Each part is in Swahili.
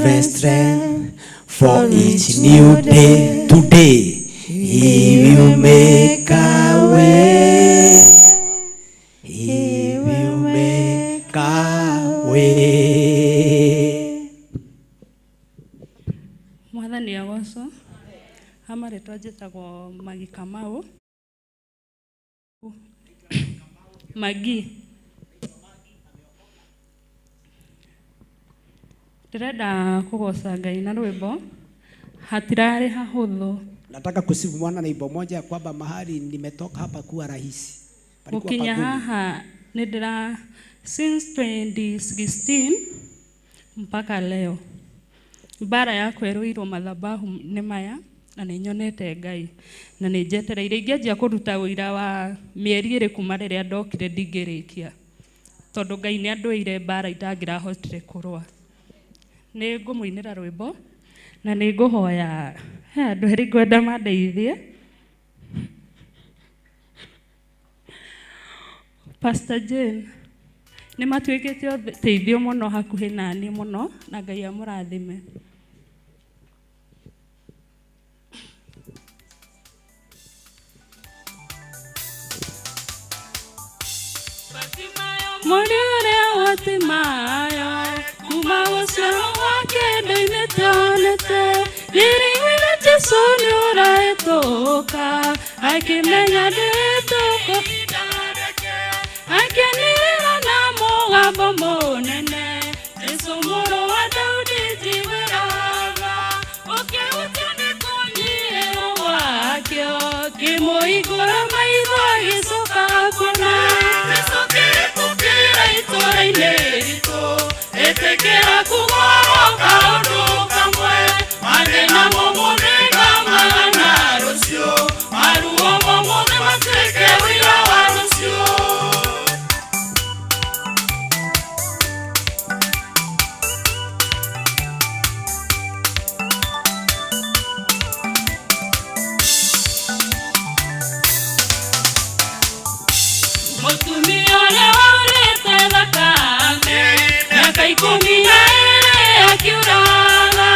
fresh strength for each new day. Today, He will make a way. He will make a way. Mwathani agocwo. Ha marĩtwa njĩtagwo Magi Kamau. Magi. Ndĩrenda kũgoca Ngai na rwĩmbo hatirarĩ hahũthũ. Nataka kusifu Bwana na wimbo moja ya kwamba mahali nimetoka hapa kuwa rahisi. Palikuwa Gũkinya pagumu. Haha nĩ ndĩra since 2016 mpaka leo mbara ya kwerũirwo mathabahu nĩ maya na nĩ nyonete Ngai na nĩ njetereire ingĩanjia kũruta ũira wa mĩeri ĩrĩ kuma rĩrĩa ndokire ndingĩrĩkia tondũ Ngai nĩ andũĩire mbara itangĩrahotire kũrũa. Nĩ ngũmũinĩra rwĩmbo na nĩ ngũhoya he andũ erĩ ngwenda mandeithie. Pastor Jane nĩ matuĩkĩte ũteithio mũno hakuhĩ naniĩ mũno na Ngai amũrathime. Mũrĩ ũrĩa watimayo kuma gũciarwo gwake ndoimĩte onete nĩrĩiguire Jesũ nĩ ũrahĩtũka akĩmenya ndĩtũkũ akĩanĩrĩra na mũgambo mũnene Jesũ mũrũ wa Daudi njiguĩra tha ũkĩhutio nĩ kũnyihĩrwo gwakĩo kĩmũhingũra maitho agĩcoka kuona. Jesũ kĩhĩtũkĩra itũũra-inĩ ritũ ĩtĩkĩra kũgoro kaũndũ kamwe mathĩna momothe ngamagana rũciũ maruo momothe matuĩke ũira wa rũciũ. Mũtumia ũrĩa waurĩte thakame mĩaka 12 akiuraga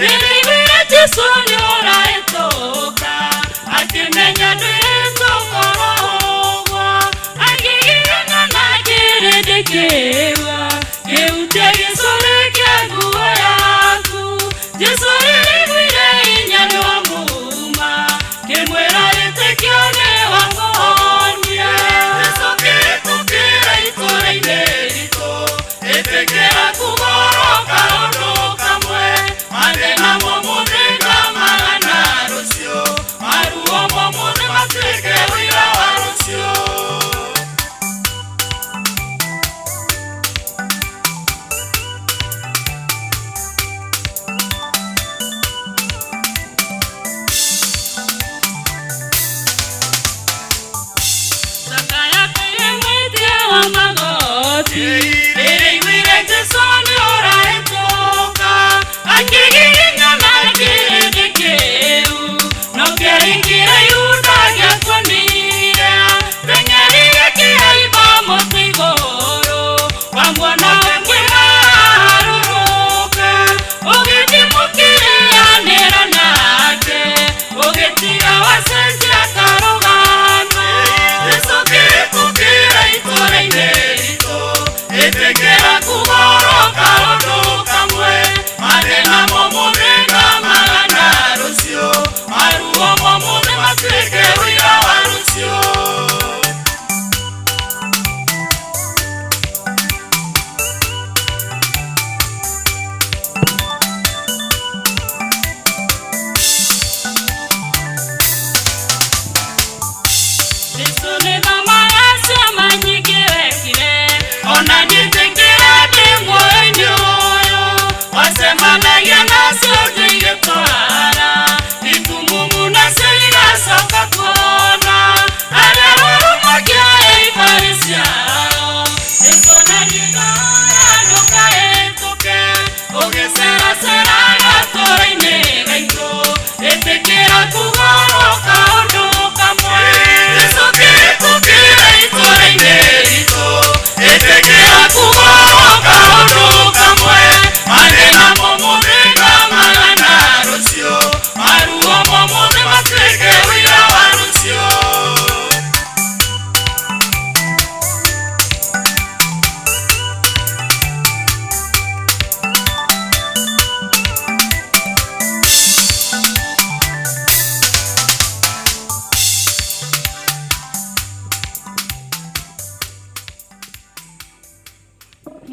rĩrĩiguire Jesũ nĩ ũrahĩtũka akĩmenya ndwĩtũkorwo ũguo akĩgiginyana na kĩrĩndĩ kĩua kĩhutie gĩcũrĩ kĩa nguo yaku Jesũ rĩrĩiguire hinya nĩ wamuma kĩmwĩra wĩtĩkio nĩ wakũhonia. Jesũ kĩhĩtũkĩra itũũra-inĩ ritũ ĩtĩkĩra kũgoro kaũndũ kamwe mathĩna momothe ngamagana.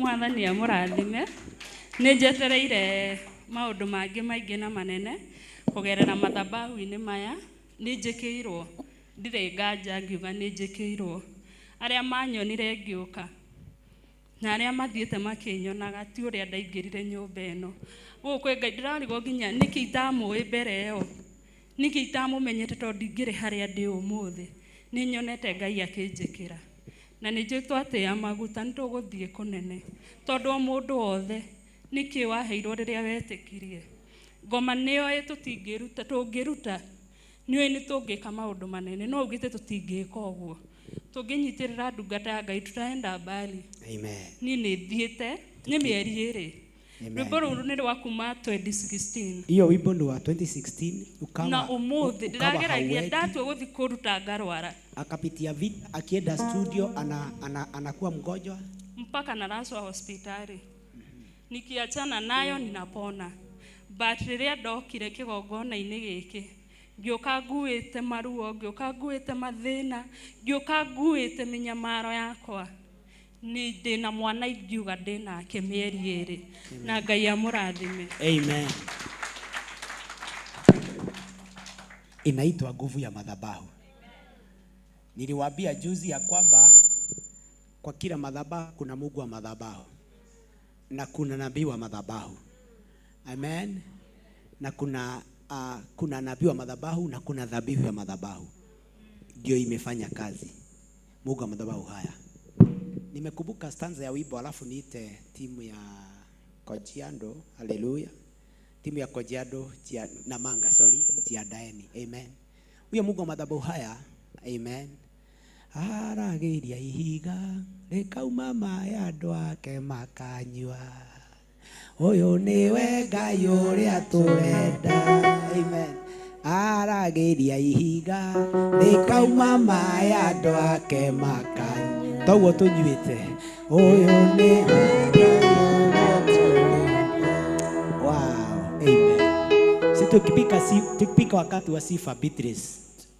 Mwathani amũrathime. Nĩ njetereire maũndũ mangĩ maingĩ na manene kũgerera mathabahu-inĩ maya. Nĩ njĩkĩirwo, ndirĩ nganja ngiuga nĩ njĩkĩirwo. Arĩa manyonire ngĩũka na arĩa mathiĩte makĩnyonaga ti ũrĩa ndaingĩrire nyũmba ĩno. Gũkũ kwĩ Ngai ndĩrarigwo nginya nĩkĩ itamũĩ mbere ĩyo, nĩkĩ itamũmenyete tondũ ndingĩrĩ harĩa ndĩ ũmũthĩ. Nĩ nyonete Ngai akĩnjĩkĩra na nĩ njũĩ twatĩa maguta nĩ tũgũthiĩ kũnene, tondũ o mũndũ wothe nĩkĩ waheirwo rĩrĩa wetĩkirie. Ngoma nĩoĩ tũtingĩruta, tũngĩruta nĩoĩ nĩ tũngĩka maũndũ manene, no ugĩte tũtingĩka ũguo. Tũngĩnyitĩrĩra ndungata ya Ngai tutaenda mbali. Amen. Niĩ nĩ thiĩte nĩ mĩeri 2. Rwĩmbo rũrũ nĩ rwa kuma 2016. Hiyo wimbo ni wa 2016 ukawa na ũmũthĩ ndĩrageragia ndatua gũthiĩ kũruta ngarwara. Akapitia vita akienda studio anakuwa mgonjwa mpaka naraswa hospitali. Nikiachana nayo ninapona. But rĩrĩa ndokire kĩgongona-inĩ gĩkĩ ngĩũka nguĩte maruo, ngĩũka nguĩte mathĩna, ngĩũka nguĩte mĩnyamaro yakwa. Ni ndĩna mwana ingiuga ndĩnake mĩeri 2 na Ngai amũrathime. Amen. Inaitwa nguvu ya madhabahu. Niliwaambia juzi ya kwamba kwa kila madhabahu kuna Mungu wa madhabahu na kuna nabii wa madhabahu. Amen. Na kuna nabii wa madhabahu na kuna dhabihu ya madhabahu. Ndio imefanya kazi. Mungu wa madhabahu haya. Nimekumbuka stanza ya wimbo alafu niite timu ya Kajiado, haleluya. Timu ya Kajiado Namanga, sorry, jiandaeni. Amen. Huyo Mungu wa madhabahu haya, amen. Aragĩria ihiga rĩkauma maĩ andũ ake makanyua. Ũyũ nĩwe Ngai ũrĩa tũrenda. Amen. Aragĩria ihiga rĩkauma maĩ andũ ake makanyua. Toguo tũnyuĩte. Ũyũ nĩwe Ngai ũrĩa tũrenda. Wow. Amen. Si tukipika wakati wa sifa, Beatrice,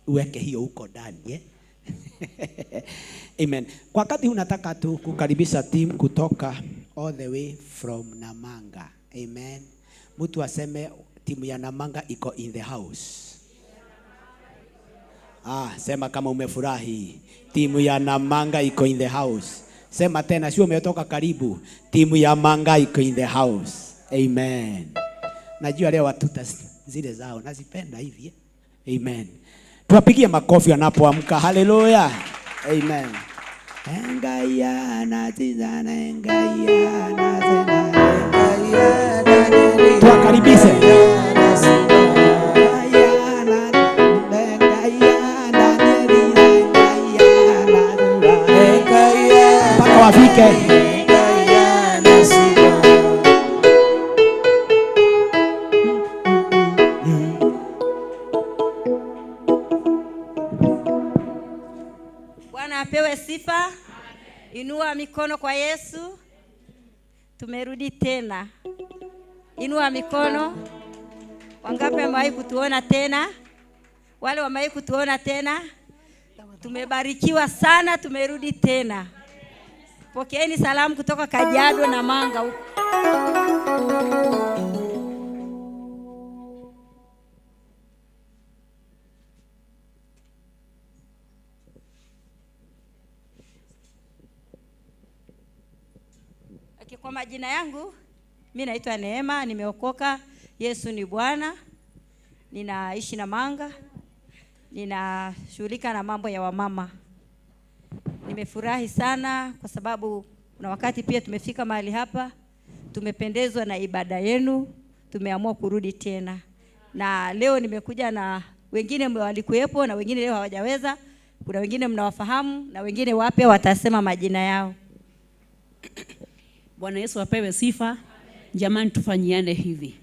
uweke hiyo huko ndani, eh? Amen. Kwa wakati huu nataka tu kukaribisha team kutoka all the way from Namanga. Amen. Mtu aseme timu ya Namanga iko in the house. Ah, sema kama umefurahi. Timu ya Namanga iko in the house. Sema tena, sio umetoka karibu. Timu ya Manga iko in the house. Amen. Najua leo watuta zile zao nazipenda hivi. Amen. Tuwapigie makofi wanapoamka. Haleluya. Amen. Tuwakaribishe. Mpaka wafike. Apewe sifa. Inua mikono kwa Yesu. Tumerudi tena. Inua mikono. Wangapi wamewahi kutuona tena? Wale wamewahi kutuona tena? Tumebarikiwa sana, tumerudi tena. Pokeeni salamu kutoka Kajiado na Manga huko. Kwa majina yangu, mimi naitwa Neema, nimeokoka, Yesu ni Bwana. Ninaishi na Manga. Ninashughulika na mambo ya wamama. Nimefurahi sana kwa sababu kuna wakati pia tumefika mahali hapa, tumependezwa na ibada yenu, tumeamua kurudi tena. Na leo nimekuja na wengine walikuwepo na wengine leo hawajaweza. Kuna wengine mnawafahamu na wengine wapya watasema majina yao. Bwana Yesu apewe sifa. Jamani, tufanyiane hivi.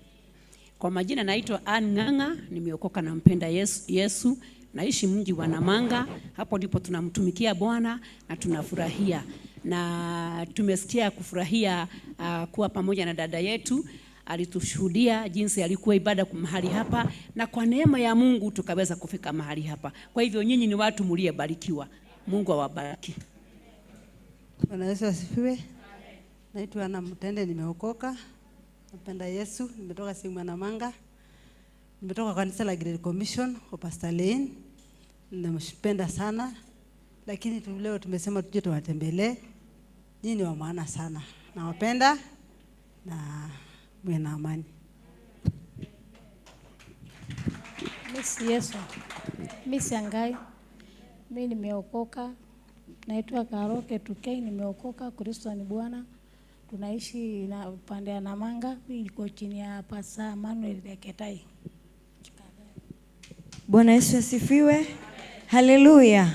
Kwa majina naitwa Ann Ng'ang'a, nimeokoka na mpenda Yesu, naishi mji wa Namanga. Hapo ndipo tunamtumikia Bwana na tunafurahia. Na tumesikia kufurahia kuwa pamoja na dada yetu. Alitushuhudia jinsi alikuwa ibada mahali hapa, na kwa neema ya Mungu tukaweza kufika mahali hapa. Kwa hivyo nyinyi ni watu mliobarikiwa. Mungu awabariki. Bwana Yesu asifiwe. Naitwa Anna Mtende, nimeokoka. Napenda Yesu, nimetoka sehemu ya Namanga. Nimetoka kanisa la Great Commission kwa Pastor Lane. Ninampenda sana. Lakini leo tumesema tuje tuwatembelee. Nyinyi ni wa maana sana. Nawapenda na mwe na amani. Miss Yesu. Miss Angai. Mimi nimeokoka. Naitwa Karoke Tukei, nimeokoka. Kristo ni Bwana. Tunaishi na upande ya Namanga. Mimi niko chini ya Pastor Manuel Leketai. Bwana Yesu asifiwe. Haleluya.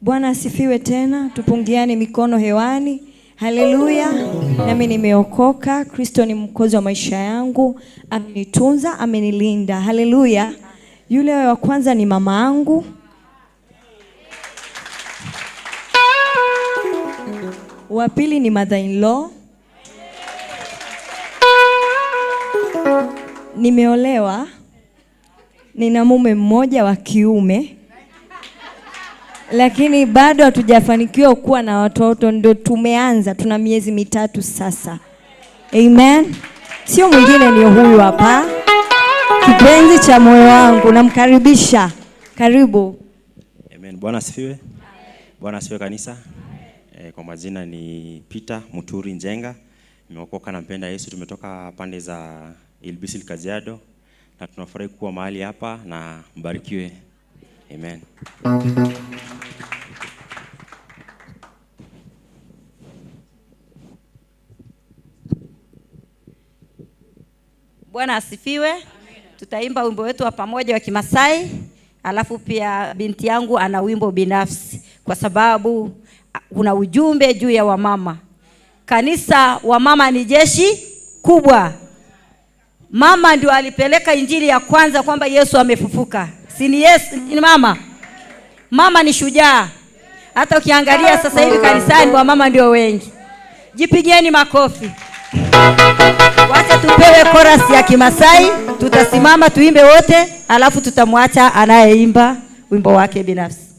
Bwana asifiwe tena. Tupungiane mikono hewani. Haleluya. Nami nimeokoka. Kristo ni mwokozi wa maisha yangu. Amenitunza, amenilinda. Haleluya. Yule wa kwanza ni mama yangu. Wa pili ni mother in law. Nimeolewa. Nina mume mmoja wa kiume. Lakini bado hatujafanikiwa kuwa na watoto, ndio tumeanza, tuna miezi 3 sasa. Amen. Sio mwingine ni huyu hapa. Kipenzi cha moyo wangu, namkaribisha. Karibu. Amen. Bwana asifiwe. Bwana asifiwe kanisa. Kwa majina ni Peter Muturi Njenga. Nimeokoka na mpenda Yesu. Tumetoka pande za Ilbisil Kajiado na tunafurahi kuwa mahali hapa na mbarikiwe. Amen. Bwana asifiwe. Tutaimba wimbo wetu wa pamoja wa Kimasai, alafu pia binti yangu ana wimbo binafsi kwa sababu kuna ujumbe juu ya wamama. Kanisa, wamama ni jeshi kubwa. Mama ndio alipeleka injili ya kwanza kwamba Yesu amefufuka. Si ni Yesu, ni mama. Mama ni shujaa. Hata ukiangalia sasa hivi kanisani wamama ndio wengi. Jipigieni makofi. Wacha tupewe chorus ya Kimasai, tutasimama tuimbe wote, alafu tutamwacha anayeimba wimbo wake binafsi.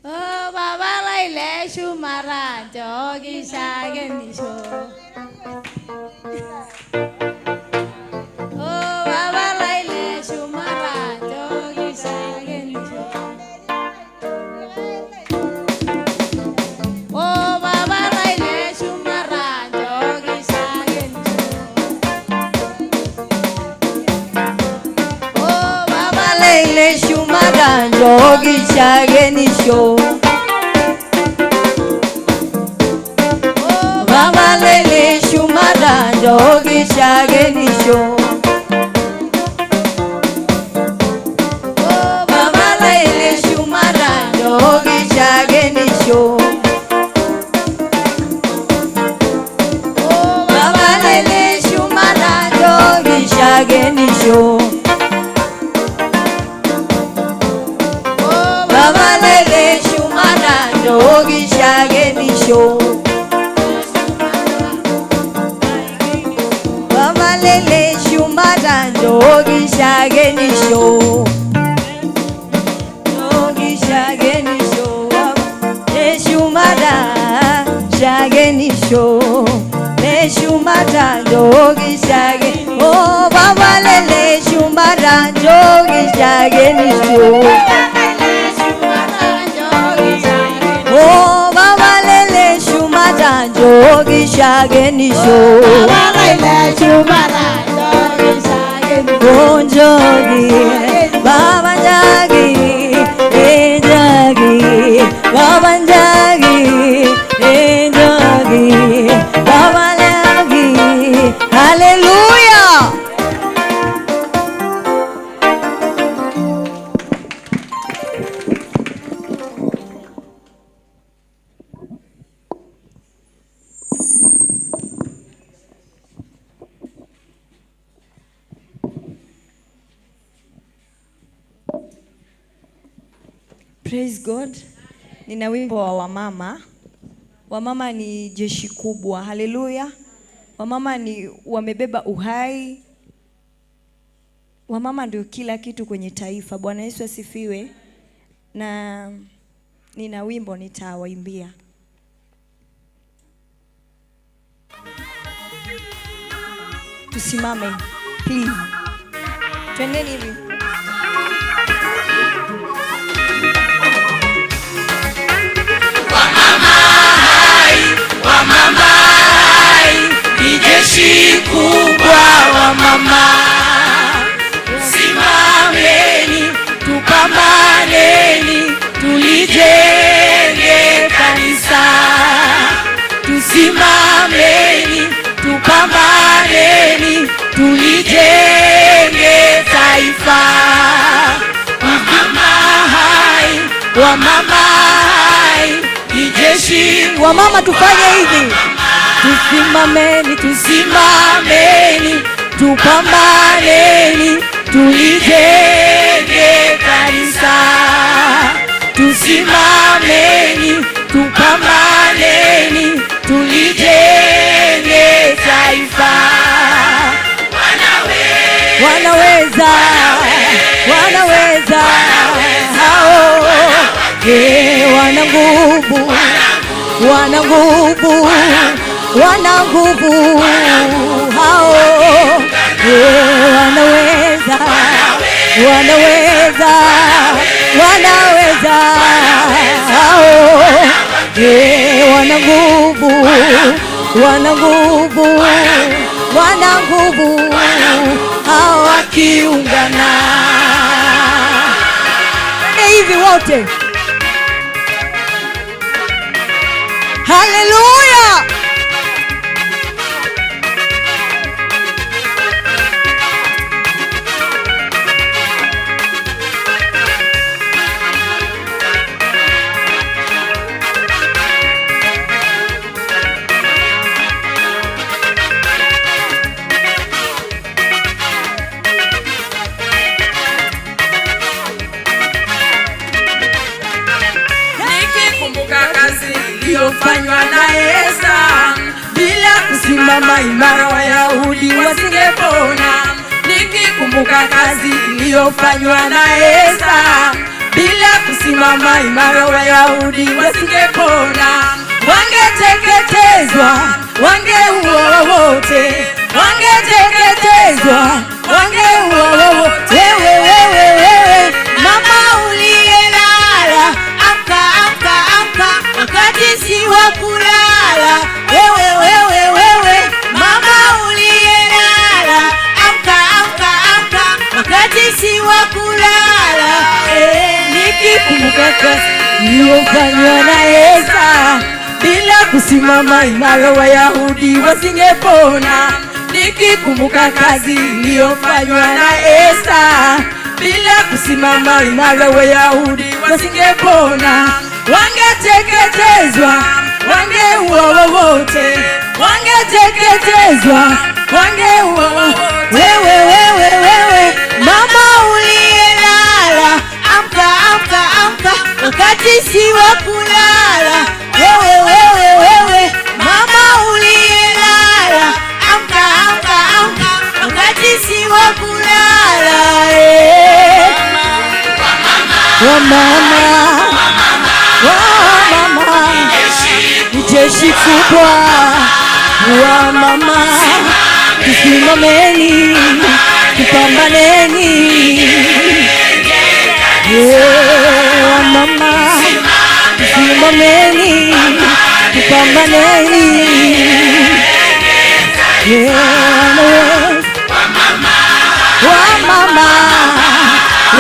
Oh, Baba laile shumara jogi shagenisho. Oh, Baba laile shumara jogi shagenisho. Oh, Baba laile shumara jogi shagenisho. Oh, Baba laile shumara jogi shagenisho. Baba lele shumara jogi shagenisho. Baba lele shumara jogi shagenisho. Baba lele shumara jogi shagenisho. Baba lele shumara jogi shagenisho. Baba lele shumara jogi shagenisho. Jogi shagenisho. Le shumara shagenisho. Le shumara jogi shage. Oh, baba lele shumara jogi shagenisho. Oh, baba lele shumara jogi shagenisho. Baba lele shumara jogi shagenisho. Oh, jogi, baba jogi, eh jogi, baba jogi, eh jogi, baba jogi. Hallelujah. Praise God. Nina wimbo wa wamama. Wamama ni jeshi kubwa. Haleluya. Wamama ni wamebeba uhai. Wamama ndio kila kitu kwenye taifa. Bwana Yesu asifiwe. Na nina wimbo nitawaimbia. Tusimame, please. Twendeni hivi. Wamama hai, ni jeshi kubwa wamama. Simameni, tupambaneni, tulijenge kanisa. Tusimameni, tupambaneni, tulijenge taifa. Wamama hai, wamama hai, ni jeshi. Wamama tufanye hivi. Tusimameni, tusimameni, tupambaneni, tulijenge kanisa. Tusimameni, tupambaneni, tulijenge taifa. Wanaweza, wanaweza, hao wana nguvu, wana nguvu, wana nguvu, hao wanaweza, wanaweza, wanaweza, hao wana nguvu, wana nguvu, wana nguvu, hao wakiungana. Hivi wote. Hallelujah. Nikikumbuka kazi iliyofanywa na Esta, bila kusimama imara Wayahudi wasingepona. Nikikumbuka kazi iliyofanywa na Esta, bila kusimama imara Wayahudi wasingepona. Wangeteketezwa, wangeuawa wote, wangeteketezwa, wangeuawa wote. Wewe, wewe, wewe, mama uliyelala, amka, amka, amka, wakati si wa kulala. Wewe, wewe, wewe, mama uliyelala, amka, amka, amka, wakati si wa kulala. Nikikumbuka kazi iliyofanywa na Esta, bila kusimama imara Wayahudi wasingepona. Nikikumbuka kazi iliyofanywa na Esta, bila kusimama imara Wayahudi wasingepona. Wangeteketezwa, wangeuawa wote, wangeteketezwa, wangeuawa. Wewe, wewe, wewe, mama uliyelala, amka, amka, amka, wakati si wa kulala. Wewe, wewe, wewe, mama uliyelala, amka, amka, amka, wakati si wa kulala. Wamama, wamama, ni jeshi kubwa. Wamama, tusimameni, tupambaneni. Wamama, tusimameni, tupambaneni. Wamama,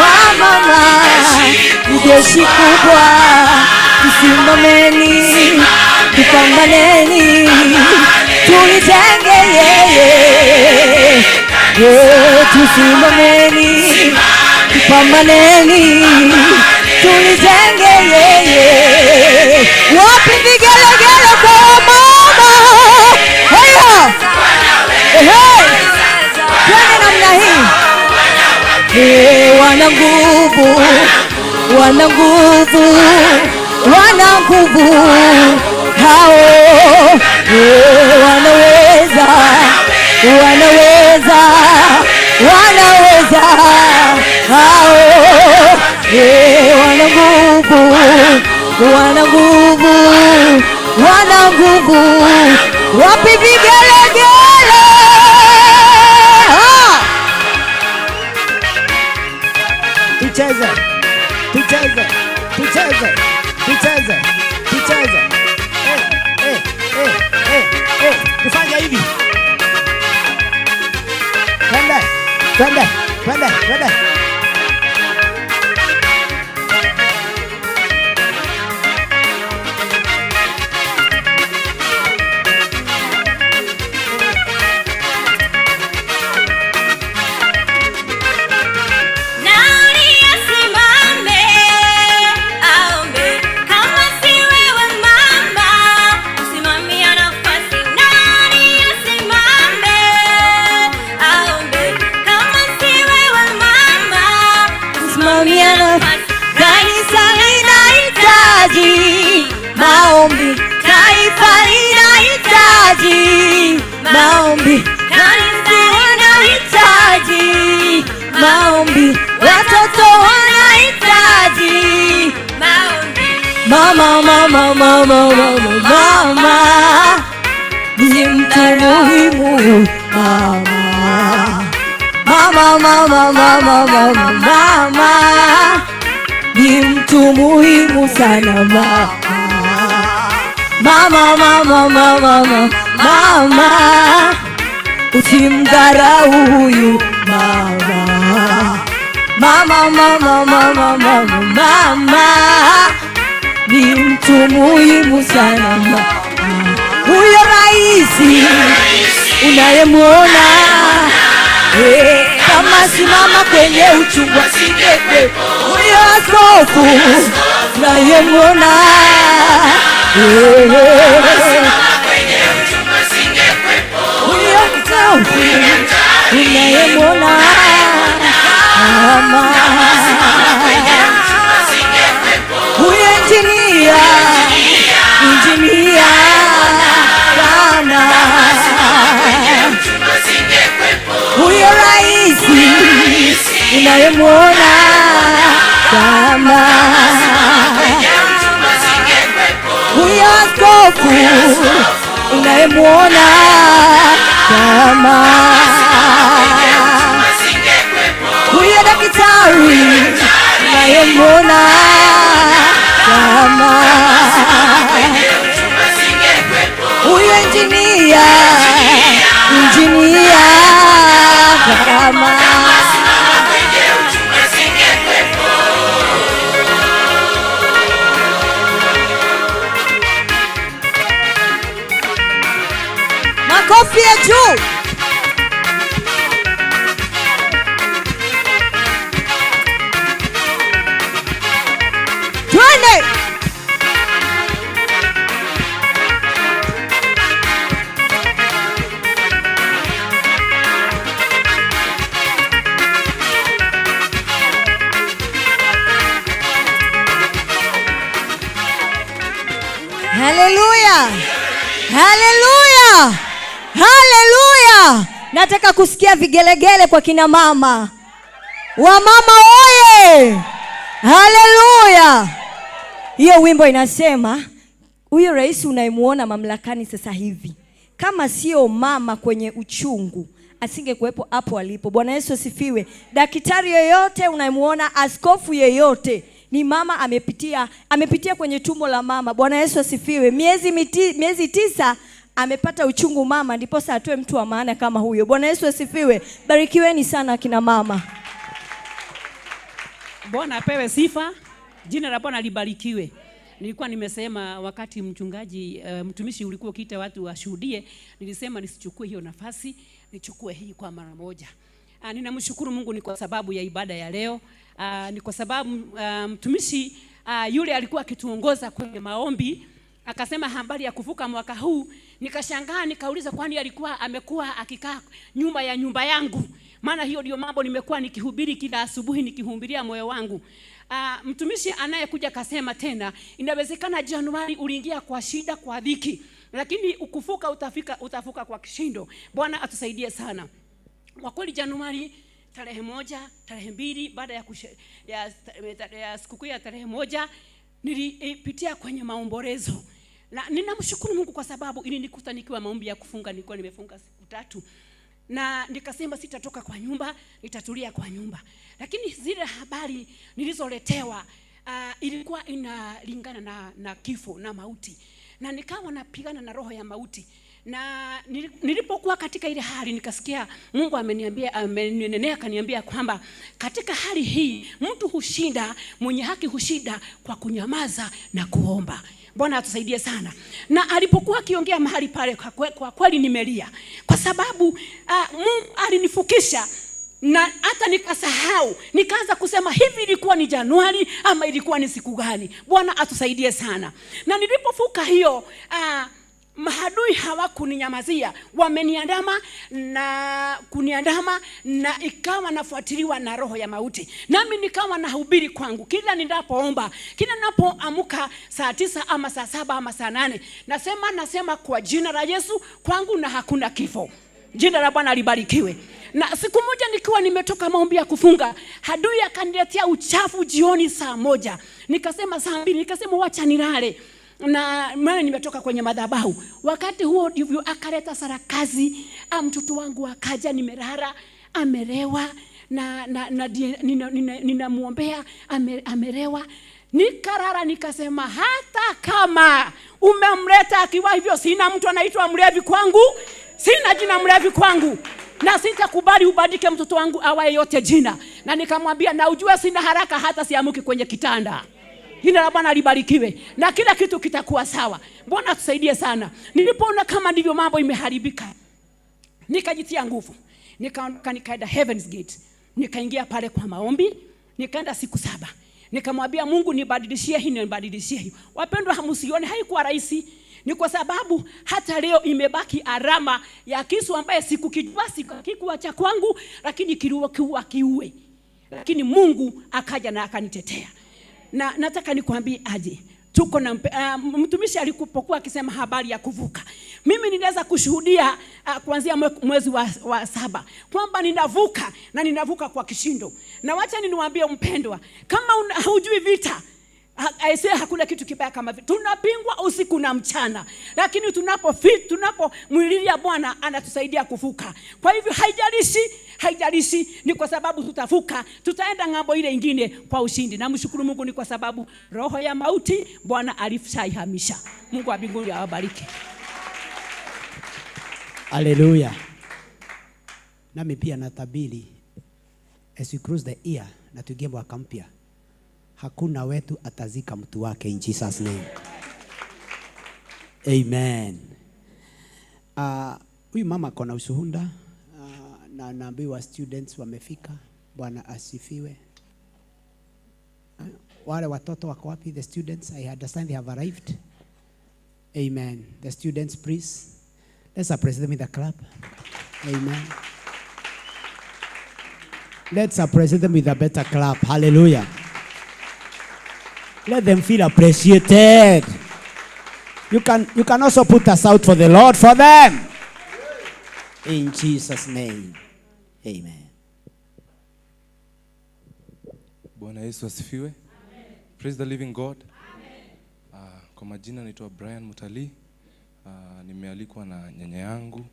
wamama, ni jeshi kubwa. Tusimameni, tupambaneni, tulijenge yeye. Tusimameni, tupambaneni, tulijenge yeye. Wapi vigelegele kwa mama? Haya, ehe, twende namna hii. Wana nguvu, Wana nguvu, wana nguvu hao, wanaweza, wanaweza, wanaweza hao, wana nguvu, wana nguvu, wana nguvu. Wapi vigelegele? Tucheze, tucheze, tucheze, tucheze, tucheze. Tufanye hivi. Twende, twende, twende, twende. Kanisa linahitaji maombi, taifa linahitaji maombi, kanisa linahitaji maombi, watoto wanahitaji maombi. Mama, mama, mama, mama, mama ni mtu muhimu, mama. Mama, mama, mama, mama, mama ni mtu muhimu sana, mama. Mama, mama, mama, mama, usimdharau huyu mama. Mama, mama, mama, mama, mama ni mtu muhimu sana, mama. Huyo raisi unayemuona, kama simama kwenye uchungu asingekwepo. Huyo askofu unayemuona, huyo askofu unayemuona, mama. Huyo injinia, injinia sana. Huyo raisi unayemuona kama, huyo askofu unayemuona kama, huyo daktari unayemuona kama, huyo injinia, injinia kama. Makofi ya juu. Twende. Haleluya. Haleluya. Haleluya. Nataka kusikia vigelegele kwa kina mama. Wamama oye. Haleluya. Hiyo wimbo inasema huyo rais unayemuona mamlakani sasa hivi, kama sio mama kwenye uchungu, asingekuwepo hapo alipo. Bwana Yesu asifiwe. Daktari yeyote unayemuona, askofu yeyote, ni mama amepitia kwenye tumbo la mama. Bwana Yesu asifiwe. Miezi 9 amepata uchungu mama, ndiposa atoe mtu wa maana kama huyo. Bwana Yesu asifiwe. Barikiweni sana kina mama. Bwana apewe sifa. Jina la Bwana libarikiwe. Nilikuwa nimesema wakati mchungaji mtumishi ulikuwa ukiita watu washuhudie, nilisema nisichukue hiyo nafasi, nichukue hii kwa mara moja. Ninamshukuru Mungu ni kwa sababu ya ibada ya leo. Ni kwa sababu mtumishi yule alikuwa akituongoza kwenye maombi, akasema habari ya kuvuka mwaka huu. Nikashangaa, nikauliza kwani alikuwa amekuwa akikaa nyuma ya nyumba yangu? Maana hiyo ndio mambo nimekuwa nikihubiri kila asubuhi, nikihubiria moyo wangu. Mtumishi anayekuja akasema tena, inawezekana Januari uliingia kwa shida, kwa dhiki, lakini ukufuka utafuka kwa kishindo. Bwana atusaidie sana. Kwa kweli Januari tarehe 1, tarehe 2, baada ya sikukuu ya tarehe 1 nilipitia kwenye maombolezo. Na ninamshukuru Mungu kwa sababu ilinikuta nikiwa maombi ya kufunga, nilikuwa nimefunga siku 3. Na nikasema sitatoka kwa nyumba, nitatulia kwa nyumba. Lakini zile habari nilizoletewa ilikuwa inalingana na kifo na mauti. Na nikawa napigana na roho ya mauti. Na nilipokuwa katika ile hali nikasikia Mungu ameniambia, ameninenea akaniambia kwamba katika hali hii mtu hushinda, mwenye haki hushinda kwa kunyamaza na kuomba. Bwana atusaidie sana. Na alipokuwa akiongea mahali pale, kwa kweli nimelia. Kwa sababu Mungu alinifukisha na hata nikasahau, nikaanza kusema hivi ilikuwa ni Januari ama ilikuwa ni siku gani. Bwana atusaidie sana. Na nilipofuka hiyo, mahadui hawakuninyamazia, wameniandama na kuniandama, na ikawa nafuatiliwa na roho ya mauti. Nami nikawa nahubiri kwangu kila ninapoomba, kila ninapoamka saa 9 ama saa 7 ama saa 8, nasema kwa jina la Yesu kwangu na hakuna kifo. Jina la Bwana libarikiwe. Na siku moja nikiwa nimetoka maombi ya kufunga, adui akaniletea uchafu jioni saa 1. Nikasema saa 2, nikasema wacha nilale. Na maana nimetoka kwenye madhabahu. Wakati huo ndivyo akaleta sarakazi. Mtoto wangu akaja, nimerara, amelewa, na ninamuombea, amelewa. Nikarara nikasema hata kama umemleta akiwa hivyo, sina mtu anaitwa mlevi kwangu, sina jina mlevi kwangu. Na sitakubali ubadike mtoto wangu awaye yote jina. Na nikamwambia na ujue sina haraka, hata siamuki kwenye kitanda. Jina la Bwana libarikiwe. Na kila kitu kitakuwa sawa. Bwana tusaidie sana. Nilipoona kama ndivyo mambo imeharibika, nikajitia nguvu. Nikaondoka nikaenda Heaven's Gate. Nikaingia pale kwa maombi, nikaenda siku 7. Nikamwambia Mungu nibadilishie hii, nibadilishie hiyo. Wapendwa, hamsione haikuwa rahisi. Ni kwa sababu hata leo imebaki alama ya kisu ambaye sikukijua, sikukikuwa cha kwangu, lakini kilikuwa kiue. Lakini Mungu akaja na akanitetea. Na nataka nikwambie aje, tuko na mtumishi alikupokuwa akisema habari ya kuvuka. Mimi ninaweza kushuhudia kuanzia mwezi wa 7 kwamba ninavuka, na ninavuka kwa kishindo. Na wacha niwaambie mpendwa, kama hujui vita, aisee, hakuna kitu kibaya kama vita. Tunapingwa usiku na mchana, lakini tunapomlilia Bwana anatusaidia kuvuka. Kwa hivyo haijalishi, ni kwa sababu tutavuka, tutaenda ng'ambo ile ingine kwa ushindi. Na mshukuru Mungu ni kwa sababu roho ya mauti Bwana alifshaihamisha. Mungu wa mbinguni awabariki. Hallelujah. Nami pia natabiri as we close the year na tuingie mwaka mpya, hakuna wetu atazika mtu wake in Jesus name. Amen. Huyu mama akona ushuhuda, na naambiwa students wamefika. Bwana asifiwe. Wale watoto wako wapi? The students, I understand they have arrived. Amen. The students, please. Let's appreciate them in the clap. Amen. Let's appreciate them with a better clap. Hallelujah. Let them feel appreciated. You can also put us out for the Lord for them. In Jesus' name. Amen. Bwana Yesu asifiwe. Amen. Praise the living God. Amen. Kwa majina naitwa Brian Mutali. Nimealikwa na nyanya yangu.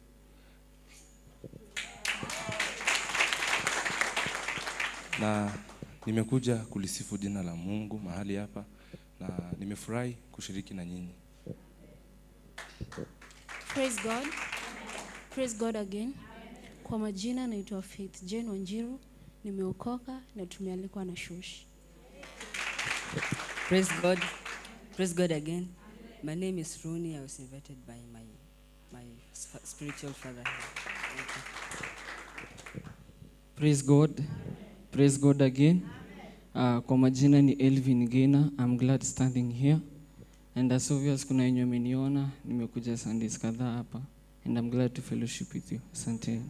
Na nimekuja kulisifu jina la Mungu mahali hapa, na nimefurahi kushiriki na nyinyi. Praise God. Praise God again. Kwa majina naitwa Faith Jane Wanjiru, nimeokoka na tumealikwa na Shush. Praise God. Praise God again. My name is Rooney. I was invited by my spiritual father. Thank you. Praise God. Praise God again. Kwa majina ni Elvin Gena. I'm glad standing here. And as obvious kuna wenye wameniona, nimekuja Sundays kadhaa hapa. And I'm glad to fellowship with you. Asante.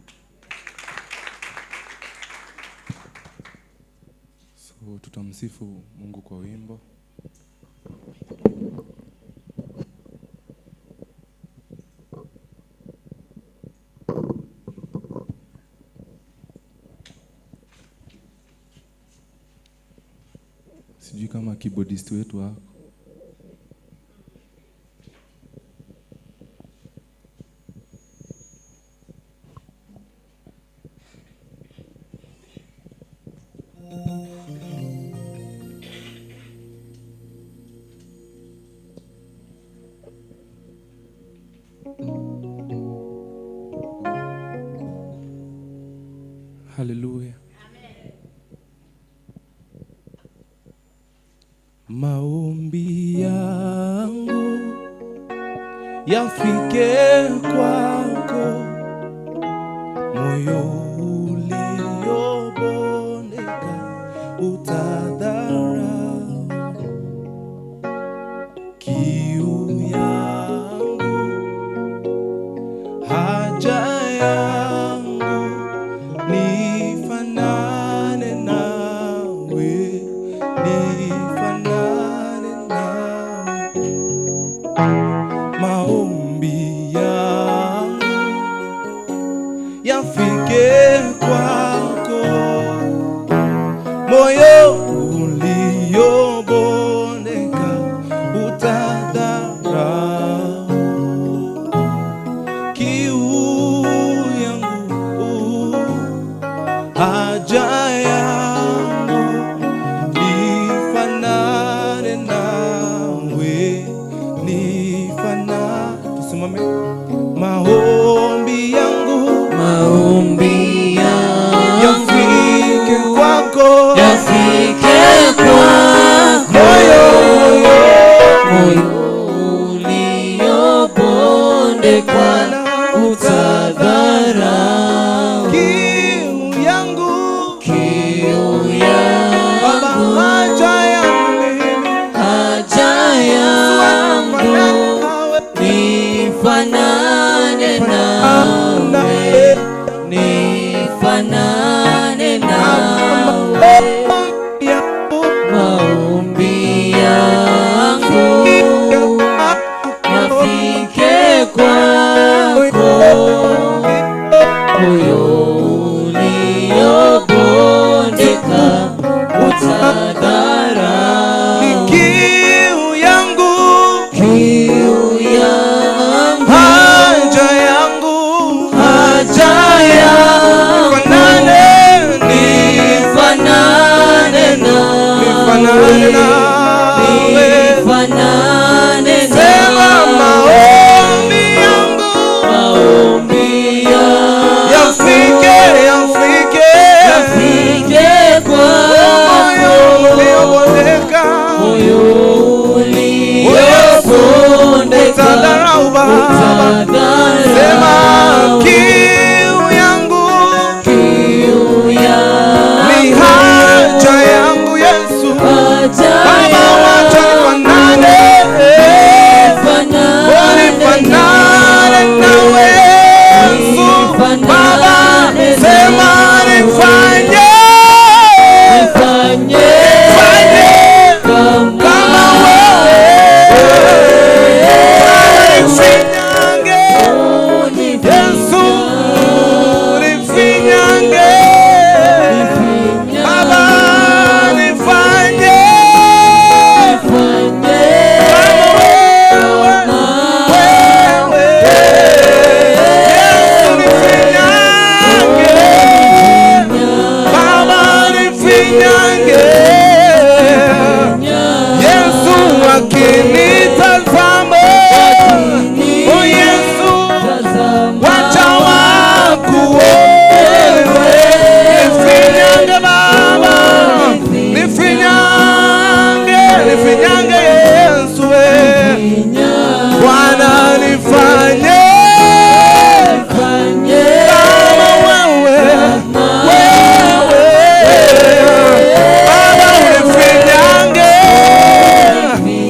So, Tutamsifu Mungu kwa wimbo. Sijui kama keyboardist wetu hako. Hallelujah. Maombi yangu yafike kwako, moyo uliobondeka utadharau. Kiu yangu, haja yangu, nifanane nawe, nifanane nawe. Maombi yangu yafike kwako, moyo uliobondeka utadharau. Kiu yangu, haja yangu, nifanane nawe, nifanane. Tusimame. Maombi yangu, maombi yangu yafike kwako, yafike kwako, moyo moyo uliobondeka utadharau. Kiu yangu, kiu yangu, Baba, haja yangu mimi, haja yangu, nifanane nawe, nifanane nawe. Maombi yangu yafike kwako, moyo uliobondeka utadharau. Kiu yangu, kiu yangu, haja yangu, haja yangu, nifanane, nifanane nawe, nifanane nawe, nifanane Sema nawe. maombi yangu, maombi yangu yafike, yafike, yafike kwako, moyo uliobondeka, moyo uliobondeka utadharau Baba. Sema utadharau. kiu yangu, Kiu yangu, ni haja yangu Yesu, haja Baba, wacha yangu, nifanane, nifanane nifanane nawe Yesu. Baba, sema nifanye, nifanye fanye kama kama wewe. Nifinyange Yesu, nifinyange Baba, nifanye kama wewe. Yesu, nifinyange Baba, nifinyange Yesu akinitazama, oh Yesu, wacha wakuone. Nifinyange Baba, nifinyange, nifinyange Yesu, Bwana nifanye kama wewe, wewe Baba, unifinyange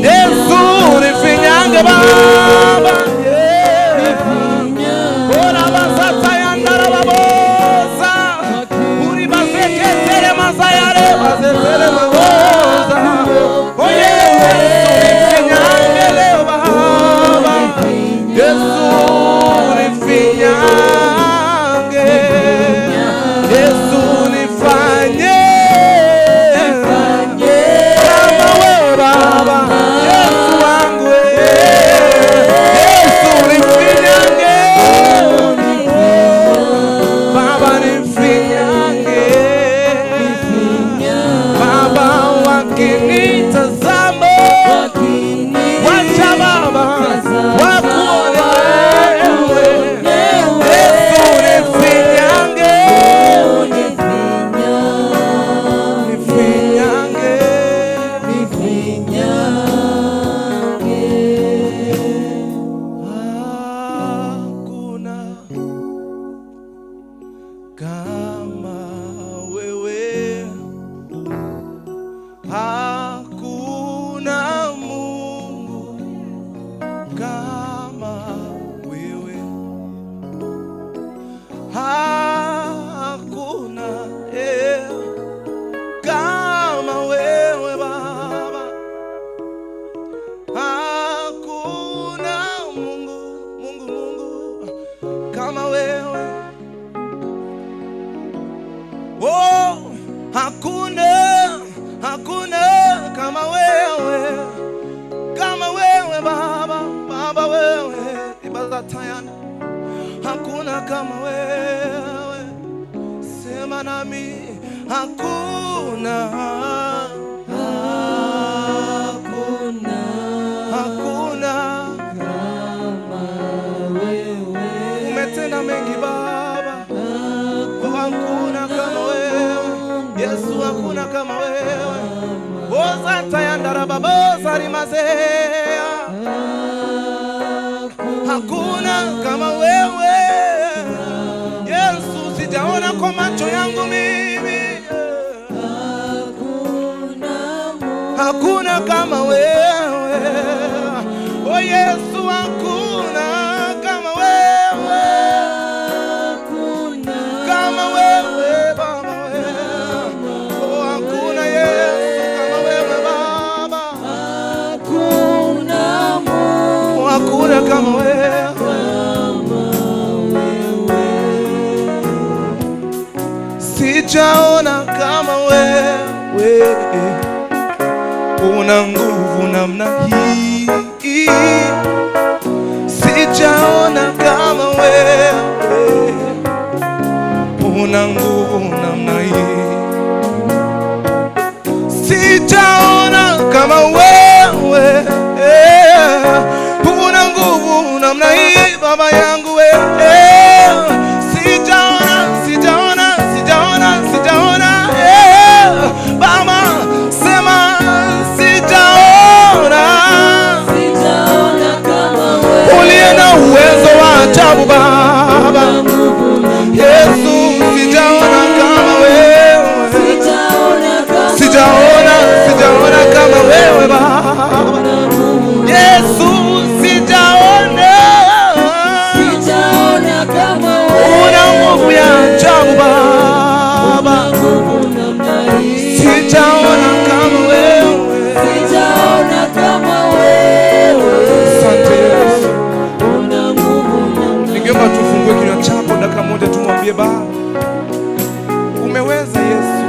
Yesu, unifinyange Baba. Ora basata yandara babosa, uri baseketere masayare basetere. kama wewe, hakuna Mungu kama wewe, hakuna kama wewe Baba, hakuna Mungu, Mungu, Mungu kama wewe. Oh, hakuna, hakuna kama wewe, kama wewe Baba, Baba wewe, ibazatayana. Hakuna kama wewe, sema nami, hakuna, hakuna, hakuna kama wewe. Umetenda mengi Baba, hakuna kama wewe Yesu, hakuna kama wewe. Boza tayandara baboza rimazea, hakuna kama wewe Yesu, sijaona kwa macho yangu mimi, hakuna kama wewe. Oh Yesu, hakuna kama wewe, kama wewe Baba wewe. Oh, hakuna Yesu kama wewe Baba, hakuna Mungu, hakuna kama wewe. Sijaona kama wewe, una nguvu namna hii. Sijaona kama wewe, una nguvu namna hii. Sijaona kama wewe, una nguvu namna hii Baba yangu wewe. Sijaona, sijaona, sijaona, sijaona, Baba sema sijaona, sijaona kama wewe, uliye na uwezo wa ajabu Baba Yesu, sijaona kama wewe, sijaona, sijaona kama wewe Baba Yesu, sijaona, sijaona kama wewe, una nguvu ya ajabu Baba, sijaona kama wewe, sijaona kama wewe. Asante Yesu. Ningeomba tufungue kinywa chako dakika moja, tumwambie Baba, umeweza Yesu.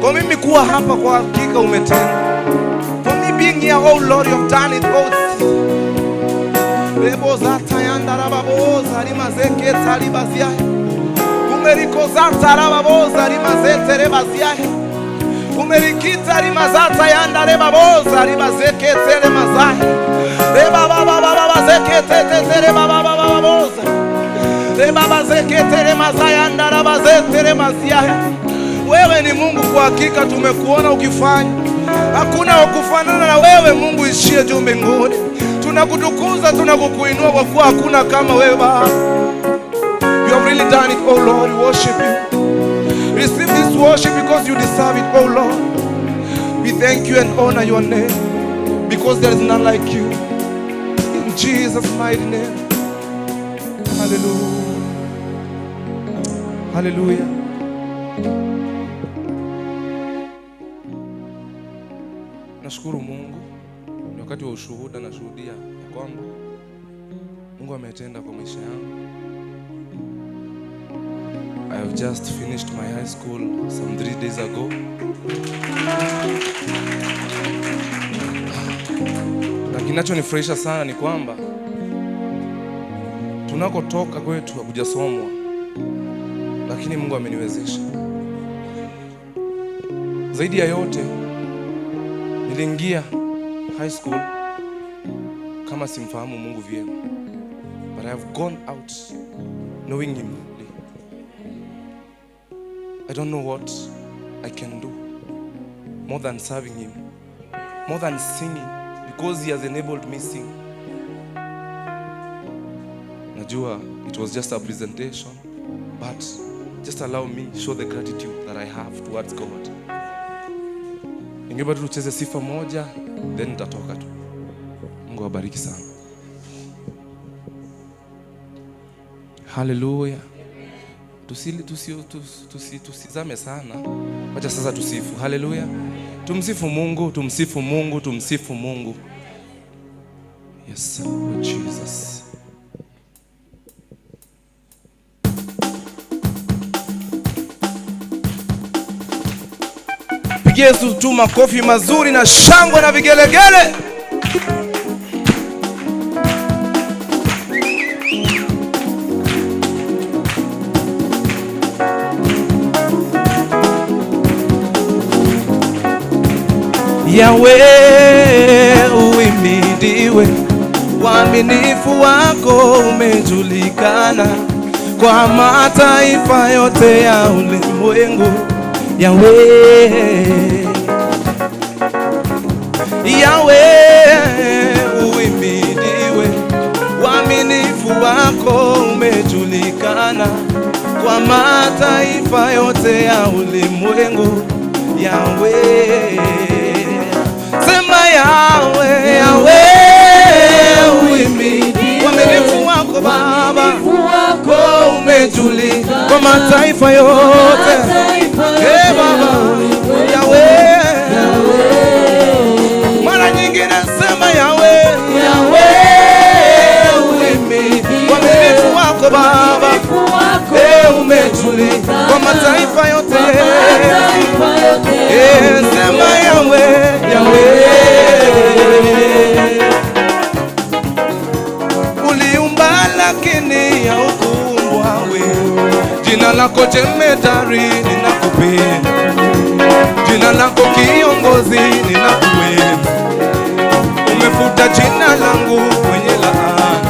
Kwa mimi kuwa hapa, kwa hakika umetenda. For me being here, oh Lord, you have done it, oh. Reboza tayanda rababoza rimazeke talibazia. Umerikoza tarababoza rimazete rebazia. Umerikita rimazata yanda rebaboza rimazeke tele mazai. Rebababababa zeke tete tere bababababoza. Rebabazeke tere mazayanda rabazete remazia. Wewe ni Mungu kwa hakika, tumekuona ukifanya. Hakuna wakufanana na wewe Mungu ishie juu mbinguni. Tunakutukuza, tunakukuinua kwa kuwa hakuna kama wewe Baba. You have really done it, oh Lord. We worship you. Receive this worship because you deserve it, oh Lord. We thank you and honor your name because there is none like you. In Jesus' mighty name. Hallelujah. Hallelujah. Nashukuru Mungu. Ni wakati wa ushuhuda, nashuhudia ya kwamba Mungu ametenda kwa maisha yangu. I have just finished my high school some 3 days ago. Na kinachonifurahisha sana ni kwamba tunakotoka kwetu hakujasomwa, lakini Mungu ameniwezesha. Zaidi ya yote, niliingia high school kama simfahamu Mungu vyema, but I have gone out knowing him. I don't know what I can do more than serving him, more than singing, because he has enabled me sing. Najua it was just a presentation, but Just allow me show the gratitude that I have towards God. Ningeomba tu tucheze sifa moja, then nitatoka tu. Mungu awabariki sana. Hallelujah. Tusizame sana. Wacha sasa tusifu. Hallelujah. Tumsifu Mungu, tumsifu Mungu, tumsifu Mungu. Yes, Lord Jesus. Pigie Yesu tu makofi mazuri na shangwe na vigelegele. Yahweh uimidiwe, uaminifu wako umejulikana kwa mataifa yote ya ulimwengu. Yahweh, Yahweh uimidiwe, uaminifu wako umejulikana kwa mataifa yote ya ulimwengu. Yahweh, sema Yahweh, Yahweh uimidiwe, uaminifu wako Baba umejulikana kwa mataifa yote. Hey Baba, Yahweh, mara nyingine sema Yahweh, Yahweh uimidiwe, uaminifu wako Baba umejulikana kwa mataifa yote. Sema Yahweh, Yahweh. Uliumba lakini haukuumbwa wewe. Jina lako jemedari ninakupenda, jina lako kiongozi ninakuenzi. Umefuta jina langu kwenye laana,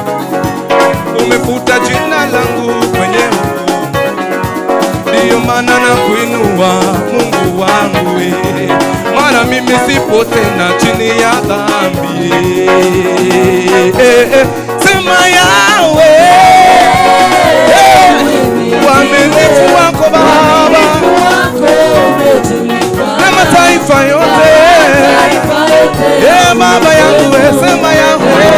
umefuta jina langu kwenye hukumu. Ndiyo maana nakuinua Mungu wangu we, maana mimi sipo tena chini ya dhambi. Sema Yahweh, uaminifu wako Baba na mataifa yote. Baba yangu we, sema Yahweh,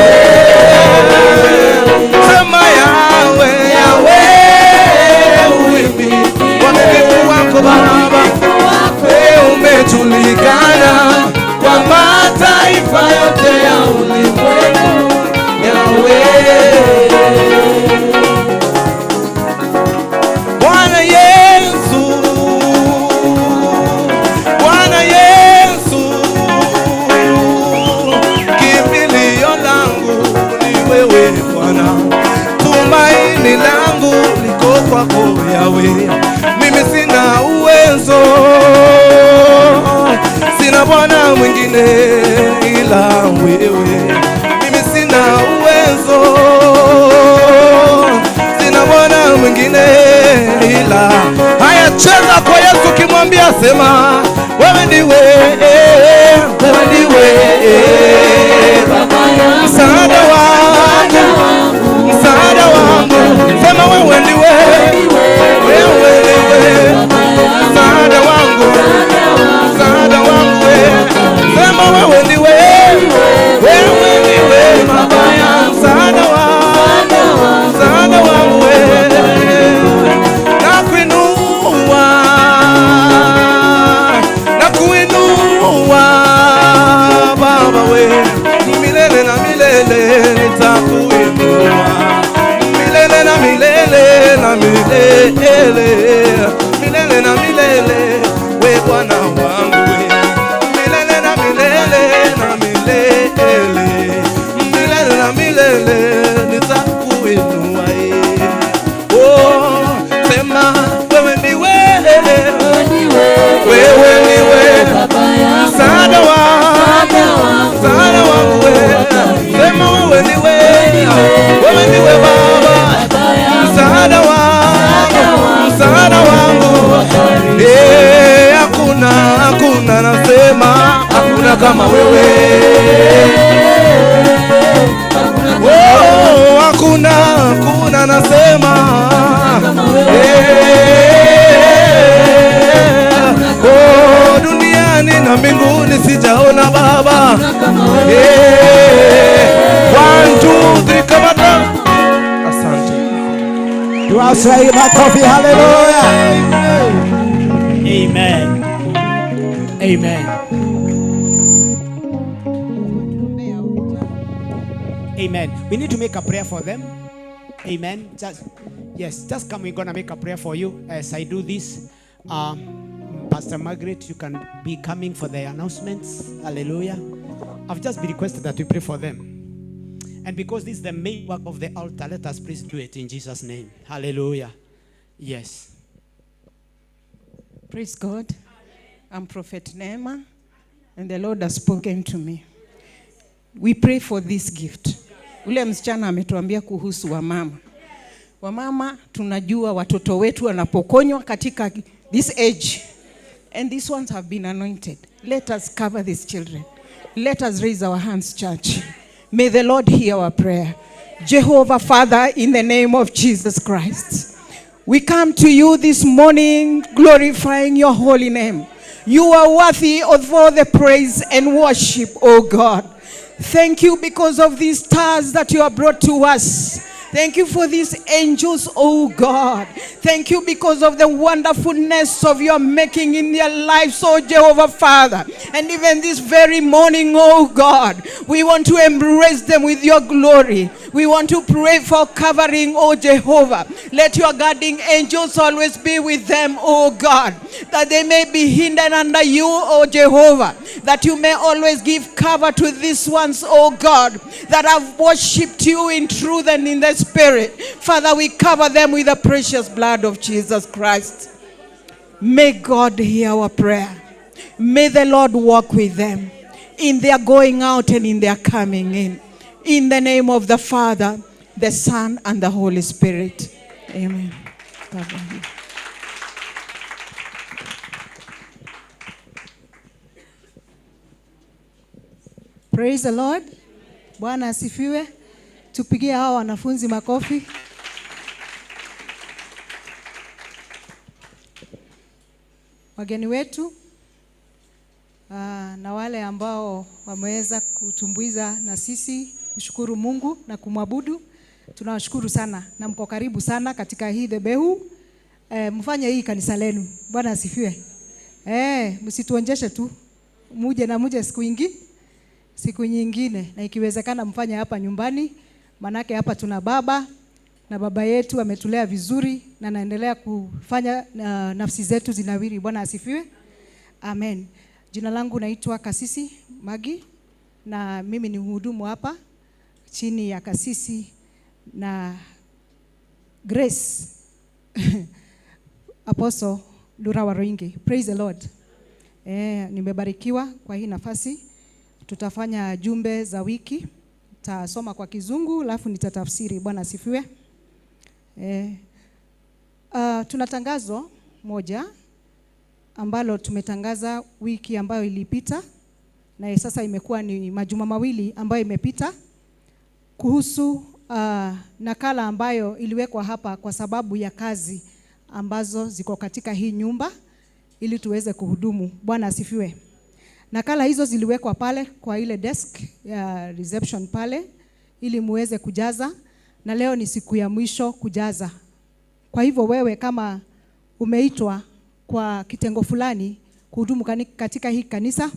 sema Yahweh, Yahweh uaminifu wako Baba umejulikana kwa mataifa yote ya ulimwengu. Yahweh, Bwana Yesu, Bwana Yesu, kimbilio langu ni wewe Bwana, tumaini langu liko kwako Yahweh. Mimi sina uwezo, sina Bwana mwingine ila wewe. Mimi sina uwezo, sina Bwana mwingine ila. Haya, cheza kwa Yesu kimwambia, sema wewe ndiwe, wewe ndiwe msaada wangu, msaada wangu. Sema wewe ndiwe, wewe ndiwe msaada wangu, msaada wangu. Sema wewe ndiwe, wewe ndiwe msaada wangu, msaada wangu. Nakuinua, nakuinua Baba we, milele na milele nitakuinua, milele na milele na milele, milele na milele we Bwana wangu we, milele na milele na milele, milele na milele nitakuinua. Oh, sema wewe ndiwe, wewe ndiwe msaada wangu, msaada wangu we. Sema wewe ndiwe, wewe ndiwe Baba, msaada wangu, msaada wangu. Hakuna, hakuna, nasema hakuna kama wewe. Oh, hakuna, hakuna, nasema Makofi, makofi, haleluya. Amen. Amen. Amen. We need to make a prayer for them. Amen. Just come. We're gonna make a prayer for you as I do this. Pastor Margaret, you can be coming for the announcements. Hallelujah. I've just been requested that we pray for them. And because this is the main work of the altar, let us please do it in Jesus' name. Hallelujah. Yes. Praise God. I'm Prophet Neema, and the Lord has spoken to me. We pray for this gift. Ule msichana ametuambia kuhusu wamama. Wamama tunajua watoto wetu wanapokonywa katika this age. And these ones have been anointed. Let us cover these children. Let us raise our hands, church. May the Lord hear our prayer. Jehovah Father, in the name of Jesus Christ, we come to you this morning glorifying your holy name. You are worthy of all the praise and worship, O God. Thank you because of these stars that you have brought to us. Thank you for these angels, oh God. Thank you because of the wonderfulness of your making in their lives, oh Jehovah Father. And even this very morning, oh God, we want to embrace them with your glory. We want to pray for covering, oh Jehovah. Let your guarding angels always be with them, oh God, that they may be hindered under you, oh Jehovah, that you may always give cover to these ones, oh God, that have worshipped you in truth and in the Spirit. Father, we cover them with the precious blood of Jesus Christ. May God hear our prayer. May the Lord walk with them in their going out and in their coming in. In the name of the Father, the Son, and the Holy Spirit. Amen. Praise the Lord. Bwana asifiwe. Tupigie hawa wanafunzi makofi. Wageni wetu na wale ambao wameweza kutumbuiza na sisi kushukuru Mungu na kumwabudu, tunawashukuru sana na mko karibu sana katika hii dhebehu. Mfanye hii kanisa lenu. Bwana asifiwe. Msituonjeshe tu. Muje na muje siku nyingine, na ikiwezekana mfanye hapa nyumbani. Manake hapa tuna baba na baba yetu ametulea vizuri na naendelea kufanya nafsi zetu zinawiri. Bwana asifiwe. Amen. Jina langu naitwa Kasisi Magi na mimi ni mhudumu hapa chini ya Kasisi na Grace Apostle Dura Waruingi. Praise the Lord. Nimebarikiwa kwa hii nafasi. Tutafanya jumbe za wiki. Nitasoma kwa Kizungu alafu nitatafsiri. Bwana asifiwe. Tuna tangazo moja ambalo tumetangaza wiki ambayo ilipita, na sasa imekuwa ni majuma mawili ambayo imepita, kuhusu nakala ambayo iliwekwa hapa kwa sababu ya kazi ambazo ziko katika hii nyumba ili tuweze kuhudumu. Bwana asifiwe. Nakala hizo ziliwekwa pale kwa ile desk ya reception pale ili muweze kujaza, na leo ni siku ya mwisho kujaza. Kwa hivyo wewe kama umeitwa kwa kitengo fulani kuhudumu katika hii kanisa,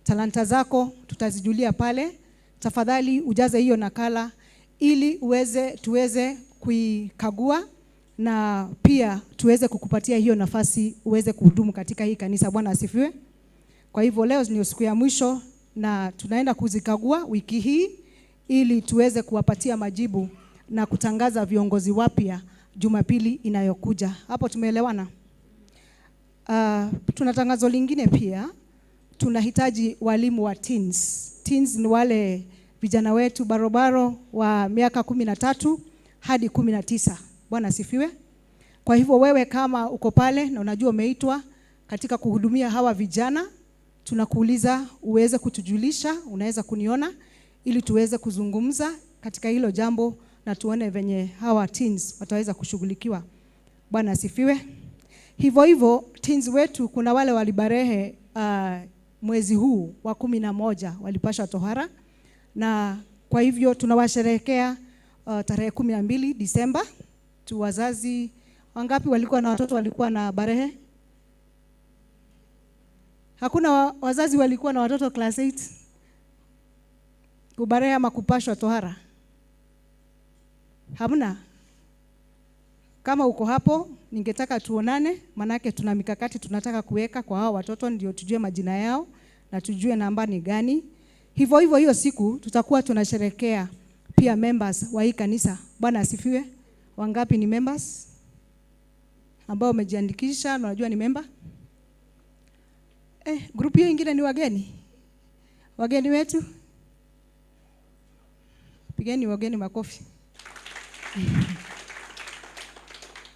talanta zako tutazijulia pale. Tafadhali ujaze hiyo nakala ili tuweze kuikagua na pia tuweze kukupatia hiyo nafasi uweze kuhudumu katika hii kanisa. Bwana asifiwe. Kwa hivyo leo ni siku ya mwisho na tunaenda kuzikagua wiki hii ili tuweze kuwapatia majibu na kutangaza viongozi wapya Jumapili inayokuja. Hapo tumeelewana? Tuna tangazo lingine pia. Tunahitaji walimu wa teens. Teens ni wale vijana wetu barobaro wa miaka 13 hadi 19. Bwana asifiwe. Kwa hivyo wewe kama uko pale na unajua umeitwa katika kuhudumia hawa vijana, tunakuuliza uweze kutujulisha, unaweza kuniona ili tuweze kuzungumza katika hilo jambo na tuone venye hawa teens wataweza kushughulikiwa. Bwana asifiwe. Hivyo hivyo teens wetu, kuna wale walibarehe mwezi huu wa 11 walipasha tohara, na kwa hivyo tunawasherehekea tarehe 12 Disemba. Tu wazazi Wangapi walikuwa na watoto walikuwa na barehe? Hakuna wazazi walikuwa na watoto class 8 kubarehe ama kupashwa tohara? Hamna. Kama uko hapo, ningetaka tuonane, manake tuna mikakati tunataka kuweka kwa hao watoto ndio tujue majina yao na tujue namba ni gani. Hivyo hivyo hiyo siku tutakuwa tunasherehekea pia members wa hii kanisa. Bwana asifiwe. Wangapi ni members ambao wamejiandikisha na unajua ni member? Group hiyo ingine ni wageni. Wageni wetu. Pigeni wageni makofi.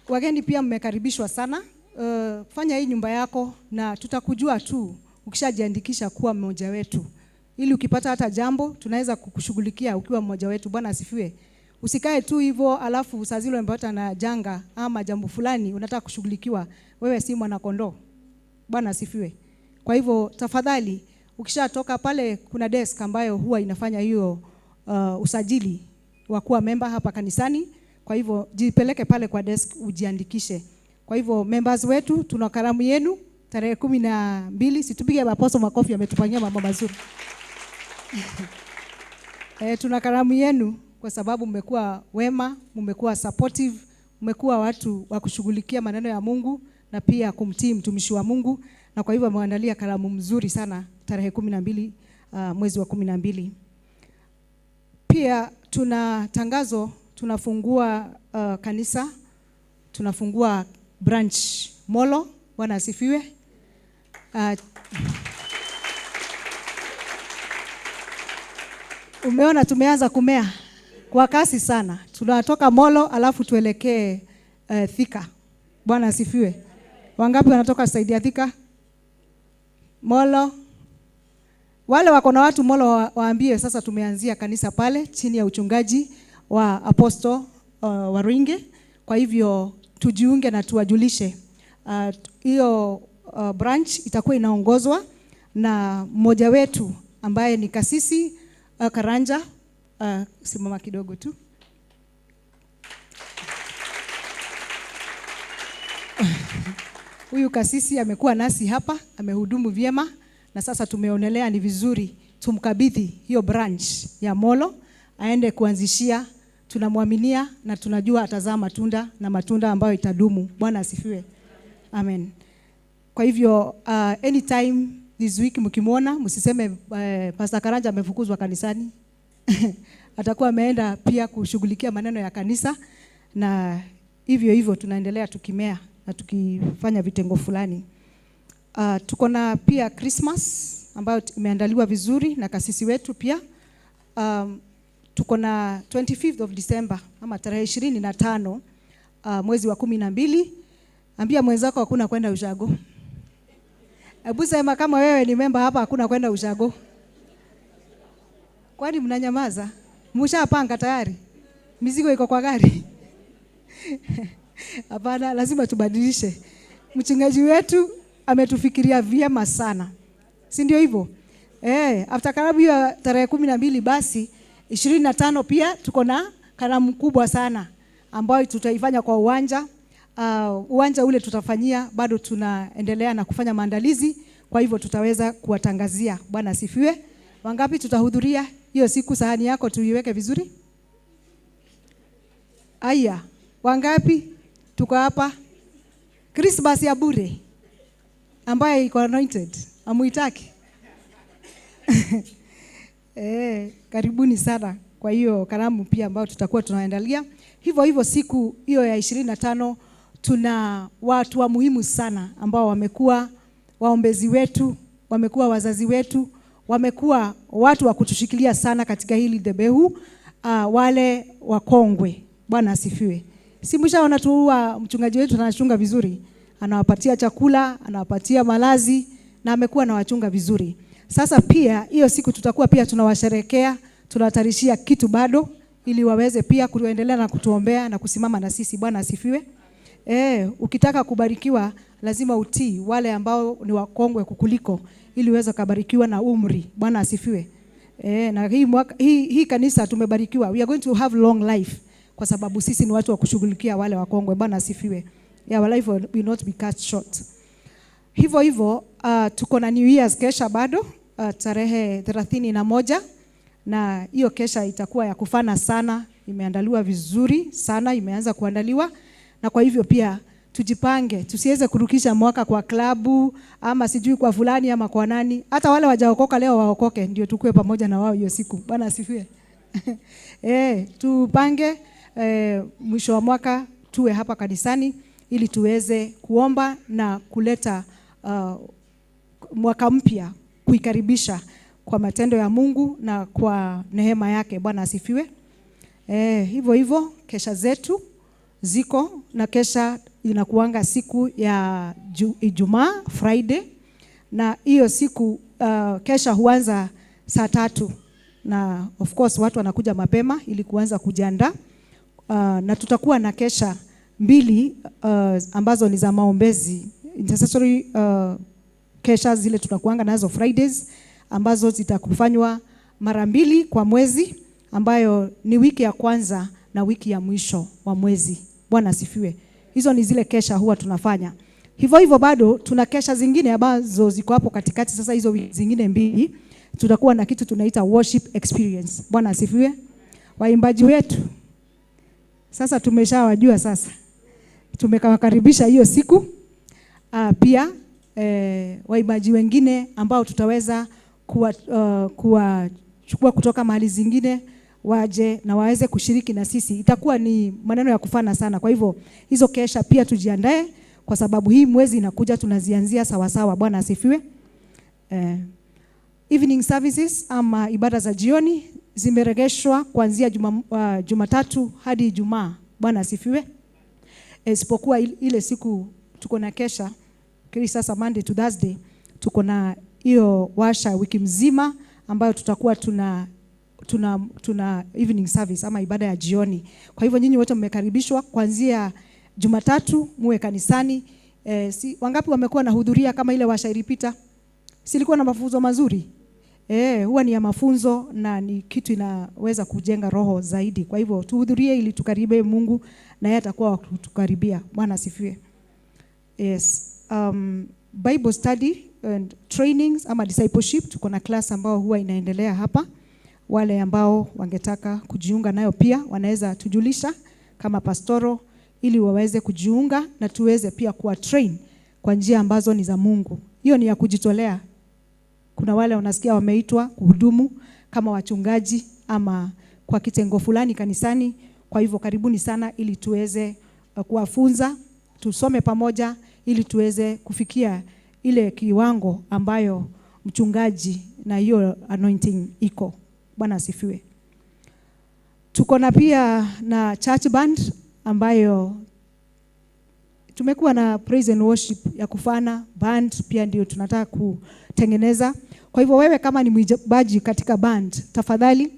Wageni pia mmekaribishwa sana. Fanya hii nyumba yako na tutakujua tu ukishajiandikisha kuwa mmoja wetu. Ili ukipata hata jambo tunaweza kukushughulikia ukiwa mmoja wetu. Bwana asifiwe. Usikae tu hivyo alafu saa zile umepata na janga ama jambo fulani unataka kushughulikiwa, wewe si mwana kondoo. Bwana asifiwe. Kwa hivyo tafadhali ukishatoka pale kuna desk ambayo huwa inafanya hiyo usajili wa kuwa member hapa kanisani. Kwa hivyo jipeleke pale kwa desk ujiandikishe. Kwa hivyo members wetu tuna karamu yenu tarehe 12. Situpige maposo makofi, ametufanyia mambo mazuri. Tuna karamu yenu kwa sababu mmekuwa wema, mmekuwa supportive, mmekuwa watu wa kushughulikia maneno ya Mungu na pia kumtii mtumishi wa Mungu, na kwa hivyo ameandalia karamu mzuri sana tarehe 12 mwezi wa 12. Pia tuna tangazo, tunafungua kanisa, tunafungua branch Molo. Bwana asifiwe. Umeona tumeanza kumea kwa kasi sana. Tunatoka Molo alafu tuelekee Thika. Bwana asifiwe. Wangapi wanatoka saidi ya Thika? Molo. Wale wako na watu Molo waambie sasa tumeanzia kanisa pale chini ya uchungaji wa Apostle Waruinge. Kwa hivyo tujiunge na tuwajulishe. Hiyo branch itakuwa inaongozwa na mmoja wetu ambaye ni kasisi Karanja. Simama kidogo tu. Huyu kasisi amekuwa nasi hapa, amehudumu vyema, na sasa tumeonelea ni vizuri tumkabidhi hiyo branch ya Molo aende kuanzishia. Tunamwaminia na tunajua atazaa matunda, na matunda ambayo itadumu. Bwana asifiwe. Amen. Kwa hivyo anytime this week mkimwona msiseme Pastor Karanja amefukuzwa kanisani. Atakuwa ameenda pia kushughulikia maneno ya kanisa, na hivyo hivyo tunaendelea tukimea na tukifanya vitengo fulani. Tuko na pia Christmas ambayo imeandaliwa vizuri na kasisi wetu pia. Tuko na 25th of December ama tarehe 25 mwezi wa 12. Ambia mwenzako hakuna kwenda ushago. Hebu sema kama wewe ni member hapa hakuna kwenda ushago. Kwani mnanyamaza? Mshapanga tayari? Mizigo iko kwa gari? Hapana, lazima tubadilishe. Mchungaji wetu ametufikiria vyema sana. Si ndio hivyo? After karamu hiyo tarehe 12 basi 25 pia tuko na karamu kubwa sana ambayo tutaifanya kwa uwanja. Uwanja ule tutafanyia, bado tunaendelea na kufanya maandalizi, kwa hivyo tutaweza kuwatangazia. Bwana asifiwe. Wangapi tutahudhuria hiyo siku? Sahani yako tuiweke vizuri. Aya, wangapi tuko hapa? Christmas ya bure ambayo iko anointed, amuitaki. Karibuni sana kwa hiyo karamu pia ambayo tutakuwa tunaendelea. Hivyo hivyo siku hiyo ya 25 tuna watu wa muhimu sana ambao wamekuwa waombezi wetu, wamekuwa wazazi wetu, wamekuwa watu wa kutushikilia sana katika hili dhehebu, wale wakongwe. Bwana asifiwe. Si mshaona tu huwa mchungaji wetu anachunga vizuri, anawapatia chakula, anawapatia malazi na amekuwa anawachunga vizuri. Sasa pia hiyo siku tutakuwa pia tunawasherehekea, tunawatarishia kitu bado ili waweze pia kuendelea na kutuombea na kusimama na sisi. Bwana asifiwe. Ukitaka kubarikiwa lazima utii wale ambao ni wakongwe kukuliko ili uweze kubarikiwa na umri. Bwana asifiwe. Na hii kanisa tumebarikiwa. We are going to have long life kwa sababu sisi ni watu wa kushughulikia wale wakongwe. Bwana asifiwe. Yeah, our life will not be cut short. Hivyo hivyo tuko na New Year's kesha bado tarehe 31, na hiyo kesha itakuwa ya kufana sana, imeandaliwa vizuri sana, imeanza kuandaliwa, na kwa hivyo pia tujipange, tusiweze kurukisha mwaka kwa klabu ama sijui kwa fulani ama kwa nani. Hata wale wajaokoka leo waokoke, ndio tukue pamoja na wao hiyo siku. Bwana asifiwe. Tupange mwisho wa mwaka tuwe hapa kanisani ili tuweze kuomba na kuleta mwaka mpya, kuikaribisha kwa matendo ya Mungu na kwa neema yake. Bwana asifiwe. Hivyo hivyo kesha zetu ziko, na kesha inakuanga siku ya Ijumaa, Friday, na hiyo siku kesha huanza saa 3, na of course watu wanakuja mapema ili kuanza kujiandaa. Na tutakuwa na kesha 2 ambazo ni za maombezi, intercessory kesha zile tunakuanga nazo Fridays, ambazo zitakufanywa mara 2 kwa mwezi, ambayo ni wiki ya kwanza na wiki ya mwisho wa mwezi. Bwana asifiwe. Hizo ni zile kesha huwa tunafanya. Hivyo hivyo bado tuna kesha zingine ambazo ziko hapo katikati. Sasa hizo wiki zingine 2 tutakuwa na kitu tunaita worship experience. Bwana asifiwe. Waimbaji wetu sasa tumeshawajua, sasa tumekawakaribisha hiyo siku. Pia waimbaji wengine ambao tutaweza kuwachukua kutoka mahali zingine waje na waweze kushiriki na sisi. Itakuwa ni maneno ya kufana sana. Kwa hivyo hizo kesha pia tujiandae, kwa sababu hii mwezi inakuja tunazianzia sawa sawa. Bwana asifiwe. Evening services ama ibada za jioni zimeregeshwa kuanzia Jumatatu hadi Ijumaa. Bwana asifiwe. Isipokuwa ile siku tuko na kesha, kili sasa Monday to Thursday tuko na hiyo washa wiki mzima ambayo tutakuwa tuna evening service ama ibada ya jioni. Kwa hivyo nyinyi wote mmekaribishwa kuanzia Jumatatu muwe kanisani. Wangapi wamekuwa na hudhuria kama ile washa ilipita? Silikuwa na mafunzo mazuri. Huwa ni ya mafunzo na ni kitu inaweza kujenga roho zaidi. Kwa hivyo tuhudhurie ili tukaribe Mungu na yeye atakuwa kutukaribia. Bwana asifiwe. Yes. Bible study and trainings ama discipleship, tuko na class ambao huwa inaendelea hapa. Wale ambao wangetaka kujiunga nayo pia wanaweza tujulisha kama pastoro ili waweze kujiunga na tuweze pia kuwa train kwa njia ambazo ni za Mungu. Hiyo ni ya kujitolea. Kuna wale wanasikia wameitwa kuhudumu kama wachungaji ama kwa kitengo fulani kanisani. Kwa hivyo karibuni sana ili tuweze kuwafunza, tusome pamoja ili tuweze kufikia ile kiwango ambayo mchungaji na hiyo anointing iko. Bwana asifiwe. Tuko na pia na church band ambayo tumekuwa na praise and worship ya kufana. Band pia ndio tunataka kutengeneza. Kwa hivyo wewe kama ni mwimbaji katika band, tafadhali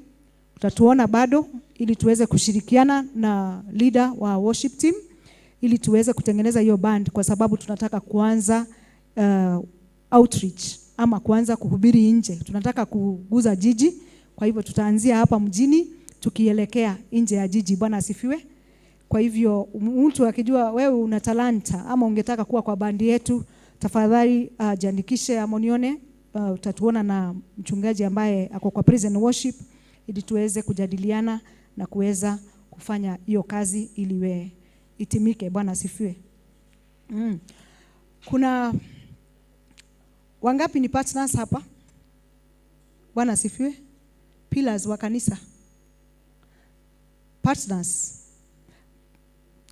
utatuona bado ili tuweze kushirikiana na leader wa worship team ili tuweze kutengeneza hiyo band, kwa sababu tunataka kuanza outreach ama kuanza kuhubiri nje. Tunataka kuguza jiji. Kwa hivyo tutaanzia hapa mjini tukielekea nje ya jiji. Bwana asifiwe. Kwa hivyo mtu akijua wewe una talanta ama ungetaka kuwa kwa bandi yetu, tafadhali jiandikishe ama unione. Utatuona na mchungaji ambaye ako kwa praise and worship ili tuweze kujadiliana na kuweza kufanya hiyo kazi ili itimike. Bwana asifiwe. Kuna wangapi ni partners hapa? Bwana asifiwe. Pillars wa kanisa. Partners.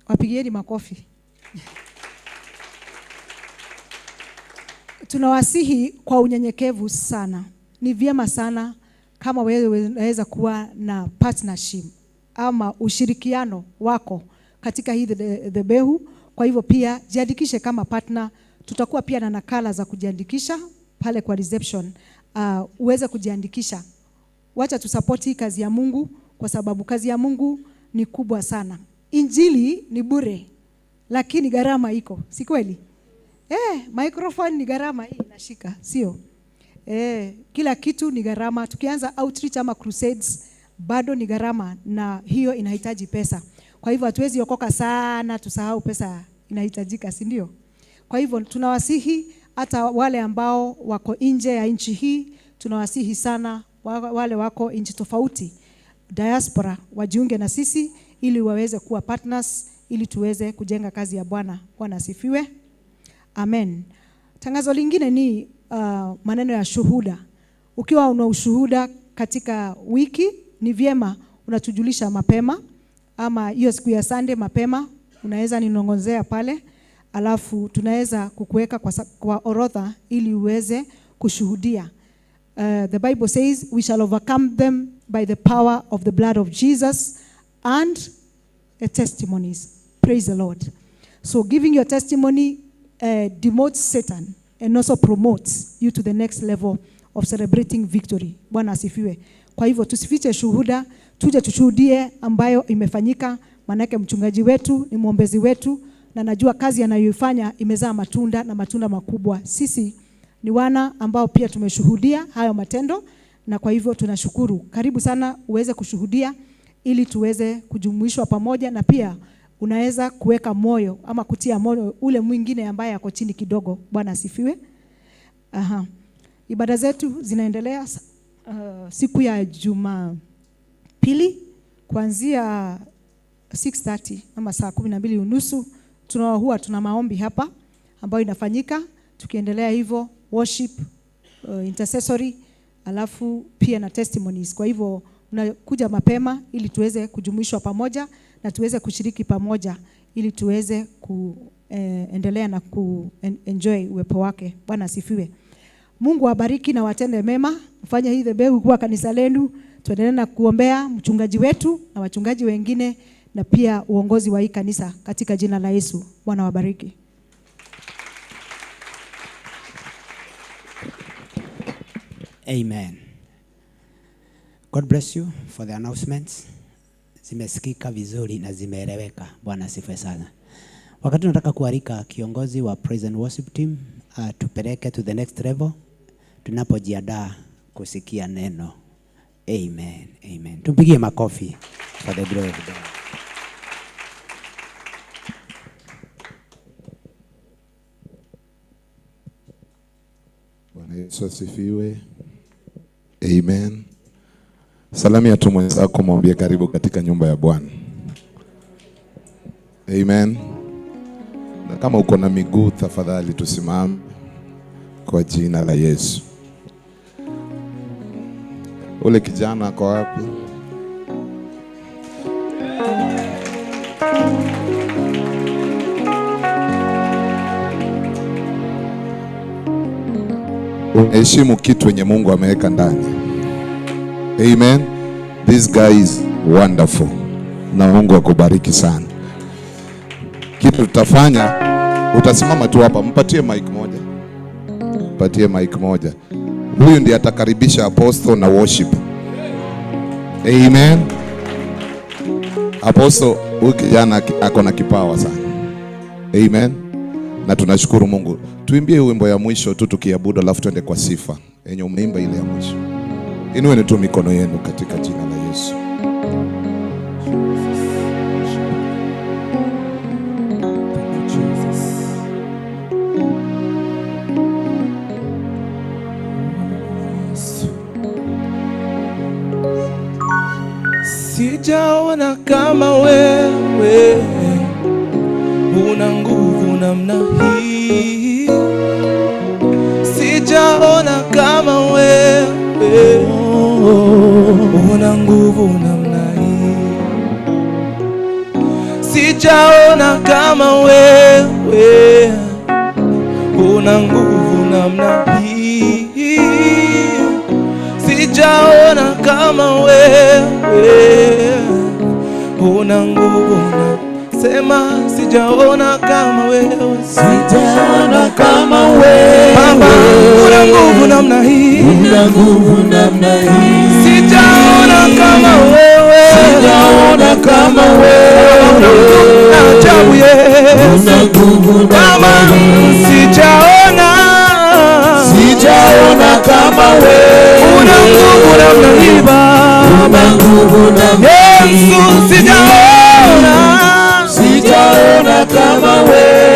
Wapigieni makofi. Tunawasihi kwa unyenyekevu sana. Ni vyema sana kama wewe unaweza kuwa na partnership ama ushirikiano wako katika hii dhebehu. Kwa hivyo pia jiandikishe kama partner. Tutakuwa pia na nakala za kujiandikisha pale kwa reception. Uweze kujiandikisha. Wacha tusupport hii kazi ya Mungu, kwa sababu kazi ya Mungu ni kubwa sana. Injili ni bure, lakini gharama iko, si kweli? Microphone ni gharama, hii inashika, sio? Kila kitu ni gharama. Tukianza outreach ama crusades bado ni gharama, na hiyo inahitaji pesa. Kwa hivyo hatuwezi okoka sana tusahau pesa inahitajika, si ndio? Kwa hivyo tunawasihi hata wale ambao wako nje ya nchi hii, tunawasihi sana wale wako nchi tofauti, diaspora, wajiunge na sisi ili waweze kuwa partners, ili tuweze kujenga kazi ya Bwana. Bwana asifiwe. Amen. Tangazo lingine ni maneno ya shuhuda. Ukiwa una ushuhuda katika wiki, ni vyema unatujulisha mapema, ama hiyo siku ya Sunday mapema unaweza ninongozea pale, alafu tunaweza kukuweka kwa orodha ili uweze kushuhudia. The Bible says we shall overcome them by the power of the blood of Jesus and the testimonies. Praise the Lord. So giving your testimony demotes Satan and also promotes you to the next level of celebrating victory. Bwana asifiwe. Kwa hivyo tusifiche shuhuda, tuje tushuhudie ambayo imefanyika, manake mchungaji wetu ni mwombezi wetu, na najua kazi anayoifanya imezaa matunda na matunda makubwa. Sisi ni wana ambao pia tumeshuhudia hayo matendo, na kwa hivyo tunashukuru. Karibu sana uweze kushuhudia ili tuweze kujumuishwa pamoja, na pia unaweza kuweka moyo ama kutia moyo ule mwingine ambaye ako chini kidogo. Bwana asifiwe. Aha. Ibada zetu zinaendelea siku ya Jumapili kuanzia 6:30 ama saa 12:30. Huwa tuna maombi hapa ambayo inafanyika, tukiendelea hivyo worship, intercessory, alafu pia na testimonies. Kwa hivyo unakuja mapema ili tuweze kujumuishwa pamoja na tuweze kushiriki pamoja ili tuweze kuendelea na kuenjoy uwepo wake. Bwana asifiwe. Mungu awabariki na watende mema. Mfanye hii dhabihu kuwa kanisa lenu. Tuendelee na kuombea mchungaji wetu na wachungaji wengine na pia uongozi wa hii kanisa katika jina la Yesu. Bwana wabariki. Amen. God bless you for the announcements. Zimesikika vizuri na zimeeleweka. Bwana asifiwe sana. Wakati tunataka kualika kiongozi wa Praise and Worship team tupeleke to the next level tunapojiandaa kusikia neno. Amen. Amen. Tumpigie makofi for the glory of God. Bwana Yesu asifiwe. Amen. Salamia tu mwenzako, mwambie karibu katika nyumba ya Bwana. Amen. Na kama uko na miguu tafadhali tusimame kwa jina la Yesu. Ule kijana ako wapi? Unaheshimu kitu yenye Mungu ameweka ndani. Amen. This guy is wonderful. Na Mungu akubariki sana. Kitu tutafanya, utasimama tu hapa, mpatie mic moja. Mpatie mic moja. Huyu ndiye atakaribisha apostle na worship. Amen. Apostle, huyu kijana ako na kipawa sana. Amen. Na tunashukuru Mungu. Tuimbie wimbo ya mwisho tu tukiabudu, alafu tuende kwa sifa. Yenye umeimba ile ya mwisho. Inueni tu mikono yenu katika jina la Yesu. Sijaona kama wewe una nguvu namna hii. Sijaona kama wewe una nguvu namna hii. Sijaona kama wewe una nguvu namna hii. Sijaona kama wewe una nguvu na sema sijaona kama wewe. Sijaona kama wewe. Baba una nguvu namna hii. Una nguvu namna hii. Sijaona kama wewe. Sijaona kama wewe. Una nguvu na ajabu Yesu. Una nguvu namna hii. Sijaona. Sijaona kama wewe. Una nguvu namna hii Baba. Una nguvu namna hii. Yesu sijaona. Sijaona kama wewe.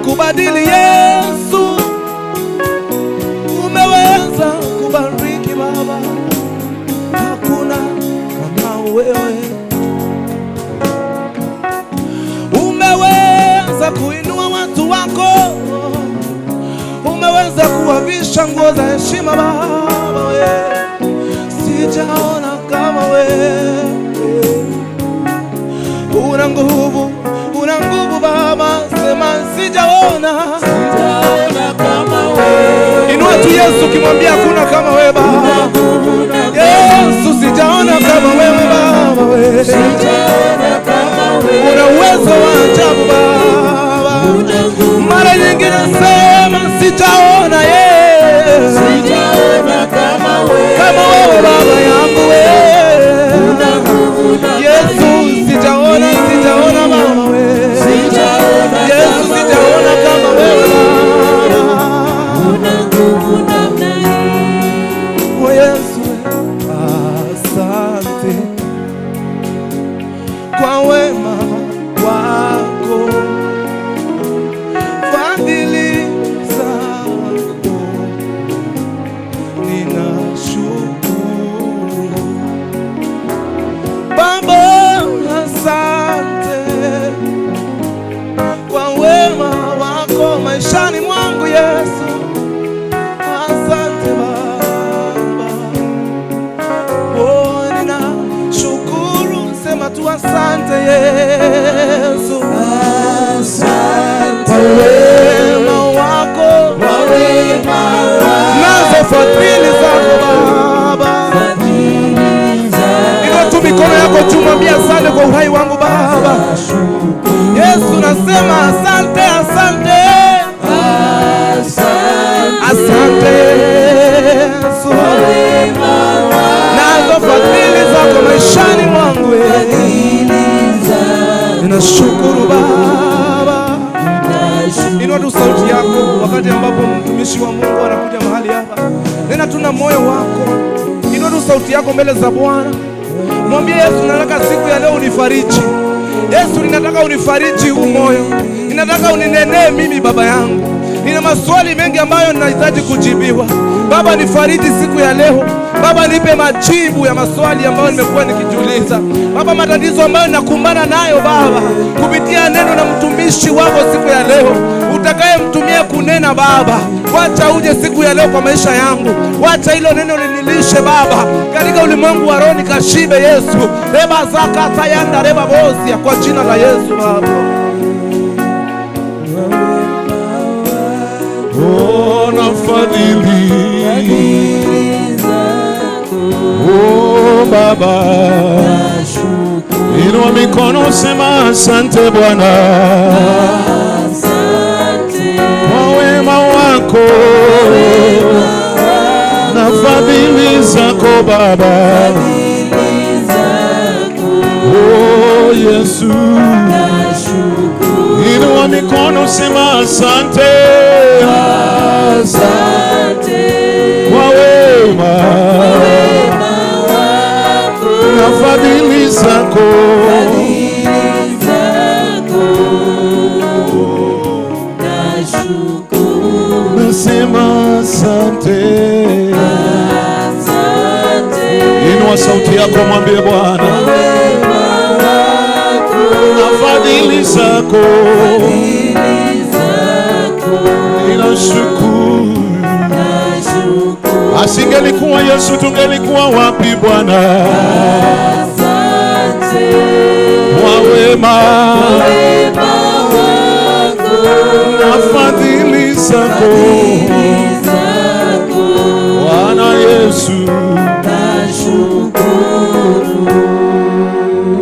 kubadili Yesu, umeweza kubariki Baba, hakuna kama wewe. Umeweza kuinua watu wako, umeweza kuwavisha nguo za heshima Baba we, sijaona kama wewe. Una nguvu, una nguvu Baba, sema sijaona, sijaona kama wewe. Inua tu Yesu kimwambia hakuna kama wewe Baba. Yesu, sijaona kama wewe Baba we, sijaona kama wewe. Una uwezo wa ajabu Baba. Mara nyingine sema sijaona Yesu, sijaona kama wewe, kama wewe Baba yangu wewe. Yesu, sijaona, sijaona Baba wewe, sijaona Yesu, sijaona kama wewe Baba. Una nguvu namna hii, oh Yesu, asante kwa wema wako, fadhili zako ninashukuru Baba, asante kwa wema wako maishani mwangu Yesu, asante Baba, oh ninashukuru, sema tu asante Yesu, asante kwa wema wako, nazo fadhili zako Baba. Inua tu mikono yako juu, mwambie asante kwa uhai wangu Baba. Yesu, nasema asante, asante, asante Yesu, nazo fadhili zako maishani mwangu, ninashukuru Baba. Inua tu sauti yako wakati ambapo mtumishi wa Mungu anakuja mahali hapa. Nena tu na moyo wako. Inua tu sauti yako mbele za Bwana. Mwambie Yesu, nataka siku ya leo unifariji. Yesu, ninataka unifariji huu moyo. Ninataka uninenee mimi Baba yangu. Nina maswali mengi ambayo ninahitaji kujibiwa. Baba, nifariji siku ya leo. Baba, nipe majibu ya maswali ambayo nimekuwa nikijiuliza. Baba, matatizo ambayo nakumbana nayo Baba, kupitia neno na mtumishi wako siku ya leo utakayemtumia kunena Baba, wacha uje siku ya leo kwa maisha yangu. Wacha hilo neno linilishe Baba, katika ulimwengu wa roho nikashibe Yesu. Reba zaka tayanda reba bozia, kwa jina la Yesu Baba. Oh, na fadhili, oh Baba, inua mikono sema asante Bwana kwa wema wako na fadhili zako Baba. Oh Yesu, inua mikono sema asante, asante kwa wema na fadhili zako. Nasema asante. Inua sauti yako mwambie Bwana na fadhili zako ninashukuru. Asingelikuwa Yesu tungelikuwa wapi Bwana? Kwa wema na fadhili zako Bwana Yesu nashukuru.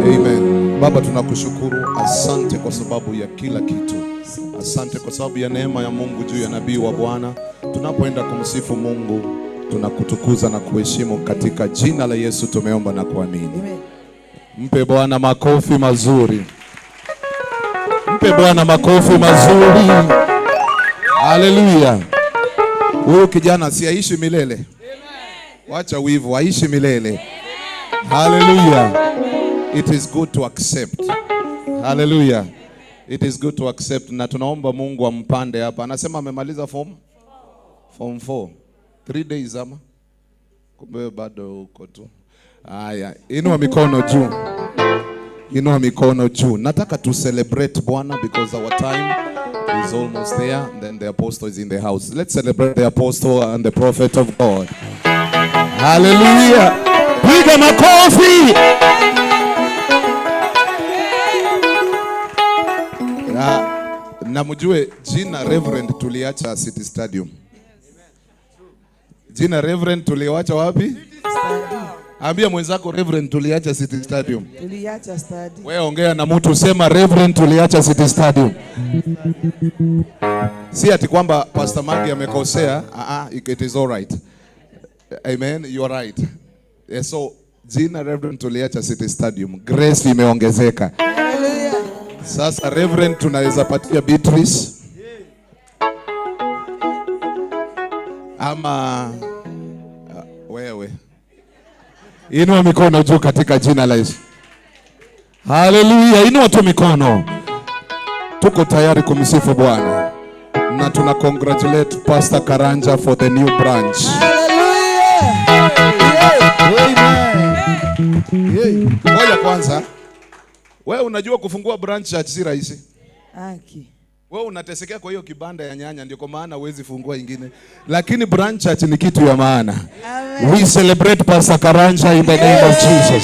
Amen. Baba, tunakushukuru, asante kwa sababu ya kila kitu. Asante kwa sababu ya neema ya Mungu juu ya nabii wa Bwana. Tunapoenda kumsifu Mungu, tunakutukuza na kuheshimu katika jina la Yesu tumeomba na kuamini. Mpe Bwana makofi mazuri. Mpe Bwana makofi mazuri. Haleluya. Huyu kijana si aishi milele. Wacha wivu, aishi milele. Haleluya. It is good to accept. Haleluya. It is good to accept, na tunaomba Mungu ampande hapa. Anasema amemaliza form 4. 3 days ama? Kumbe bado uko tu. Haya, inua mikono juu. Inua mikono juu. Nataka to celebrate Bwana because our time is almost there. And then the apostle is in the house. Let's celebrate the apostle and the prophet of God. Hallelujah. Piga makofi. Na mjue jina Reverend tuliacha City Stadium. Jina Reverend tuliacha wapi? Ambia mwenzako Reverend tuliacha City Stadium. Tuliacha stadium. Wewe ongea na mtu sema Reverend tuliacha City Stadium. Si ati kwamba Pastor Maggie amekosea. It is all right. Amen, you are right. Yeah, so jina Reverend tuliacha City Stadium. Grace imeongezeka. Sasa Reverend tunaweza patia Beatrice ama wewe. Inua mikono juu katika jina la Yesu. Hallelujah, inua tu mikono. Tuko tayari kumsifu Bwana. Na tuna congratulate Pastor Karanja for the new branch. Amen. Ngoja kwanza. Wewe unajua kufungua branch church si rahisi. Aki. Wewe unatesekea kwa hiyo kibanda ya nyanya, ndio kwa maana huwezi fungua ingine. Lakini branch church ni kitu ya maana. Amen. We celebrate Pastor Karanja in the name of Jesus.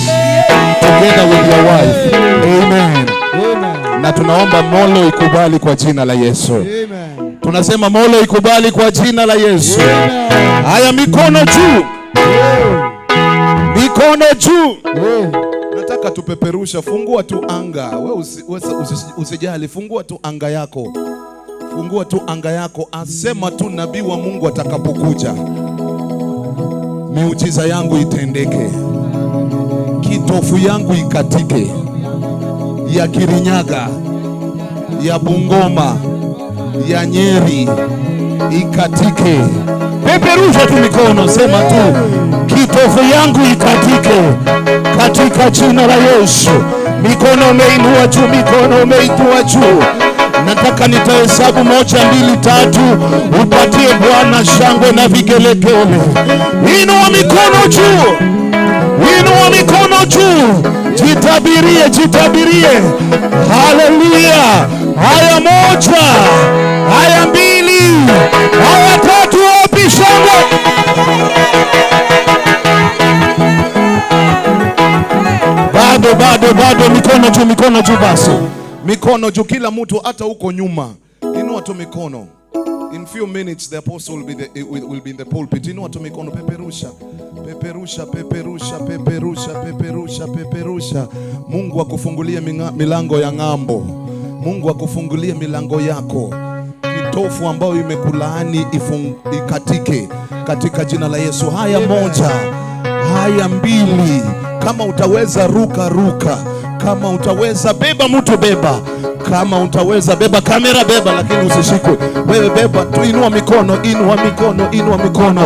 Together with your wife. Amen. Amen. Na tunaomba Molo ikubali kwa jina la Yesu. Amen. Tunasema Molo ikubali kwa jina la Yesu. Amen. Haya, mikono juu. Mikono juu. Nataka tupeperusha, fungua tu anga. Wewe usijali, fungua tu anga yako. Fungua tu anga yako. Asema tu nabii wa Mungu atakapokuja, miujiza yangu itendeke, kitofu yangu ikatike, ya Kirinyaga, ya Bungoma, ya Nyeri ikatike. Peperusha tu mikono, sema tu kitofu yangu ikatike katika jina la Yesu. Mikono umeinua juu, mikono umeinua juu. Nataka nitahesabu 1 2 3, upatie Bwana shangwe na vigelegele. Inua mikono juu, inua mikono juu, jitabirie, jitabirie. Haleluya. Haya 1, haya 2, haya 3, wapi shangwe? Bado, bado, bado, mikono juu, mikono juu basi. Mikono juu, kila mtu hata huko nyuma. Inua tu mikono. In few minutes the apostle will be in the pulpit. Inua tu mikono, peperusha. Peperusha, peperusha, peperusha, peperusha, peperusha. Mungu akufungulie milango ya ng'ambo. Mungu akufungulie milango yako. Kitofu ambayo imekulaani ikatike katika jina la Yesu. Haya 1, haya 2. Kama utaweza ruka ruka. Kama utaweza beba mtu beba. Kama utaweza beba kamera beba, lakini usishikwe. Wewe beba tu, inua mikono, inua mikono, inua mikono.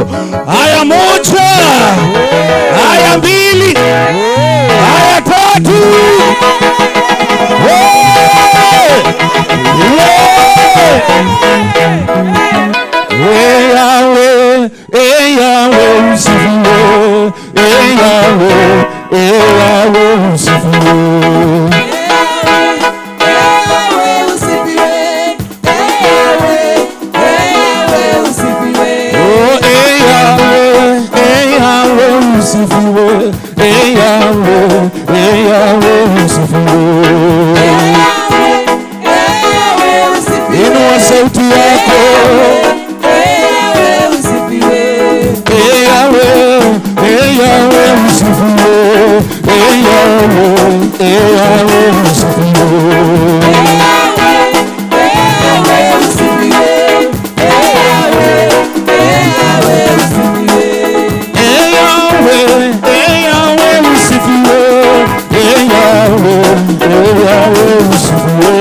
Haya 1, haya 2, haya 3. Yahweh, Yahweh usifiwe, Yahweh, Yahweh usifiwe. Yahweh usifiwe, Yahweh, Yahweh usifiwe. Oh, Yahweh, Yahweh usifiwe, Yahweh, Yahweh usifiwe. Yahweh usifiwe. Inua sauti yako. Yahweh usifiwe. Yahweh, Yahweh usifiwe. Yahweh, Yahweh usifiwe. Yahweh usifiwe. Yahweh, Yahweh usifiwe. Yahweh, Yahweh usifiwe. Yahweh, Yahweh usifiwe.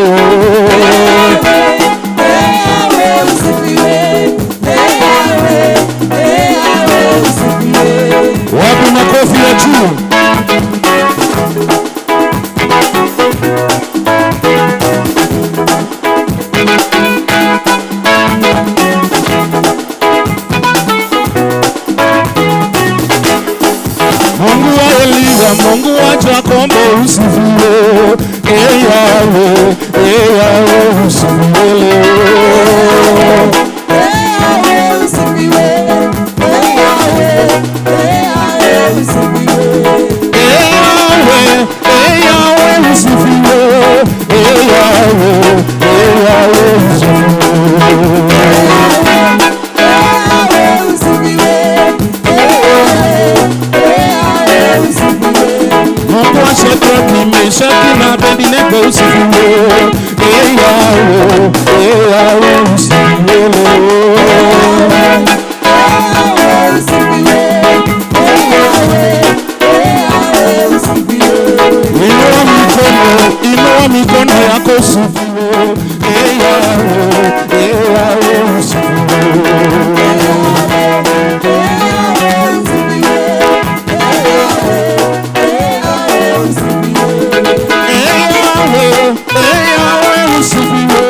Yahweh usifiwe. Yahweh, Yahweh usifiwe. Wapi makofi ya juu? Inua mikono yako usifiwe, Yahweh, usifiwe. Yahweh, usifiwe,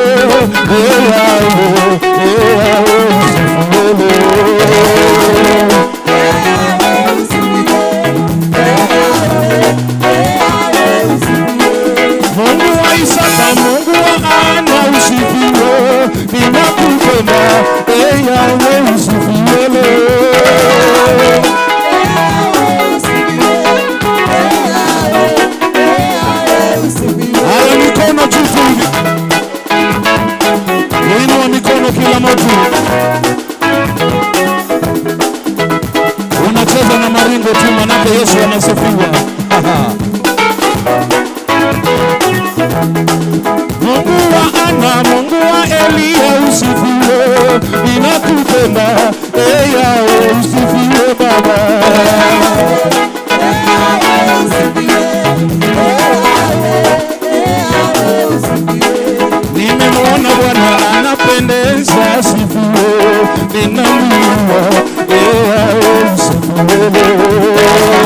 Yahweh, usifiwe. Mungu wa Isaka, Mungu wa Ana usifiwe, ninakupenda, Yahweh usifiwe. Haya, mikono juu tu hivi. Inua mikono kila mtu. Unacheza na maringo tu manake Yesu anasifiwa. Mungu wa Ana, Mungu wa Eliya usifiwe, ninakupenda, Yahweh usifiwe Baba. Nimemwona Bwana anapendeza, asifiwe, ninamuinua, Yahweh usifiwe.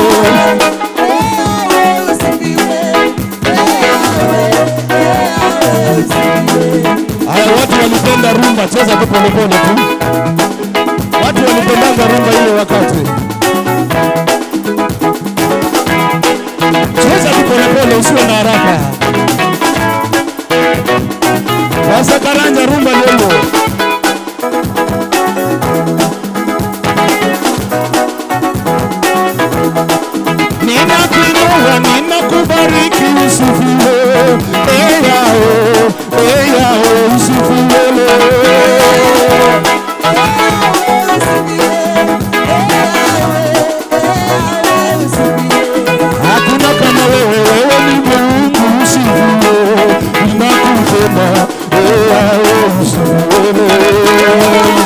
Haya, watu walipenda rumba, cheza tu polepole tu. Watu walipendanga rumba ile wakati. Cheza tu polepole, usiwe na haraka. Sasa karanja rumba leo. Ninakuinua, ninakubariki usifiwe, Yahweh, Yahweh usifiwe. Hakuna kama wewe, wewe ni Mungu usifiwe, ninakupenda, Yahweh usifiwe.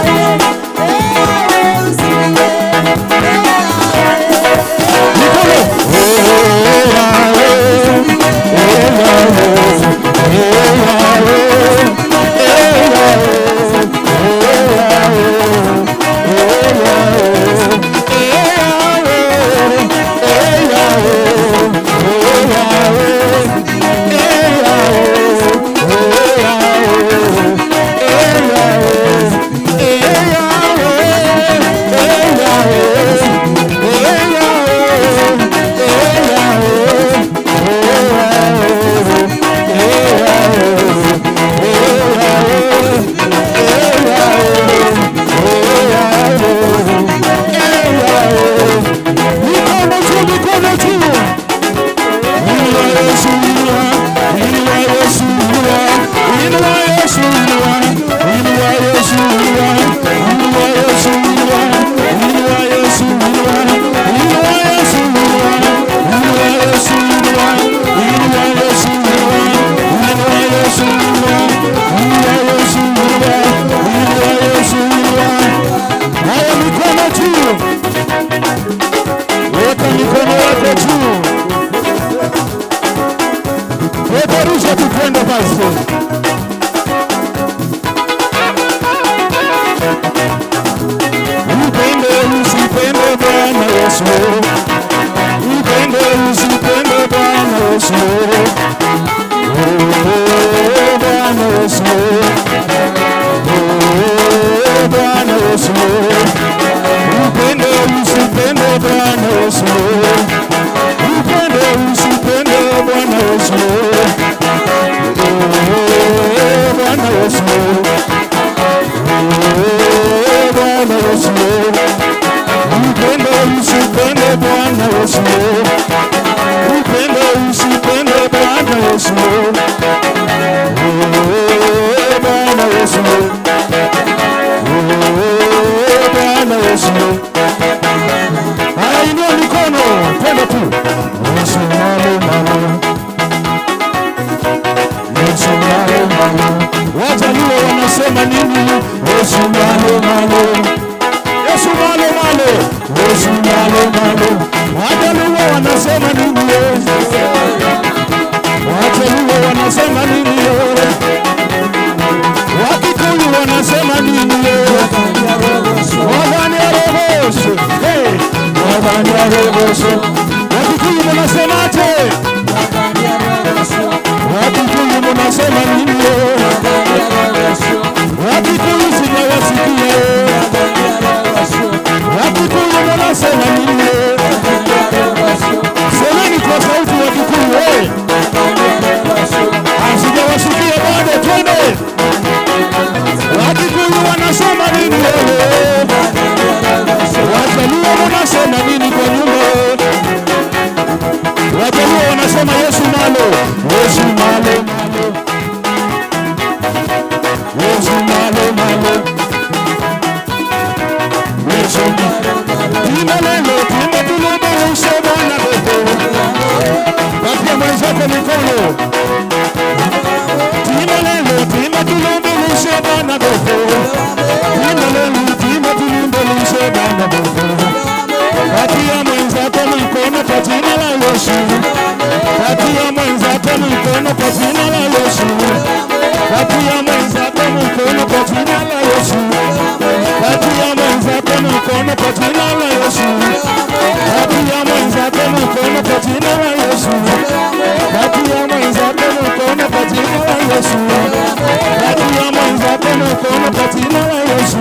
Haya, mikono juu. Weka mikono yako juu. Peperusha tukwende basi. Upende usipende Bwana Yesu. Upende usipende Bwana Yesu. Oh, Bwana Yesu. Oh, Bwana Yesu. Upende usipende Bwana Yesu. Upende usipende Bwana Yesu. Oh, Bwana Yesu. Oh, Bwana Yesu. Upende usipende Bwana Yesu. Upende usipende Bwana Yesu. Oh, Bwana Yesu. Oh, Wakikuyu mnasemaje? Wakikuyu mnasema nini? Wakikuyu sijawasikia. Wakikuyu mnasema nini? Semeni kwa sauti Wakikuyu. Sijawasikia bado, twende. Wakikuyu wanasema nini? Wajaluo wanasema nini kwa nyumba? Wajaluo wanasema Yesu malo, Yesu malo, Yesu malo malo, Yesu malo. Tima lelo, tima tulubu usema na bebo. Patia mwenzako mikono. Tima lelo, tima tulubu usema na bebo. Tima lelo, tima tulubu usema na bebo. Patia mwenzako mikono kwa jina la Yesu. Patia mwenzako mikono kwa jina la Yesu. Patia mwenzako mikono kwa jina la Yesu. Patia mwenzako mikono kwa jina la Yesu. Patia mwenzako mikono kwa jina la Yesu. Patia mwenzako mikono kwa jina la Yesu. Patia mwenzako mikono kwa jina la Yesu.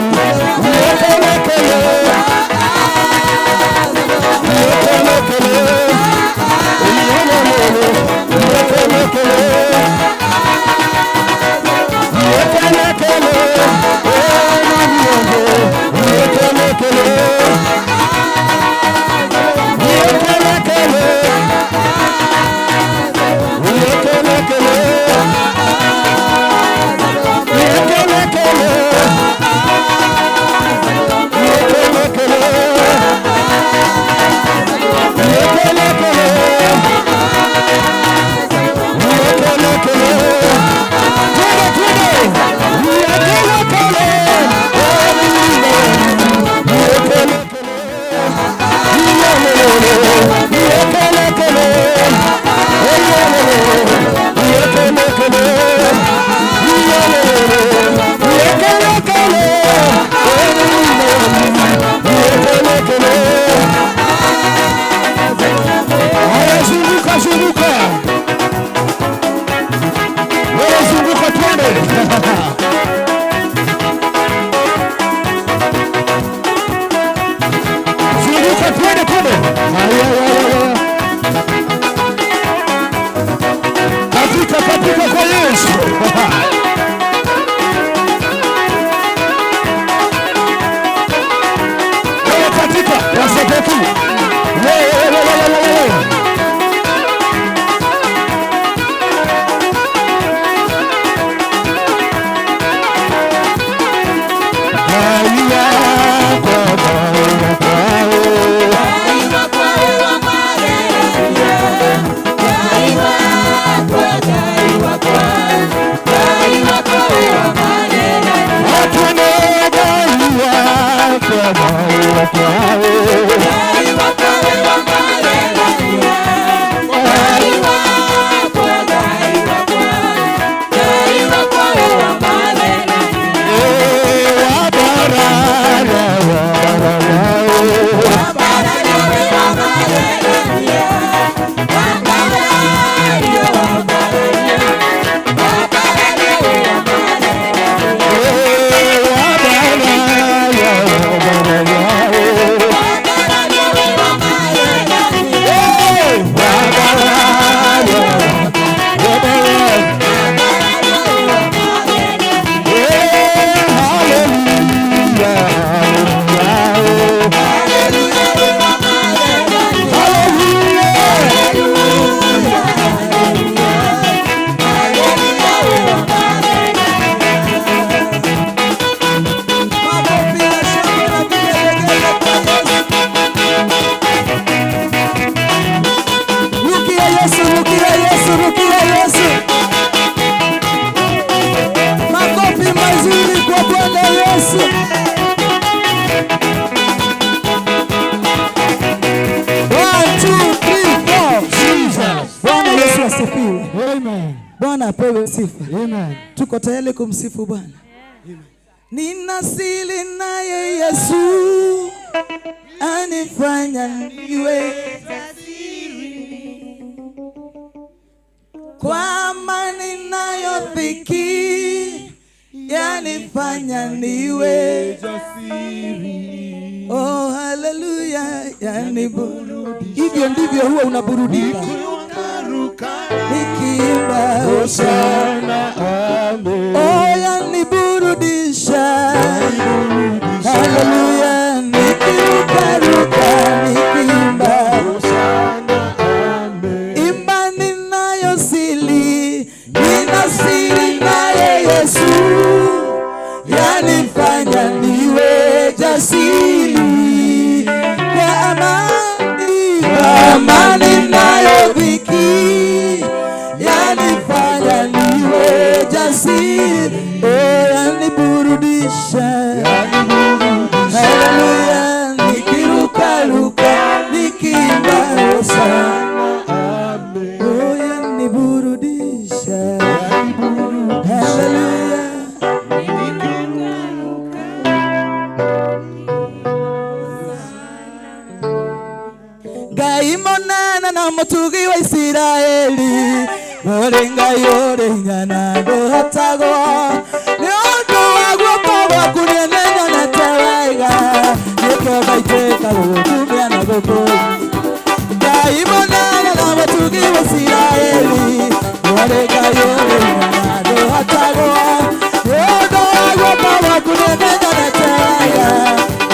Amen. Tuko tayari kumsifu Bwana. Nina siri naye Yesu. Anifanya niwe jasiri kwa amani nayo dhiki, yanifanya niwe jasiri. Oh, haleluya, yaniburudisha. Hivyo ndivyo huwa unaburudika. Nikiimba Hosana, amen. Oh, yaniburudisha. Haleluya, nikirukaruka nikiimba Hosana, amen. Imba ninayo siri, nina siri naye Yesu, yanifanya niwe jasiri kwa amani, kwa amani nayo dhiki, yanifanya niwe jasiri, oh, yaniburudisha, haleluya, nikirukaruka nikiimba hosana, oh, yaniburudisha, haleluya. Ngai monana na mutugi wa Isiraeli, uri Ngai uri hinya na ndũhotagwo, nĩ ũndũ wa guoko gwaku niĩ nĩnyonete wega, nĩkĩo ngaitĩka gũgũkumia na gũkũria. Ngai monana na mutugi wa Isiraeli, uri Ngai uri hinya na ndũhotagwo, nĩ ũndũ wa guoko gwaku niĩ nĩnyonete wega,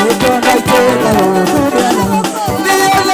nĩkĩo ngaitĩka gũgũkumia na gũkũria.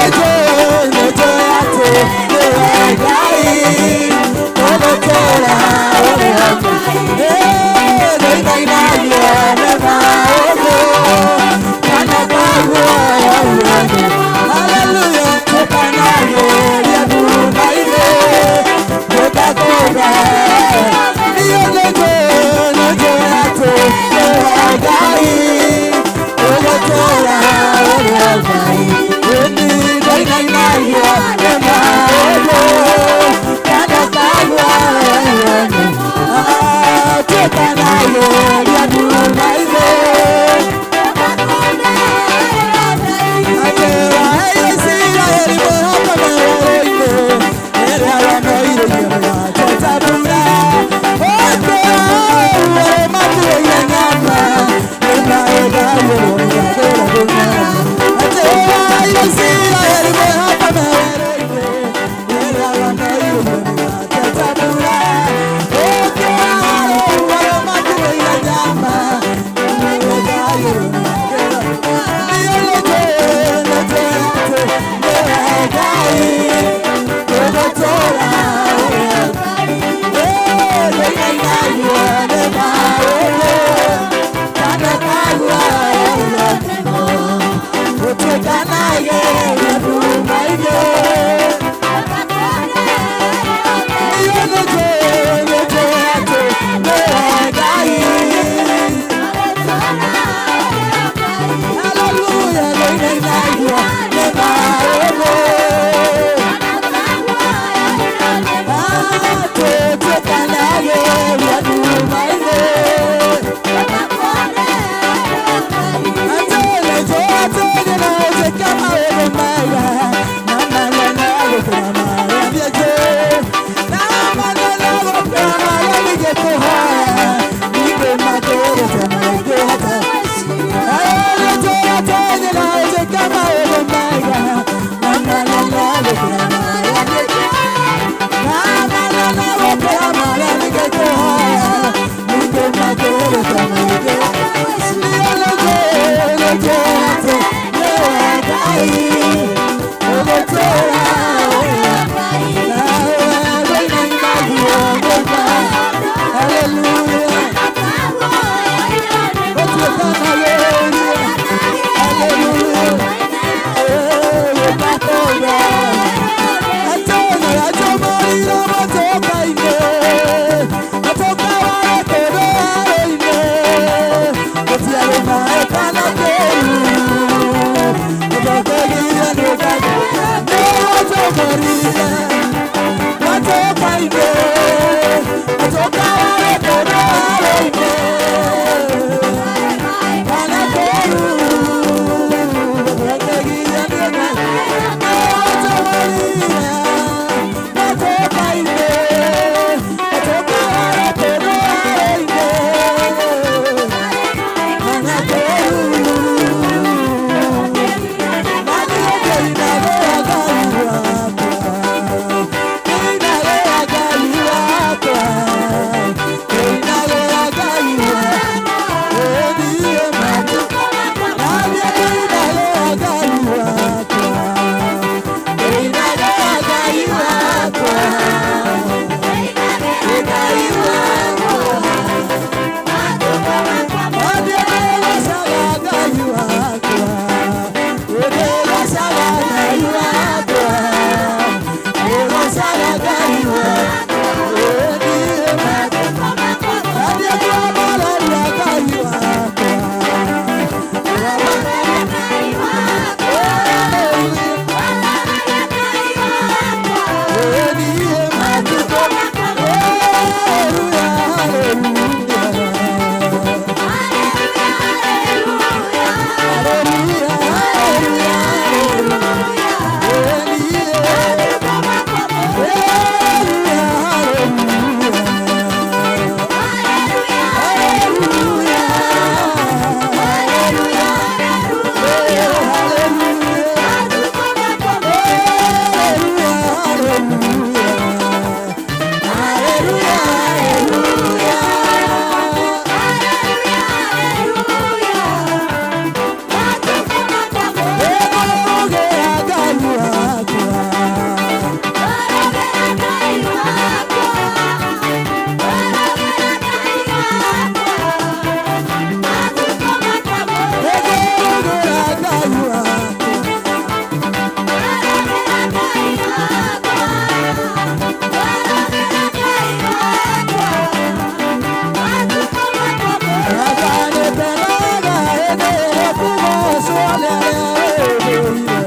Nĩngenaga hĩndĩ ĩrĩa kũgocwo nĩ arĩa wĩthũire.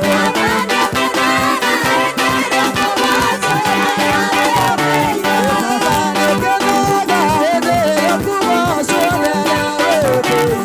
Baba nĩngenaga hĩndĩ ĩrĩa kũgocwo nĩ arĩa wĩthũire.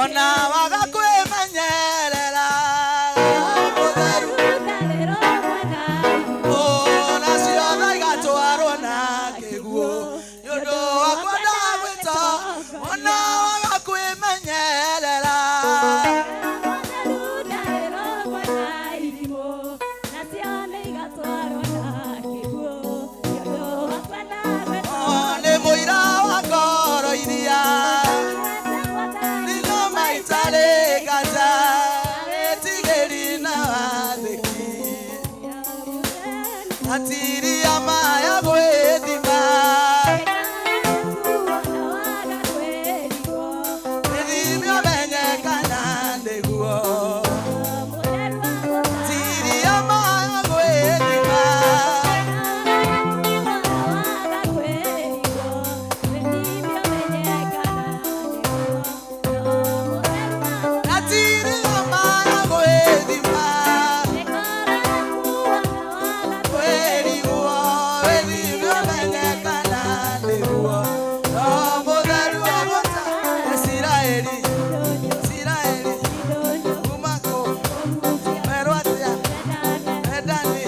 Ona waga kwĩmenyerera mũtheru ona ciothe igatwarwo na kĩguũ nĩ ũndũ wa kwenda gwĩta ona waga kwĩmenyerera. Nĩ mũira wa ngoro iria nino maitarĩ nganja wĩtigĩri na wathĩki atiria maya gwĩthima ĩthime ũmenye kana nĩguo tiria maya gwĩthima. Atiria maya gwĩthima wĩriguo wĩthime ũmenye kana nĩguo no mũtheru wa bata Isiraeli Isiraeli kuma kũ werwo atĩa wendani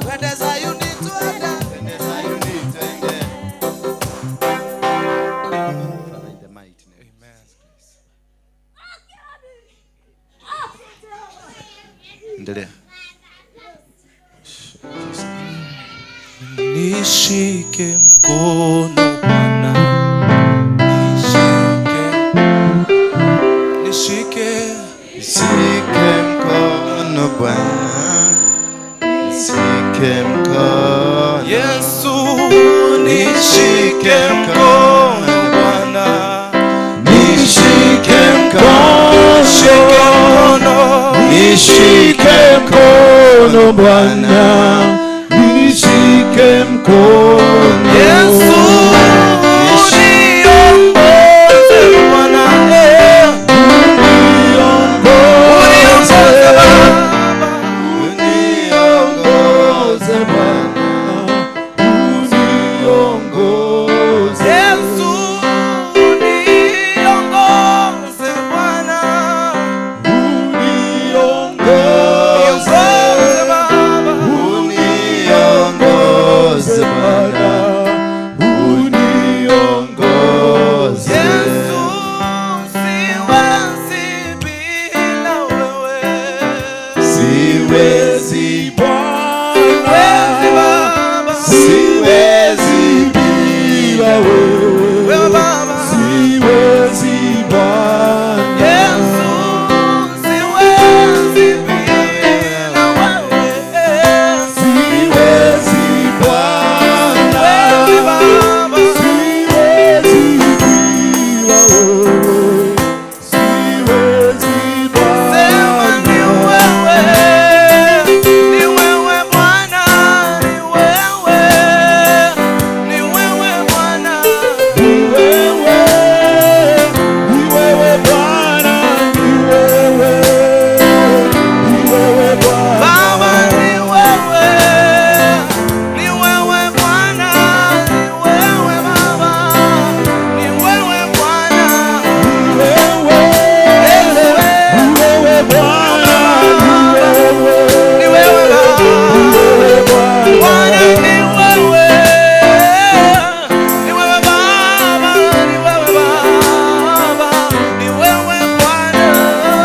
twende Zayuni twende. Father, in the mighty name of Jesus Christ. Endelea. Nishike mkono Bwana, nishike, nishike, Nishike mkono Bwana, nishike mkono. Yesu, nishike mkono Bwana, Nishike mkono, nishike mkono, nishike mkono Bwana, nishike mkono. Yesu, niongoze Bwana, Uniongoze uniongoze Baba, uniongoze Bwana, uniongoze. Yesu, niongoze Bwana, Uniongoze, niongoze Baba, uniongoze Bwana, uniongoze. Yesu, siwezi bila wewe, Siwezi siwezi Bwana, Baba, siwezi bila wewe, wewe Baba, siwezi Bwana. Yesu, siwezi bila wewe, Siwezi Bwana, siwezi Baba, siwezi bila wewe, siwezi sema ni Bwana. wewe, ni wewe Bwana, ni wewe Bwana, Ni wewe, ni wewe Bwana, ni wewe, ni wewe Bwana. Baba, ni wewe Bwana, ni wewe Baba, ni wewe Bwana, Ni wewe, ni wewe Bwana, ni wewe, ni wewe Baba. ni wewe Bwana. Bwana ni wewe, ni wewe Baba, ni wewe Baba, ni wewe Bwana,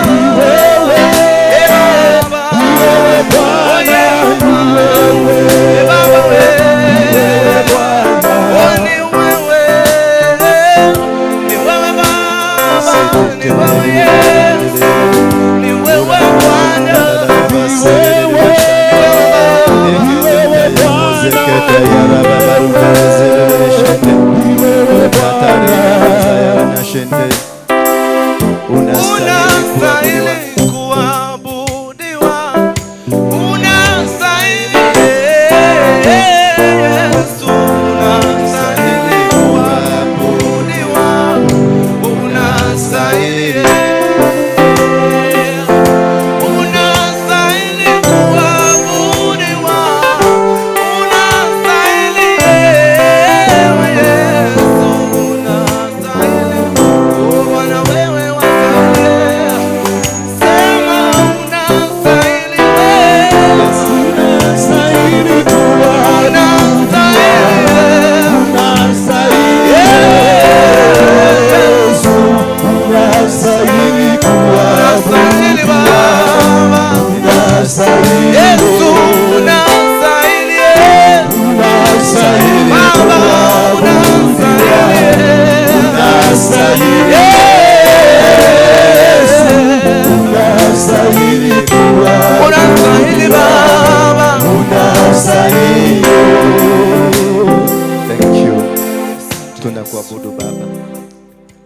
Ni wewe, Baba, ni wewe Bwana, ni wewe, Baba we, ni wewe Bwana. oh ni wewe, ni wewe Baba, ni wewe Yesu, ni wewe Bwana, Ni wewe, ni wewe Bwana, ni wewe Bwana. Unastahili kuabudiwa, unastahili Yesu, unastahili kuabudiwa, unastahili, unastahili kuabudiwa.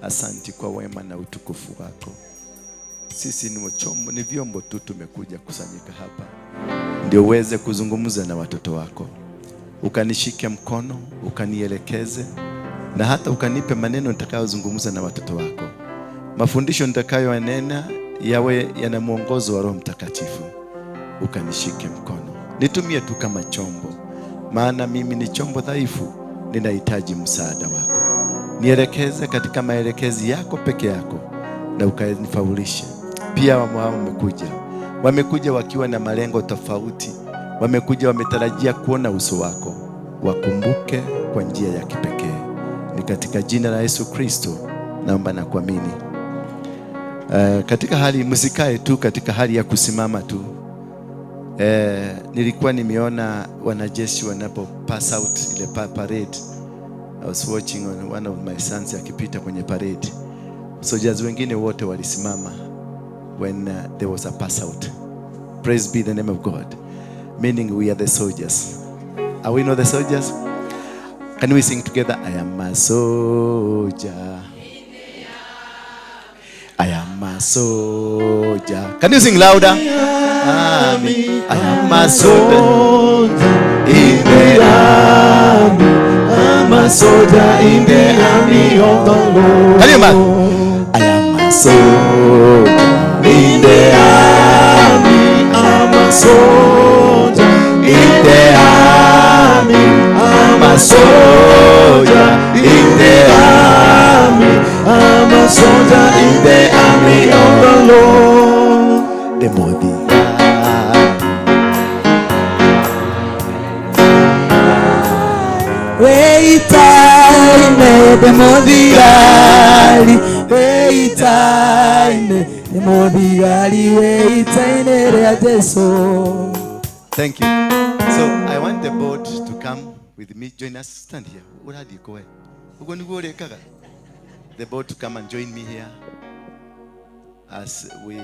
Asanti kwa wema na utukufu wako. Sisi ni chombo, ni vyombo tu, tumekuja kusanyika hapa ndio uweze kuzungumza na watoto wako, ukanishike mkono, ukanielekeze, na hata ukanipe maneno nitakayozungumza na watoto wako. Mafundisho nitakayoyanena yawe yana mwongozo wa Roho Mtakatifu. Ukanishike mkono, nitumie tu kama chombo, maana mimi ni chombo dhaifu, ninahitaji msaada wako. Nielekeze katika maelekezi yako peke yako na ukanifaulishe. Pia wamekuja wakiwa na malengo tofauti, wamekuja wametarajia kuona uso wako. Wakumbuke kwa njia ya kipekee. Ni katika jina la Yesu Kristo naomba na kuamini. Katika hali, msikae tu katika hali ya kusimama tu. Nilikuwa nimeona wanajeshi wanapo pass out ile parade. I was watching on one of my sons akipita kwenye parade. Soldiers wengine wote walisimama when there was a pass out. Praise be the name of God. Meaning we are the soldiers. Are we not the soldiers? Can we sing together? I am a soldier. I am a soldier. Can you sing louder? Army. I am a soldier in the army. I'm a soldier in the army of the Lord. Can you imagine? I am a soldier in the army. I'm a soldier in the army. I'm a soldier in the army. I'm a soldier in the army of the Lord. The Modi. Weitaine demodigali, weitaine demodigali, weitaine rea Jesu. Thank you. So I want the board to come with me. Join us. Stand here. The board to come and join me here as we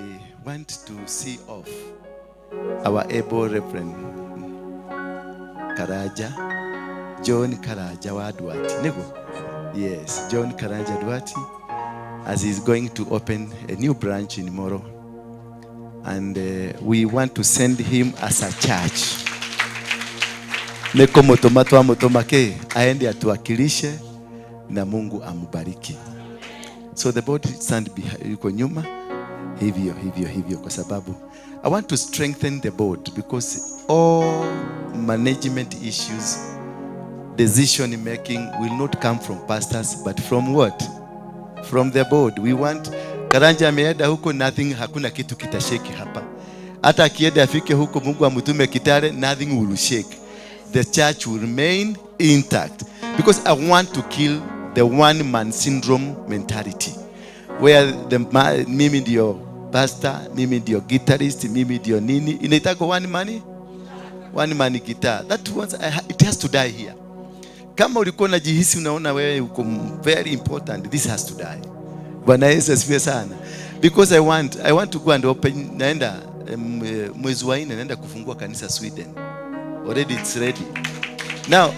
want to see off our able Reverend Karaja, John Karaja wa Duarte. Nego? Yes, John Karaja Duarte, as he's going to open a new branch in Moro. And we want to send him as a church. Neko motomatwa motomake, aende atuwakilishe na Mungu amubariki. So the board stand behind, yuko nyuma, hivyo, hivyo, hivyo, kwa sababu I want to strengthen the board because all management issues, decision making will not come from pastors, but from what? From the board. We want Karanja ameenda huko, nothing, hakuna kitu kitasheki hapa. Hata akienda afike huko, Mungu amtume Kitale, nothing will shake. The church will remain intact. Because I want to kill the one man syndrome mentality, where the mimi ndio pastor, mimi ndio guitarist, mimi ndio nini. Inaitaka one man guitar. That once it has to die here. Kama ulikuwa unajihisi unaona wewe uko very important, this has to die. Bwana Yesu asifiwe sana. Because I want to go and open, naenda mwezi wa 4 naenda kufungua kanisa Sweden. Already it's ready. Now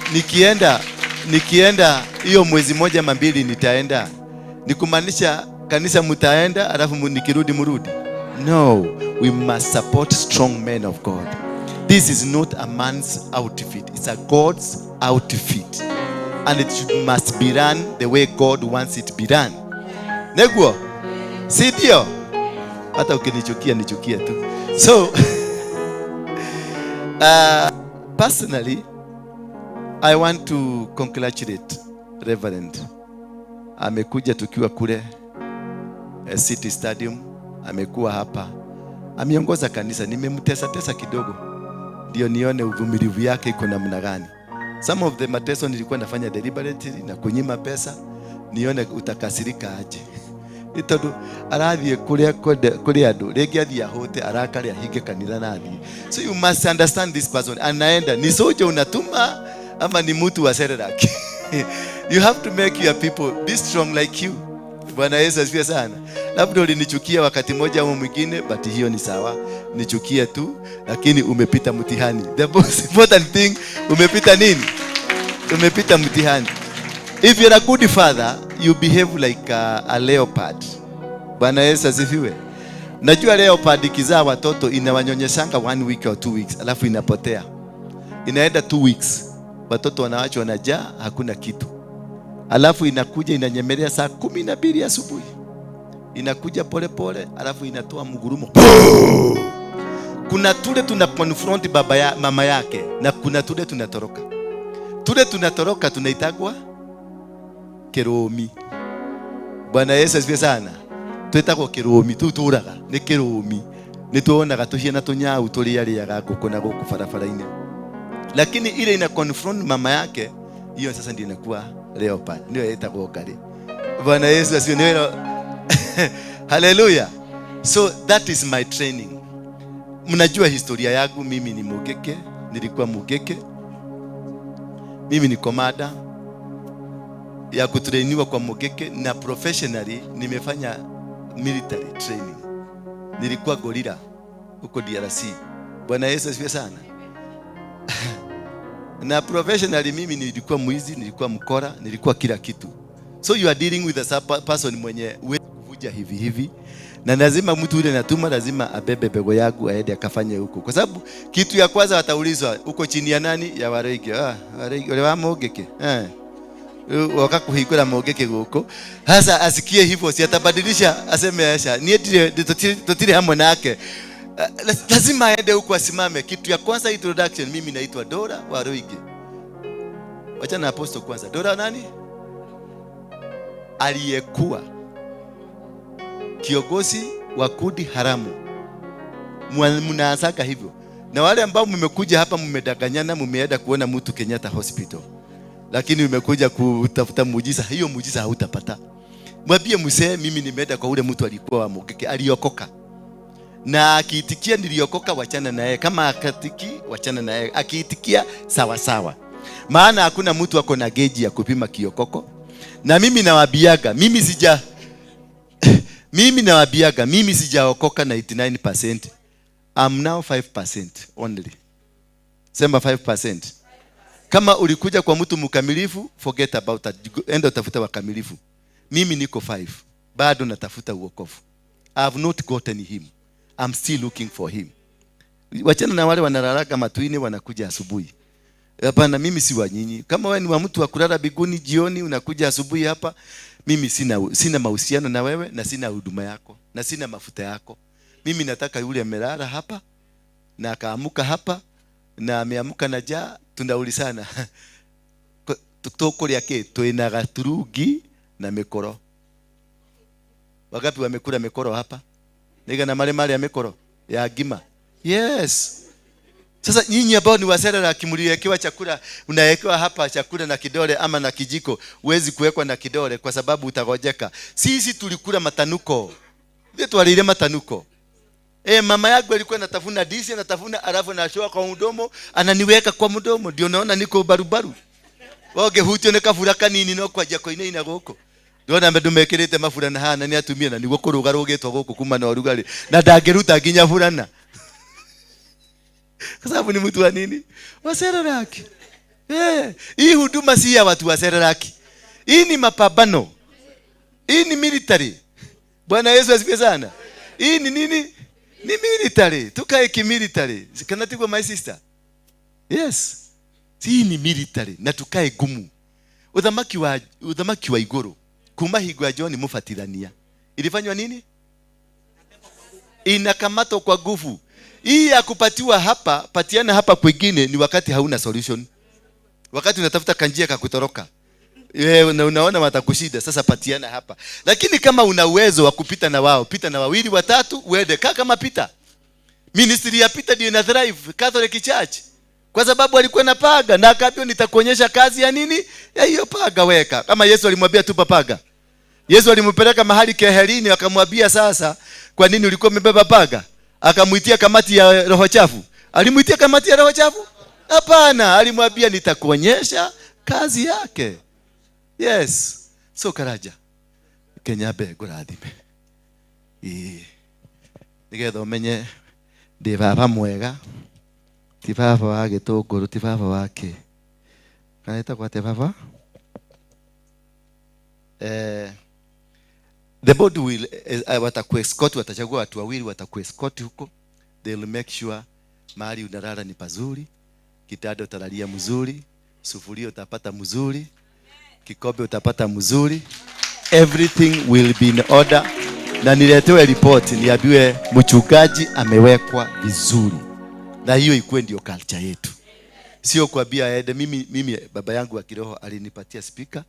nikienda hiyo mwezi moja ama mbili nitaenda. Nikumaanisha kanisa mtaenda alafu nikirudi mrudi. No, we must support strong men of God. This is not a man's outfit. It's a God's outfit. And it must be run the way God wants it be run. Neguo? Si ndio? Hata ukinichukia nichukie tu. So personally, I want to congratulate Reverend. Amekuja tukiwa kule City Stadium, amekuwa hapa. Ameongoza kanisa, nimemtesa tesa kidogo. Ndio nione uvumilivu yake iko namna gani. Some of the mateso nilikuwa nafanya deliberately na kunyima pesa, nione utakasirika aje. Itodu arathie kuria kuria andu ringi athie ahote arakare ahinge kanitha na athie. So you must understand this person. Anaenda ni soja unatuma ama ni mtu wa Serelak. You have to make your people be strong like you. Bwana Yesu asifiwe sana. Labda ulinichukia wakati mmoja au mwingine, but hiyo ni sawa. Nichukie tu, lakini umepita mtihani. The most important thing, umepita nini? Umepita mtihani. If you're a good father, You behave like a leopard. Bwana Yesu asifiwe. Najua leopard ikizaa watoto inawanyonyeshanga 1 week or 2 weeks, alafu inapotea. Inaenda 2 weeks. Watoto wanawachwa wanajaa, hakuna kitu. Alafu inakuja inanyemelea saa 12 asubuhi. Inakuja pole pole, alafu inatoa mgurumo. Kuna tule tuna confront baba ya, mama yake, na kuna tule tunatoroka. Tule tunatoroka tunaitagwa kiromi. Bwana Yesu asifiwe sana. Twetagwo kiromi, tuturaga ni kiromi. Nituonaga tuhiana tunyau tuliariaga nguku na guku barabara-inĩ. Lakini ile ina confront mama yake, hiyo sasa ndio inakuwa leopard. Ndio inaitagwo kare. Bwana Yesu asifiwe. Hallelujah. So that is my training. Mnajua historia yangu, mimi ni Mugeke, nilikuwa Mugeke. Mimi ni komada ya kutrainiwa kwa Mugeke, na professionally nimefanya military training. Nilikuwa gorilla huko DRC. Bwana Yesu asifiwe sana. Na professionally mimi nilikuwa mwizi, nilikuwa mkora, nilikuwa kila kitu. So you are dealing with a person mwenye huwezi kuvuja hivi hivi. Na lazima mtu yule natuma lazima abebe bego yangu aende akafanye huko. Kwa sababu kitu ya kwanza wataulizwa uko chini ya nani? Ya Wareige. Ah, Wareige wale wa Mugeke. Wakakuhingura Mugeke huko. Sasa asikie hivyo si atabadilisha aseme acha. Ni tutire hamwe nake. Lazima aende huko asimame. Kitu ya kwanza introduction, mimi naitwa Dora Waruige. Wacha na apostle kwanza. Dora nani? Aliyekuwa kiongozi wa kundi haramu. Mnaanzaga hivyo. Na wale ambao mmekuja hapa mmedanganyana, mmeenda kuona mtu Kenyatta Hospital. Lakini umekuja kutafuta muujiza, hiyo muujiza hautapata. Mwambie mzee, mimi nimeenda kwa ule mtu alikuwa wa Mugeke, aliokoka. Na akiitikia niliokoka, wachana naye. Kama akatiki, wachana naye. Akiitikia sawa sawa. Maana hakuna mtu ako na geji ya kupima kiokoko. Na mimi nawaambiaga, mimi sijaokoka 99%. I'm now 5% only. Sema 5%. Kama ulikuja kwa mtu mkamilifu, forget about that. Enda utafuta wakamilifu. Mimi niko 5. Bado natafuta uokovu. I have not gotten him. I'm still looking for him. Wachana na wale wanalalaga matuini wanakuja asubuhi. Hapana, mimi si wa nyinyi. Kama wewe ni wa mtu wa kulala biguni jioni unakuja asubuhi hapa, mimi sina mahusiano na wewe, na sina huduma yako, na sina mafuta yako. Mimi nataka yule amelala hapa na akaamuka hapa na ameamuka na jaa, tunaulizana. Tutokuria ke twina gaturugi na mikoro. Wangapi wamekula mikoro hapa? Niga na male male ya mikoro ya gima. Yes. Sasa nyinyi ambao ni wasera kimuliwekewa chakula, unawekewa hapa chakula na kidole ama na kijiko, huwezi kuwekwa na kidole kwa sababu utagojeka. Sisi tulikula matanuko. Ndio twalile matanuko. Mama yangu alikuwa anatafuna disi, anatafuna alafu anashoa kwa mdomo, ananiweka kwa mdomo, ndio naona niko barubaru. Woge hutio ne kafura kanini no kwaja koine ina goko. Ndona ndumekirite mafurana hana ni atumia na niguo kurugarugetwo guku kuma na urugari na ndangiruta nginya furana. Kwa sababu ni mtu wa nini? Wa Sereraki. Hii huduma si ya watu wa Sereraki. Hii ni mapambano. Hii ni military. Bwana Yesu asifiwe sana. Hii ni nini? Ni military. Tukae kimilitary. Kana tigwa my sister. Yes. Hii ni military na tukae gumu. Uthamaki wa iguru. Kuma hingo ya John Mubatithania. Ilifanywa nini? Inakamatwa kwa nguvu. Hii ya kupatiwa hapa, patiana hapa kwingine ni wakati hauna solution. Wakati unatafuta kanjia ka kutoroka. Na unaona watakushida, sasa patiana hapa. Lakini kama una uwezo wa kupita na wao, pita na wawili watatu, uende kama Peter. Ministry ya Peter ndio ina thrive Catholic Church. Kwa sababu alikuwa na paga na akaambiwa nitakuonyesha kazi ya nini? Ya hiyo paga weka. Kama Yesu alimwambia tupa paga. Yesu alimpeleka mahali keherini akamwambia sasa kwa nini ulikuwa umebeba paga? Akamuitia kamati ya roho chafu. Alimuitia kamati ya roho chafu? Hapana, alimwambia nitakuonyesha kazi yake. Yes. So Karaja. Kenya be ngurathime. Nigetha umenye ndi baba mwega. Ti baba wa gĩtũngũrũ, ti baba wa kĩ. Kana ĩtagwo atĩa baba? The board will watakuescort, watachagua watu wawili watakuescort huko. They will make sure mahali unalala ni pazuri, kitanda utalalia mzuri, sufuria utapata mzuri, kikombe utapata mzuri. Everything will be in order. Na niletewe report, niambiwe mchungaji amewekwa vizuri. Na hiyo ikuwe ndio culture yetu. Sio kuambia aende. Mimi baba yangu wa kiroho alinipatia speaker,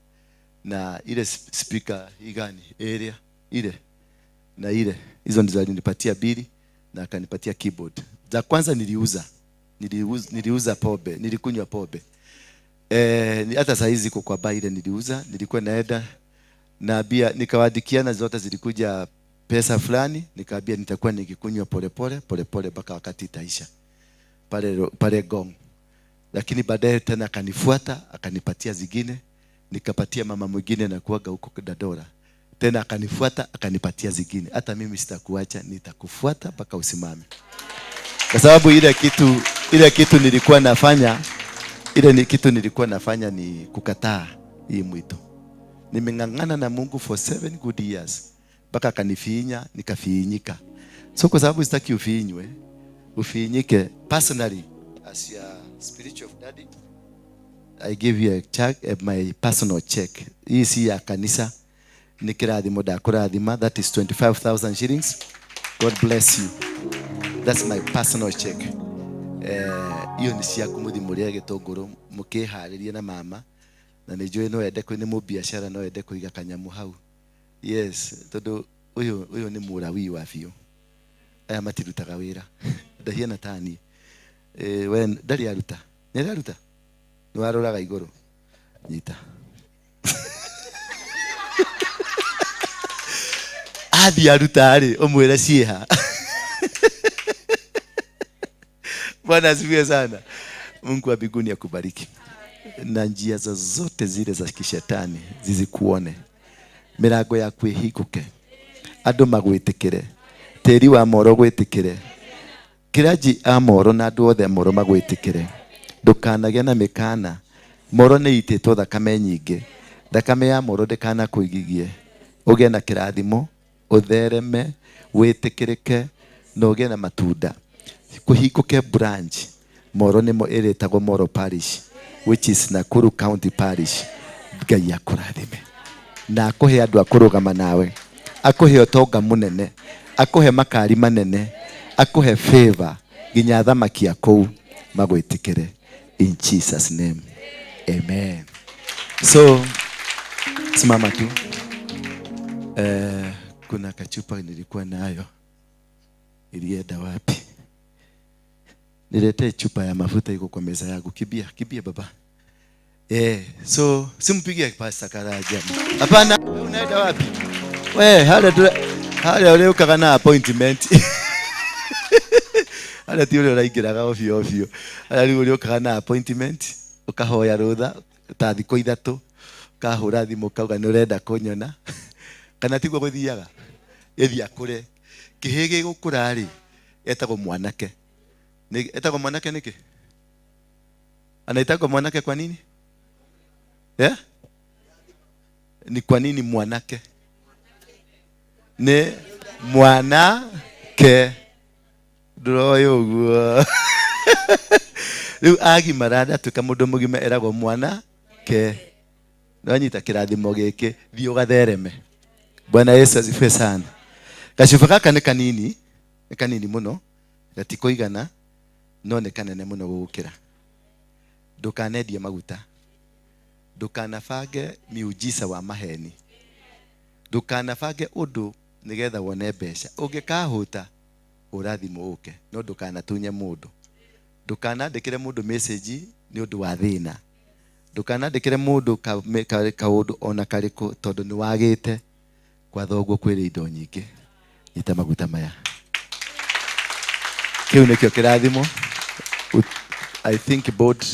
na ile speaker igani area ile na ile, hizo ndizo alinipatia bili, na akanipatia keyboard. Za kwanza niliuza pombe, nilikunywa pombe. Hata saa hizi kwa bar ile niliuza, nilikuwa naenda na bia nikawaandikiana zote zilikuja pesa fulani, nikaambia nitakuwa nikikunywa polepole polepole mpaka wakati itaisha. Pale Gong. Lakini baadaye tena akanifuata, akanipatia zingine, nikapatia mama mwingine na kuaga huko Dadora. Tena akanifuata, akanipatia zingine. Hata mimi sitakuacha, nitakufuata mpaka usimame. Kwa sababu ile kitu nilikuwa nafanya, ile ni kitu nilikuwa nafanya ni kukataa hii mwito. Nimeng'ang'ana na Mungu for 7 good years mpaka akanifinya, nikafinyika. So kwa sababu sitaki ufinywe, ufinyike personally as your spiritual daddy, I give you a check, my personal check. Hii si ya kanisa, ni kirathimo ndakũrathima, that is 25,000 shillings. God bless you. That's my personal check. Iyo ni ciaku muthi mũrĩe gĩtũngũrũ mũkĩharĩrie na mama, na nĩ njũĩ no ende nĩ mũbiacara, no ende kũiga kanyamũ hau. Yes, tondũ ũyũ nĩ mũrawii wa biũ. Aya matirutaga wĩra. Ndahiana ta niĩ. We ndarĩ aruta. Nĩ araruta? Nĩ waroraga igũrũ. Nyita. Athiĩ aruta rĩ, ũmwĩre ciĩha. Bwana asifiwe sana. Mungu wa mbinguni akubariki. Na njia zozote zile za kishetani zizikuone. Milango yaku ĩhingũke. Andũ magwĩtĩkĩre. Tĩri wa Moro gwĩtĩkĩre. Kĩraji a Moro na andũ othe a Moro magwĩtĩkĩre. Ndũkanagĩe na mĩkana. Moro nĩ itĩtwo thakame nyingĩ. Thakame ya Moro ndĩkanakũigigie. Ũgĩe na kĩrathimo, ũthereme, wĩtĩkĩrĩke, na ũgĩe na matunda. Kũhingũke branch. Moro nĩmo ĩrĩtagwo Moro Parish, which is Nakuru County Parish. Ngai akũrathime. Na akũhe andũ a kũrũgama nawe. Akũhe ũtonga mũnene. Akũhe makari manene. Akũhe favor nginya athamaki a kũu magwĩtĩkĩre. In Jesus name. Amen. So simama tu. Kuna kachupa nilikuwa nayo. Ilienda wapi? Niletee chupa ya mafuta iko kwa meza yangu. Kibia, kibia baba. So simpigie Pastor Karaja. Hapana, unaenda wapi? We, hale ule ukaga na appointment. Hale ti ule uraingiraga ovyo ovyo. Hale ule ukaga na appointment, ukahoya rutha ta thikũ ithatũ, ukahũra thimũ ukauga nĩ ũrenda kũnyona. Kana tiguo gũthiaga? Ĩthiĩ akũre. Kĩhĩ gĩgũkũra rĩ, etagwo mwanake. Etagwo mwanake nĩkĩ? Anaitagwo mwanake kwa nini? Yeah? Ni kwa nini mwanake? Ni mwanake. Ndũroĩ ũguo. Rĩu agimara ndatuĩka mũndũ mũgima eragwo mwanake. Nĩwanyita kĩrathimo gĩkĩ, thiĩ ũgathereme. Bwana Yesu asifiwe sana. Gacuba gaka nĩ kanini, nĩ kanini mũno, gatikũigana, no nĩ kanene mũno gũgũkĩra. Ndũkanendie maguta. Ndũkanabange miujiza wa maheni. Ndũkanabange ũndũ nĩgetha wone mbeca. Ũngĩkahũta, hũra thimũ ũke, no ndũkanatunye mũndũ. Ndũkanandĩkĩre mũndũ message nĩ ũndũ wa thĩna. Ndũkanandĩkĩre mũndũ kaũndũ ona karĩkũ tondũ nĩ wagĩte. Kwa thoguo kwĩrĩ indo nyingĩ. Nyita maguta maya. Kĩu nĩkĩo kĩrathimo. I think board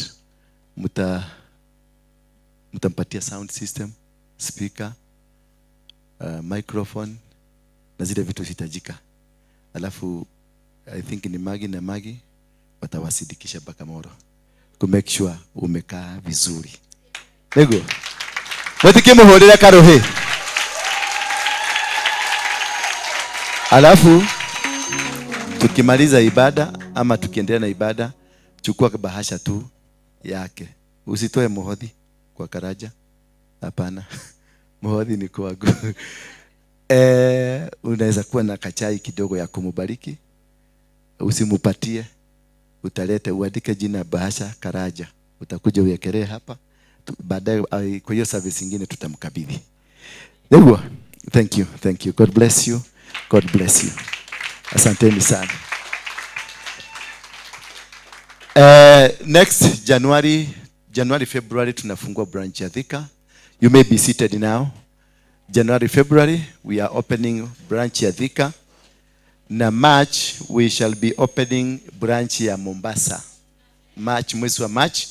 mtampatia sound system, speaker, microphone na zile vitu zitajika. Alafu I think ni Magi na Magi watawasidikisha mpaka Moro ku make sure umekaa vizuri. Nego. Mutikimuhurire karuhi. Alafu tukimaliza ibada ama tukiendelea na ibada, chukua bahasha tu yake. Usitoe muhodhi kwa Karaja. Hapana. Muhodhi ni kwangu. Unaweza kuwa na kachai kidogo ya kumubariki. Usimupatie. Utalete, uandike jina bahasha Karaja. Utakuja uwekelee hapa. Baadaye kwa hiyo service nyingine tutamkabidhi. Ndio. Thank you. Thank you. God bless you. God bless you. Asanteni sana. Next January, February tunafungua branch ya Thika. You may be seated now. January, February we are opening branch ya Thika. Na March we shall be opening branch ya Mombasa. March, mwezi wa March.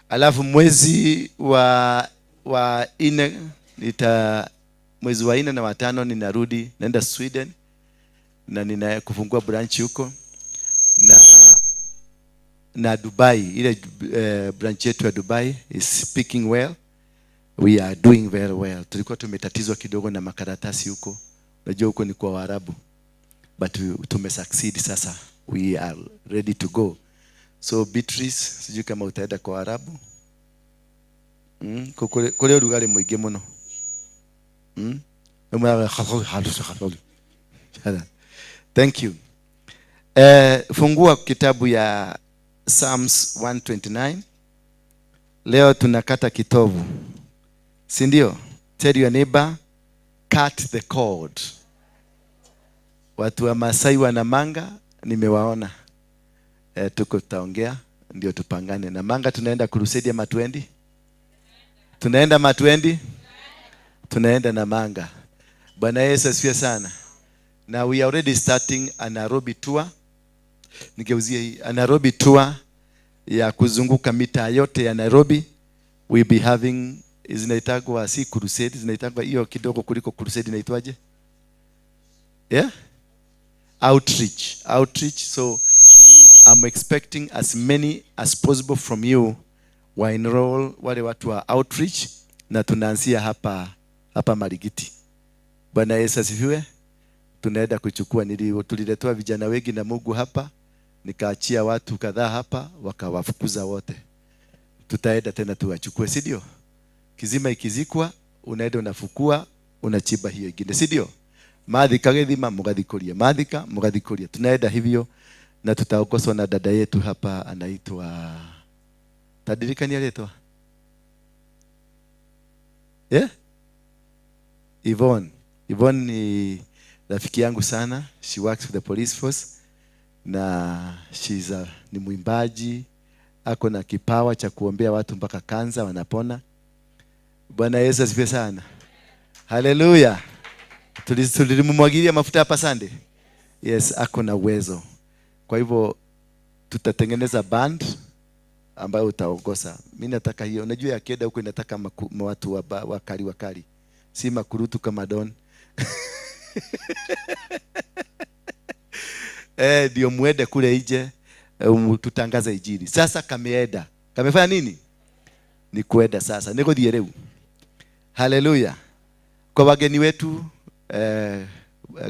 Alafu mwezi wa 4 mwezi wa 4 na 5 ninarudi, naenda Sweden na nina kufungua branch huko na Dubai. Ile branch yetu ya Dubai is speaking well. We are doing very well. Tulikuwa tumetatizwa kidogo na makaratasi huko. Unajua huko ni kwa Waarabu. But tumesucceed sasa. We are ready to go. So Beatrice, sijui kama utaenda kwa Waarabu. Kule rugari mwingi muno. Thank you. Fungua kitabu ya Psalms 129. Leo tunakata kitovu. Si ndio? Tell your neighbor, cut the cord. Watu wa Masai wa Namanga nimewaona. Tuko tutaongea ndio tupangane. Namanga tunaenda crusade ya matuendi? Tunaenda matuendi? Tunaenda Namanga. Bwana Yesu asifiwe sana. Now we are already starting a Nairobi tour. Nigeuzie hii a Nairobi tour ya kuzunguka mitaa yote ya Nairobi. We be having, zinaitagwa si crusade, zinaitagwa hiyo kidogo kuliko crusade, inaitwaje? Yeah? Outreach. Outreach. So I'm expecting as many as possible from you wa enroll wale watu wa outreach, na tunaanzia hapa Marigiti. Bwana Yesu asifiwe. Tunaenda kuchukua, tuliletewa vijana wengi na Mungu hapa, nikaachia watu kadhaa hapa wakawafukuza wote. Tutaenda tena tuwachukue, si ndio? Kizima ikizikwa unaenda unafukua, unachimba hiyo ingine, si ndio? Mathika githima mugathikuria, mathika mugathikuria. Tunaenda hivyo na tutaongozwa na dada yetu hapa anaitwa Tadirikania anaitwa? Yeah? Yvonne. Yvonne ni rafiki yangu sana. She works with the police force. Na she's ni mwimbaji. Ako na kipawa cha kuombea watu mpaka kansa wanapona. Bwana Yesu asifiwe sana. Hallelujah. Tulimwagilia mafuta hapa Sunday. Yes, ako na uwezo. Kwa hivyo tutatengeneza band ambayo utaongoza. Mimi nataka hiyo. Unajua ya keda huko inataka watu wakali wakali. Si makurutu kama Don. Ndio muende kule nje tutangaze injili. Sasa kameenda. Kamefanya nini? Ni kuenda sasa. Niko thiĩ rĩu. Hallelujah. Kwa wageni wetu,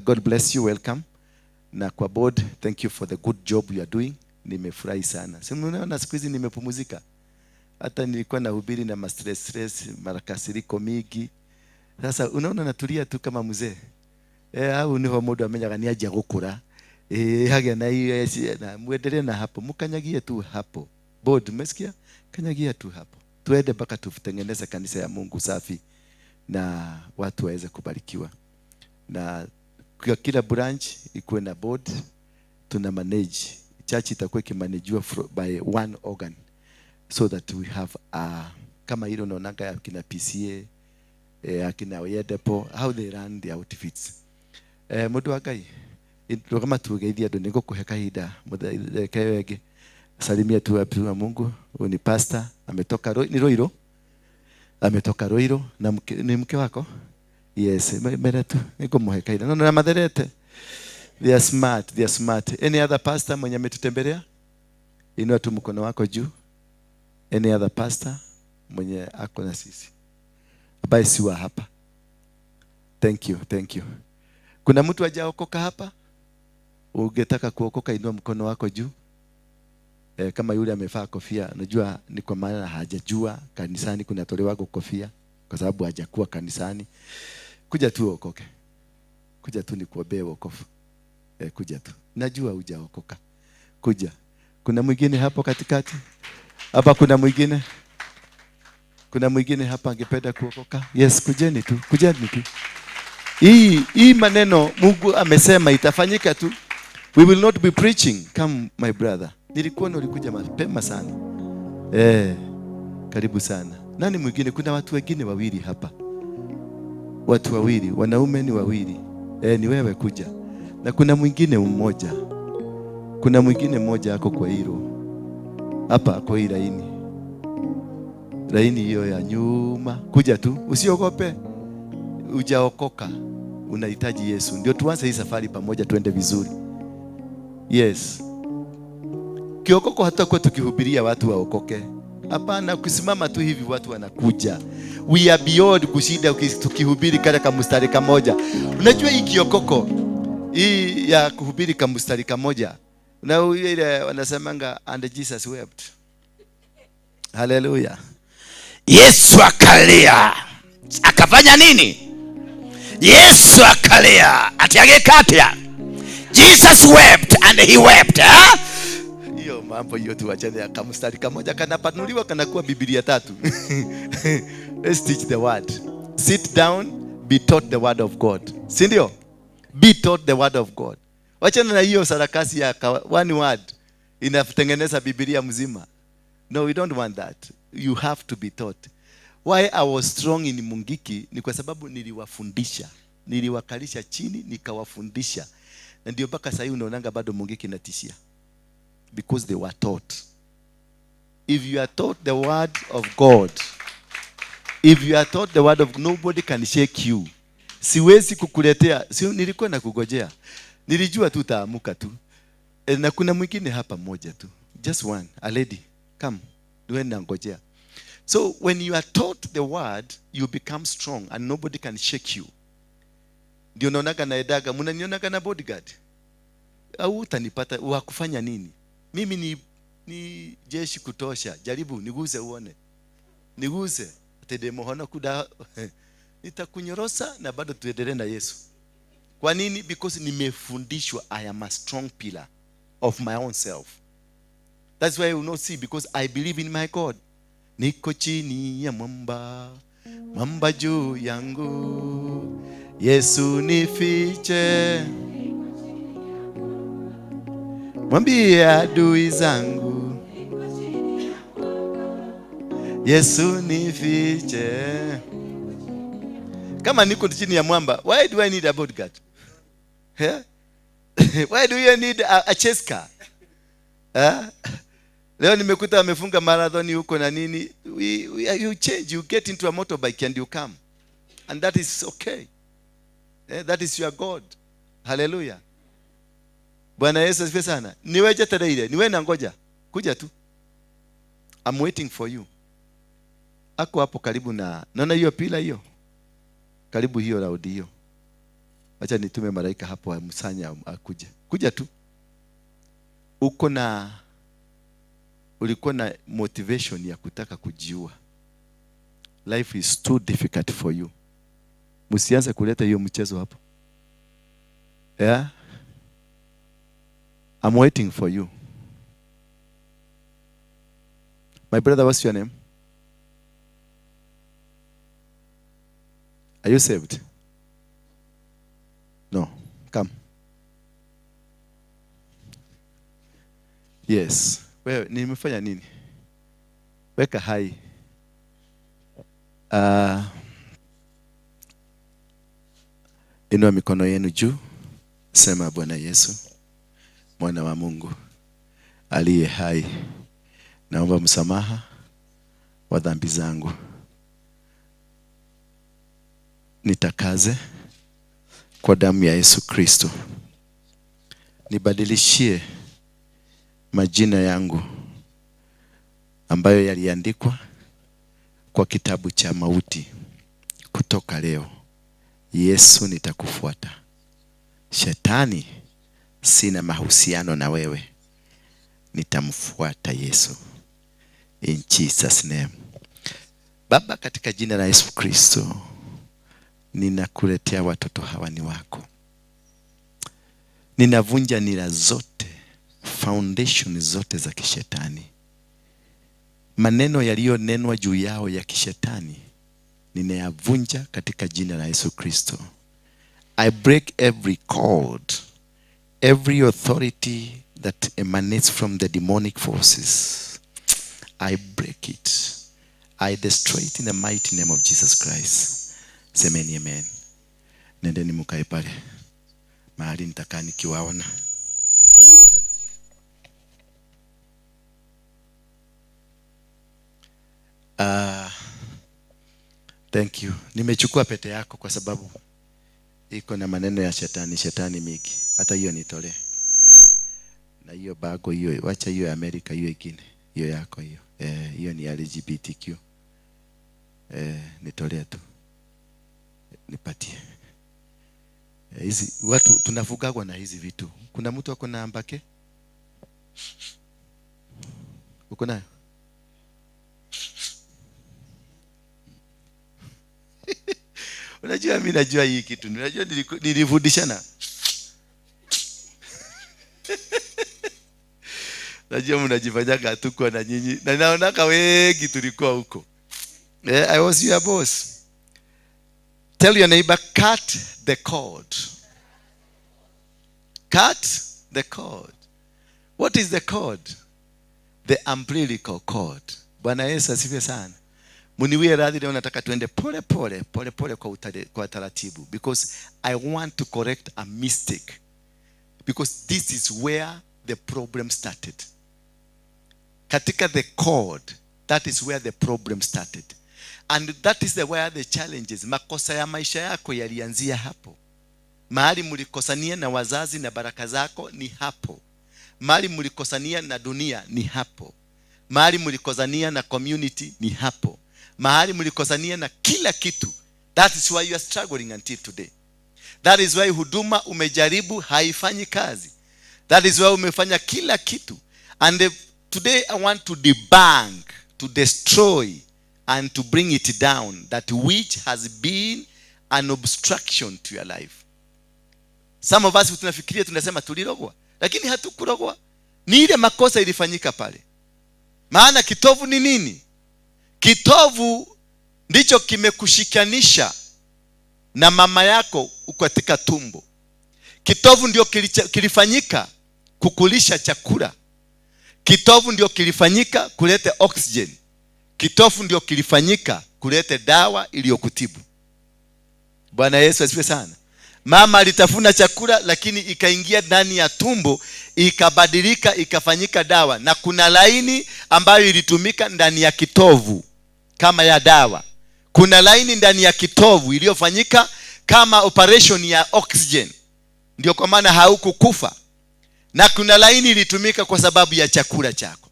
God bless you, welcome. Na kwa board, thank you for the good job you are doing. Nimefurahi sana. Si mnaona siku hizi nimepumzika. Hata nilikuwa nahubiri na ma stress, marakasiriko mingi. Sasa unaona natulia tu kama mzee. Au niho mundu amenyaga ni anjia gukura. Hagia na hiyo na muendelee na hapo. Mkanyagie tu hapo. Board, umesikia? Kanyagia tu hapo. Tuende mpaka tutengeneze kanisa ya Mungu safi na watu waweze kubarikiwa. Na kwa kila branch ikuwe na board, tuna manage. Church itakuwa ikimanagewa by one organ so that we have a, kama hilo unaonanga akina PCA, akina Oyedepo, how they run the outfits. Mundu wa Ngai, rugama tugeithia andu nigukuhe kahinda mutheke wenge. Salimia tu watu wa Mungu. Huyu ni pastor, ametoka ni Roiro. Ametoka Roiro na ni mke wako? Yes, mbere tu nikumuhe kahinda. No, na matherete. They are smart, they are smart. Any other pastor mwenye ametutembelea? Inua tu mkono wako juu. Any other pastor mwenye ako na sisi? Ambaye si wa hapa. Thank you, thank you. Kuna mtu hajaokoka hapa? Ungetaka kuokoka, inua mkono wako juu. Kama yule amevaa kofia, unajua ni kwa maana hajajua kanisani kunatolewa kofia kwa sababu hajakuwa kanisani. Kuja tu uokoke. Kuja tu nikuombee wokovu. Kuja tu. Najua hujaokoka. Kuja. Kuna mwingine hapo katikati? Hapa kuna mwingine? Kuna mwingine hapa angependa kuokoka? Yes, kujeni tu. Kujeni tu. Hii maneno Mungu amesema itafanyika tu. We will not be preaching. Come my brother. Nilikuona ulikuja mapema sana. Karibu sana. Nani mwingine? Kuna watu wengine wawili hapa. Watu wawili, wanaume ni wawili. Ni wewe kuja. Na kuna mwingine mmoja. Kuna mwingine mmoja ako kwa hilo. Hapa kwa hii laini. Laini hiyo ya nyuma. Kuja tu, usiogope. Hujaokoka. Unahitaji Yesu. Ndio tuanze hii safari pamoja, tuende vizuri. Yes. Kiokoko hatakuwa tukihubiria watu waokoke. Hapana, kusimama tu hivi watu wanakuja. We are beyond kushinda tukihubiri kale kamstari kamoja. Unajua hii kiokoko hii ya kuhubiri kamstari kamoja. Na ile wanasemanga and Jesus wept. Hallelujah. Yesu akalia. Akafanya nini? Yesu akalia. Atiagekatia. Jesus wept and he wept. Hiyo mambo hiyo tuachane ya kamstari kamoja kanapanuliwa kanakuwa Biblia tatu. Let's teach the word. Sit down, be taught the word of God. Si ndio? Be taught the word of God. Wachana na hiyo sarakasi ya one word inatengeneza Biblia mzima. No, we don't want that. You have to be taught. Why I was strong in Mungiki ni kwa sababu niliwafundisha. Niliwakalisha chini nikawafundisha. Na ndio mpaka sasa hivi unaonanga bado Mungiki inatishia. Because they were taught. If you are taught the word of God, if you are taught the word of, nobody can shake you. Siwezi kukuletea, si nilikuwa nakugojea. Nilijua tu utaamuka tu. Na kuna mwingine hapa mmoja tu. Just one, a lady. Come. Niwe nangojea. So when you are taught the word, you become strong and nobody can shake you. Ndio naonaga na edaga, mnanionaga na bodyguard. Au utanipata wa kufanya nini? Mimi ni jeshi kutosha. Jaribu niguse uone. Niguse. Atende mohono kuda. Nitakunyorosa na bado tuendelee na Yesu. Kwa nini? Because nimefundishwa I am a strong pillar of my own self. That's why you will not see, because I believe in my God. Niko chini ya mwamba, mwamba juu yangu. Yesu nifiche. Mwambie adui zangu. Yesu nifiche. Kama niko chini ya mwamba, why do I need a bodyguard? Yeah? Why do you need a chase car? Leo nimekuta amefunga marathon huko na nini. You change, you get into a motorbike and you come. And that is okay. That is your God. Hallelujah. Bwana Yesu asifiwe sana. Niweje tereire, niwe na ngoja. Kuja tu. I'm waiting for you. Ako hapo karibu na, naona hiyo pila hiyo. Karibu hiyo raudi hiyo. Acha nitume malaika hapo amsanya akuje. Kuja tu. Uko na, ulikuwa na motivation ya kutaka kujiua. Life is too difficult for you. Msianze kuleta hiyo mchezo hapo. Yeah? I'm waiting for you. My brother, what's your name? Are you saved? No. Come. Yes. Wewe nimefanya nini? Weka hai. Inua mikono yenu juu. Sema, Bwana Yesu, Mwana wa Mungu aliye hai, naomba msamaha wa dhambi zangu. Nitakaze kwa damu ya Yesu Kristo. Nibadilishie majina yangu ambayo yaliandikwa kwa kitabu cha mauti Kutoka leo Yesu nitakufuata. Shetani, sina mahusiano na wewe. Nitamfuata Yesu. In Jesus name. Baba, katika jina la Yesu Kristo, ninakuletea watoto hawa ni wako. Ninavunja nira zote, foundation zote za kishetani. Maneno yaliyonenwa juu yao ya kishetani ninayavunja katika jina la Yesu Kristo. I break every cord, every authority that emanates from the demonic forces. I break it. I destroy it in the mighty name of Jesus Christ. Semeni amen. Nendeni mkae pale mahali nitakaa nikiwaona. Thank you. Nimechukua pete yako kwa sababu iko na maneno ya shetani, shetani mingi. Hata hiyo nitolee. Na hiyo bago hiyo, wacha hiyo ya Amerika, hiyo ingine, hiyo yako hiyo. Hiyo ni LGBTQ. Nitolee tu. Nipatie. Hizi watu tunafugagwa na hizi vitu. Kuna mtu ako na ambake? Uko nayo? Unajua mimi najua hii kitu. Unajua nilifundishana. Najua mnajifanyaga hatukuwa na nyinyi. Na naonaka wengi tulikuwa huko. I was your boss. Tell your neighbor, cut the cord. Cut the cord. What is the cord? The umbilical cord. Bwana Yesu asifiwe sana. Muniwie radhi leo, nataka tuende pole pole, pole pole kwa taratibu, because I want to correct a mistake. Because this is where the problem started. Katika the cord, that is where the problem started. And that is the where the challenges, makosa ya maisha yako yalianzia hapo. Mahali mlikosania na wazazi na baraka zako ni hapo. Mahali mlikosania na dunia ni hapo. Mahali mlikosania na community ni hapo. Mahali mlikosania na kila kitu. That is why you are struggling until today. That is why huduma umejaribu haifanyi kazi. That is why umefanya kila kitu. And today I want to debunk, to destroy, and to bring it down that which has been an obstruction to your life. Some of us tunafikiria, tunasema tulirogwa, lakini hatukurogwa. Ni ile makosa ilifanyika pale. Maana kitovu ni nini? Kitovu ndicho kimekushikanisha na mama yako katika tumbo. Kitovu ndio kilifanyika kukulisha chakula. Kitovu ndio kilifanyika kulete oxygen. Kitovu ndio kilifanyika kulete dawa iliyokutibu. Bwana Yesu asifiwe sana. Mama alitafuna chakula, lakini ikaingia ndani ya tumbo, ikabadilika, ikafanyika dawa. Na kuna laini ambayo ilitumika ndani ya kitovu kama ya dawa. Kuna laini ndani ya kitovu iliyofanyika kama operation ya oxygen. Ndio kwa maana haukukufa. Na kuna laini ilitumika kwa sababu ya chakula chako.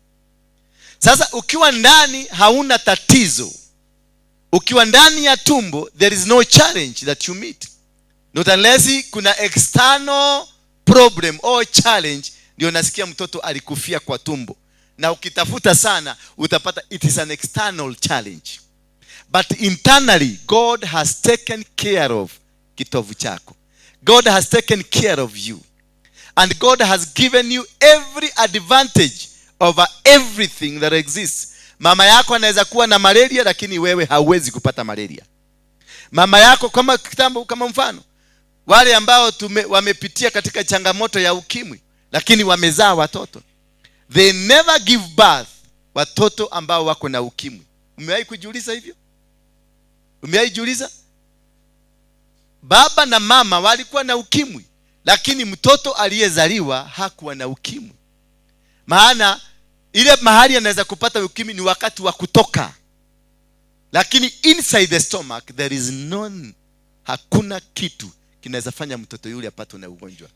Sasa ukiwa ndani hauna tatizo. Ukiwa ndani ya tumbo, there is no challenge that you meet. Not unless kuna external problem or challenge, ndio nasikia mtoto alikufia kwa tumbo. Na ukitafuta sana utapata it is an external challenge. But internally God has taken care of kitovu chako. God has taken care of you. And God has given you every advantage over everything that exists. Mama yako anaweza kuwa na malaria, lakini wewe hauwezi kupata malaria. Mama yako, kama kitambo, kama mfano, wale ambao wamepitia katika changamoto ya ukimwi, lakini wamezaa watoto. They never give birth watoto ambao wako na ukimwi. Umewahi kujiuliza hivyo? Umewahi jiuliza? Baba na mama walikuwa na ukimwi, lakini mtoto aliyezaliwa hakuwa na ukimwi. Maana ile mahali anaweza kupata ukimwi ni wakati wa kutoka. Lakini inside the stomach there is none. Hakuna kitu kinaweza fanya mtoto yule apate na ugonjwa.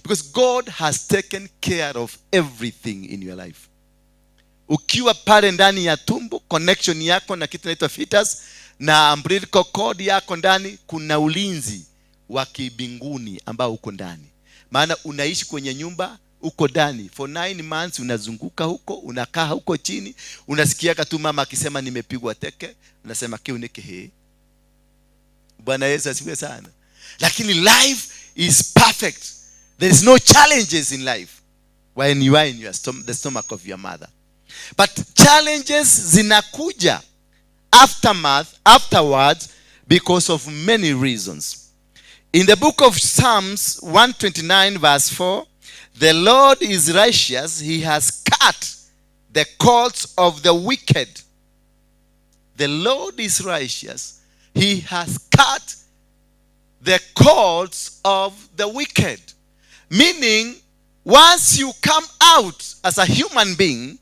Because God has taken care of everything in your life. Ukiwa pale ndani ya tumbo, connection yako na kitu inaitwa fetus, na umbilical cord yako ndani, kuna ulinzi wa kibinguni ambao uko ndani. Maana unaishi kwenye nyumba uko ndani for 9 months, unazunguka huko, unakaa huko chini, unasikia tu mama akisema nimepigwa teke, unasema kiu niki hii. Bwana Yesu asifiwe sana. Lakini life is perfect. There is no challenges in life when you are in your the stomach of your mother. But challenges zinakuja afterwards because of many reasons. In the book of Psalms 129 verse 4, the Lord is righteous, he has cut the cords of the wicked. The Lord is righteous, he has cut the cords of the wicked. Meaning, once you come out as a human being,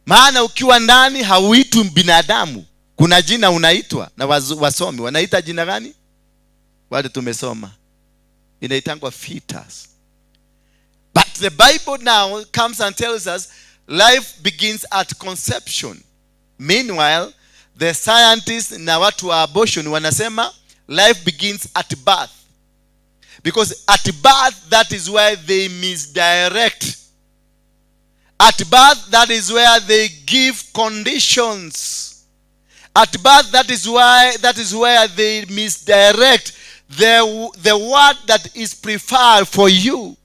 maana ukiwa ndani hauitwi binadamu. Kuna jina unaitwa na wasomi. Wanaita jina gani? Wale tumesoma. Inaitangwa fetus. But the Bible now comes and tells us life begins at conception. Meanwhile, the scientists na watu wa abortion wanasema life begins at birth. Because at birth, that is where they misdirect. At birth, that is where they give conditions. At birth, that is where they misdirect the word that is preferred for you.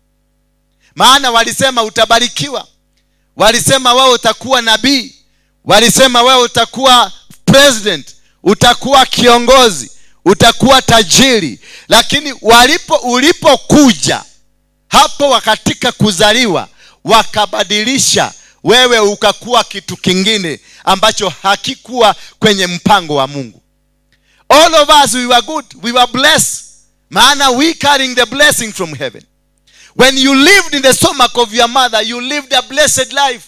Maana walisema utabarikiwa. Walisema wewe utakuwa nabii. Walisema wewe utakuwa president, utakuwa kiongozi, utakuwa tajiri. Lakini ulipokuja hapo wakatika kuzaliwa, wakabadilisha, wewe ukakuwa kitu kingine ambacho hakikuwa kwenye mpango wa Mungu. All of us, we were good, we were blessed. Maana we carrying the blessing from heaven. When you lived in the stomach of your mother, you lived a blessed life.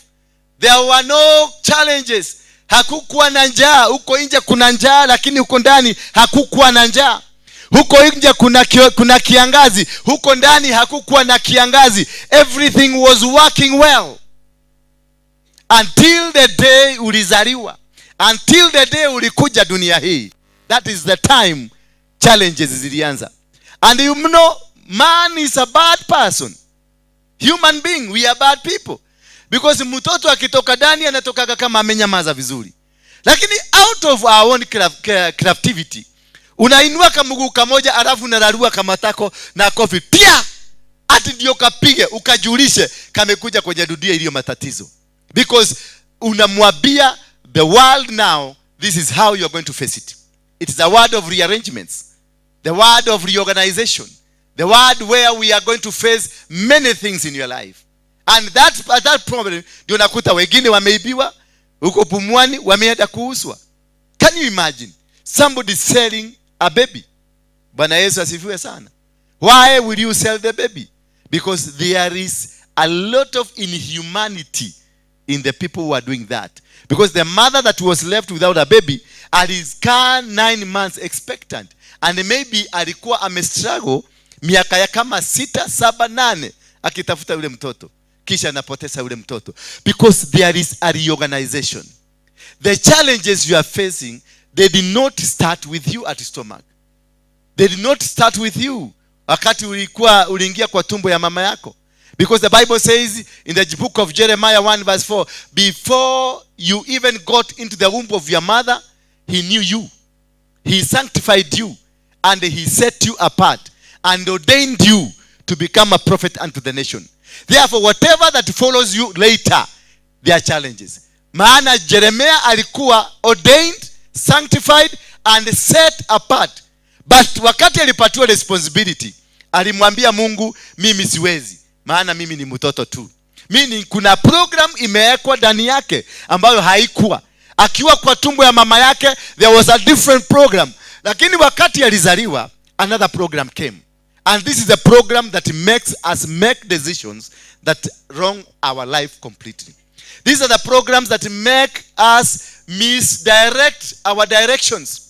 There were no challenges. Hakukuwa na njaa. Huko nje kuna njaa, lakini huko ndani hakukuwa na njaa. Huko nje kuna kiangazi, huko ndani hakukuwa na kiangazi. Everything was working well. Until the day ulizaliwa. Until the day ulikuja dunia hii. That is the time challenges zilianza. And you know, man is a bad person. Human being, we are bad people. Because mtoto akitoka ndani anatokaga kama amenyamaza vizuri. Lakini out of our own creativity, unainua kamguu kamoja alafu unararua kama tako na kofi. Pia ati ndio kapige ukajulishe kamekuja kwenye dunia iliyo matatizo. Because unamwambia the world now, this is how you are going to face it. It is a word of rearrangements. The word of reorganization. The word where we are going to face many things in your life. And that problem, ndio nakuta wengine wameibiwa, huko Pumwani wameenda kuuzwa. Can you imagine somebody selling a baby? Bwana Yesu asifiwe sana. Why will you sell the baby? Because there is a lot of inhumanity in the people who are doing that. Because the mother that was left without a baby alikaa 9 months expectant. And maybe alikuwa amestruggle miaka ya kama 6, 7, 8 akitafuta yule mtoto. Kisha anapoteza yule mtoto. Because there is a reorganization. The challenges you are facing, they did not start with you at stomach. They did not start with you wakati uliingia kwa tumbo ya mama yako. Because the Bible says in the book of Jeremiah 1 verse 4, before you even got into the womb of your mother, he knew you. He sanctified you and he set you apart and ordained you to become a prophet unto the nation. Therefore, whatever that follows you later, there are challenges. Maana Jeremiah alikuwa ordained, sanctified and set apart. But wakati alipatiwa responsibility, alimwambia Mungu, mimi siwezi, maana mimi ni mtoto tu. Meaning kuna program imewekwa ndani yake ambayo haikuwa. Akiwa kwa tumbo ya mama yake, there was a different program. Lakini wakati alizaliwa, another program came. And this is a program that makes us make decisions that wrong our life completely. These are the programs that make us misdirect our directions.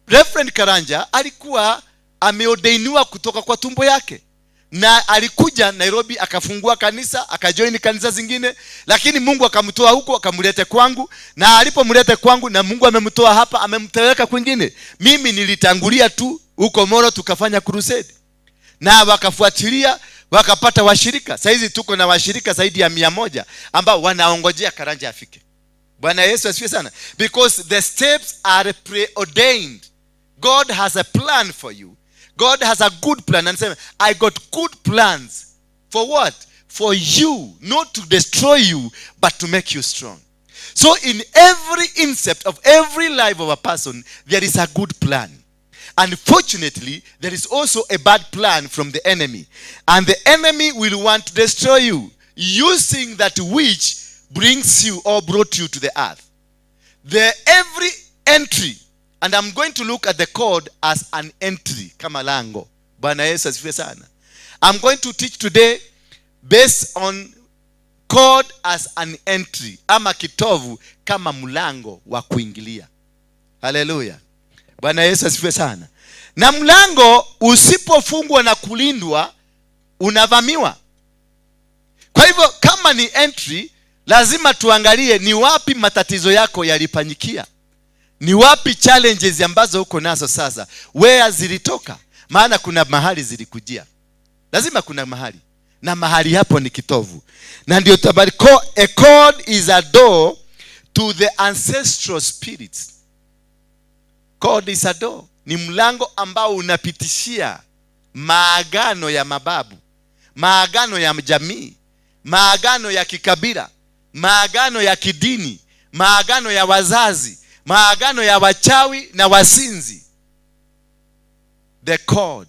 Reverend Karanja alikuwa ameordainiwa kutoka kwa tumbo yake. Na alikuja Nairobi akafungua kanisa, akajoin kanisa zingine, lakini Mungu akamtoa huko akamlete kwangu, na alipomleta kwangu na Mungu amemtoa hapa amempeleka kwingine. Mimi nilitangulia tu huko Moro, tukafanya crusade. Na wakafuatilia, wakapata washirika. Saizi tuko na washirika zaidi ya 100 ambao wanaongojea Karanja afike. Bwana Yesu asifiwe sana. Because the steps are preordained. God has a plan for you. God has a good plan. And say, I got good plans. For what? For you. Not to destroy you, but to make you strong. So in every incept of every life of a person, there is a good plan. Unfortunately, there is also a bad plan from the enemy. And the enemy will want to destroy you, using that which brings you or brought you to the earth. The every entry, and I'm going to look at the cord as an entry, kama lango. Bwana Yesu asifiwe sana. I'm going to teach today based on cord as an entry, ama kitovu kama mlango wa kuingilia. Hallelujah. Bwana Yesu asifiwe sana. Na mlango usipofungwa na kulindwa, unavamiwa. Kwa hivyo kama ni entry, lazima tuangalie ni wapi matatizo yako yalipanyikia. Ni wapi challenges ambazo uko nazo sasa, where zilitoka? Maana kuna mahali zilikujia. Lazima kuna mahali. Na mahali hapo ni kitovu. Na ndio tabari, a cord is a door to the ancestral spirits. Cord is a door. Ni mlango ambao unapitishia maagano ya mababu, maagano ya jamii, maagano ya kikabila, maagano ya kidini, maagano ya wazazi, maagano ya wachawi na wasinzi. The cord.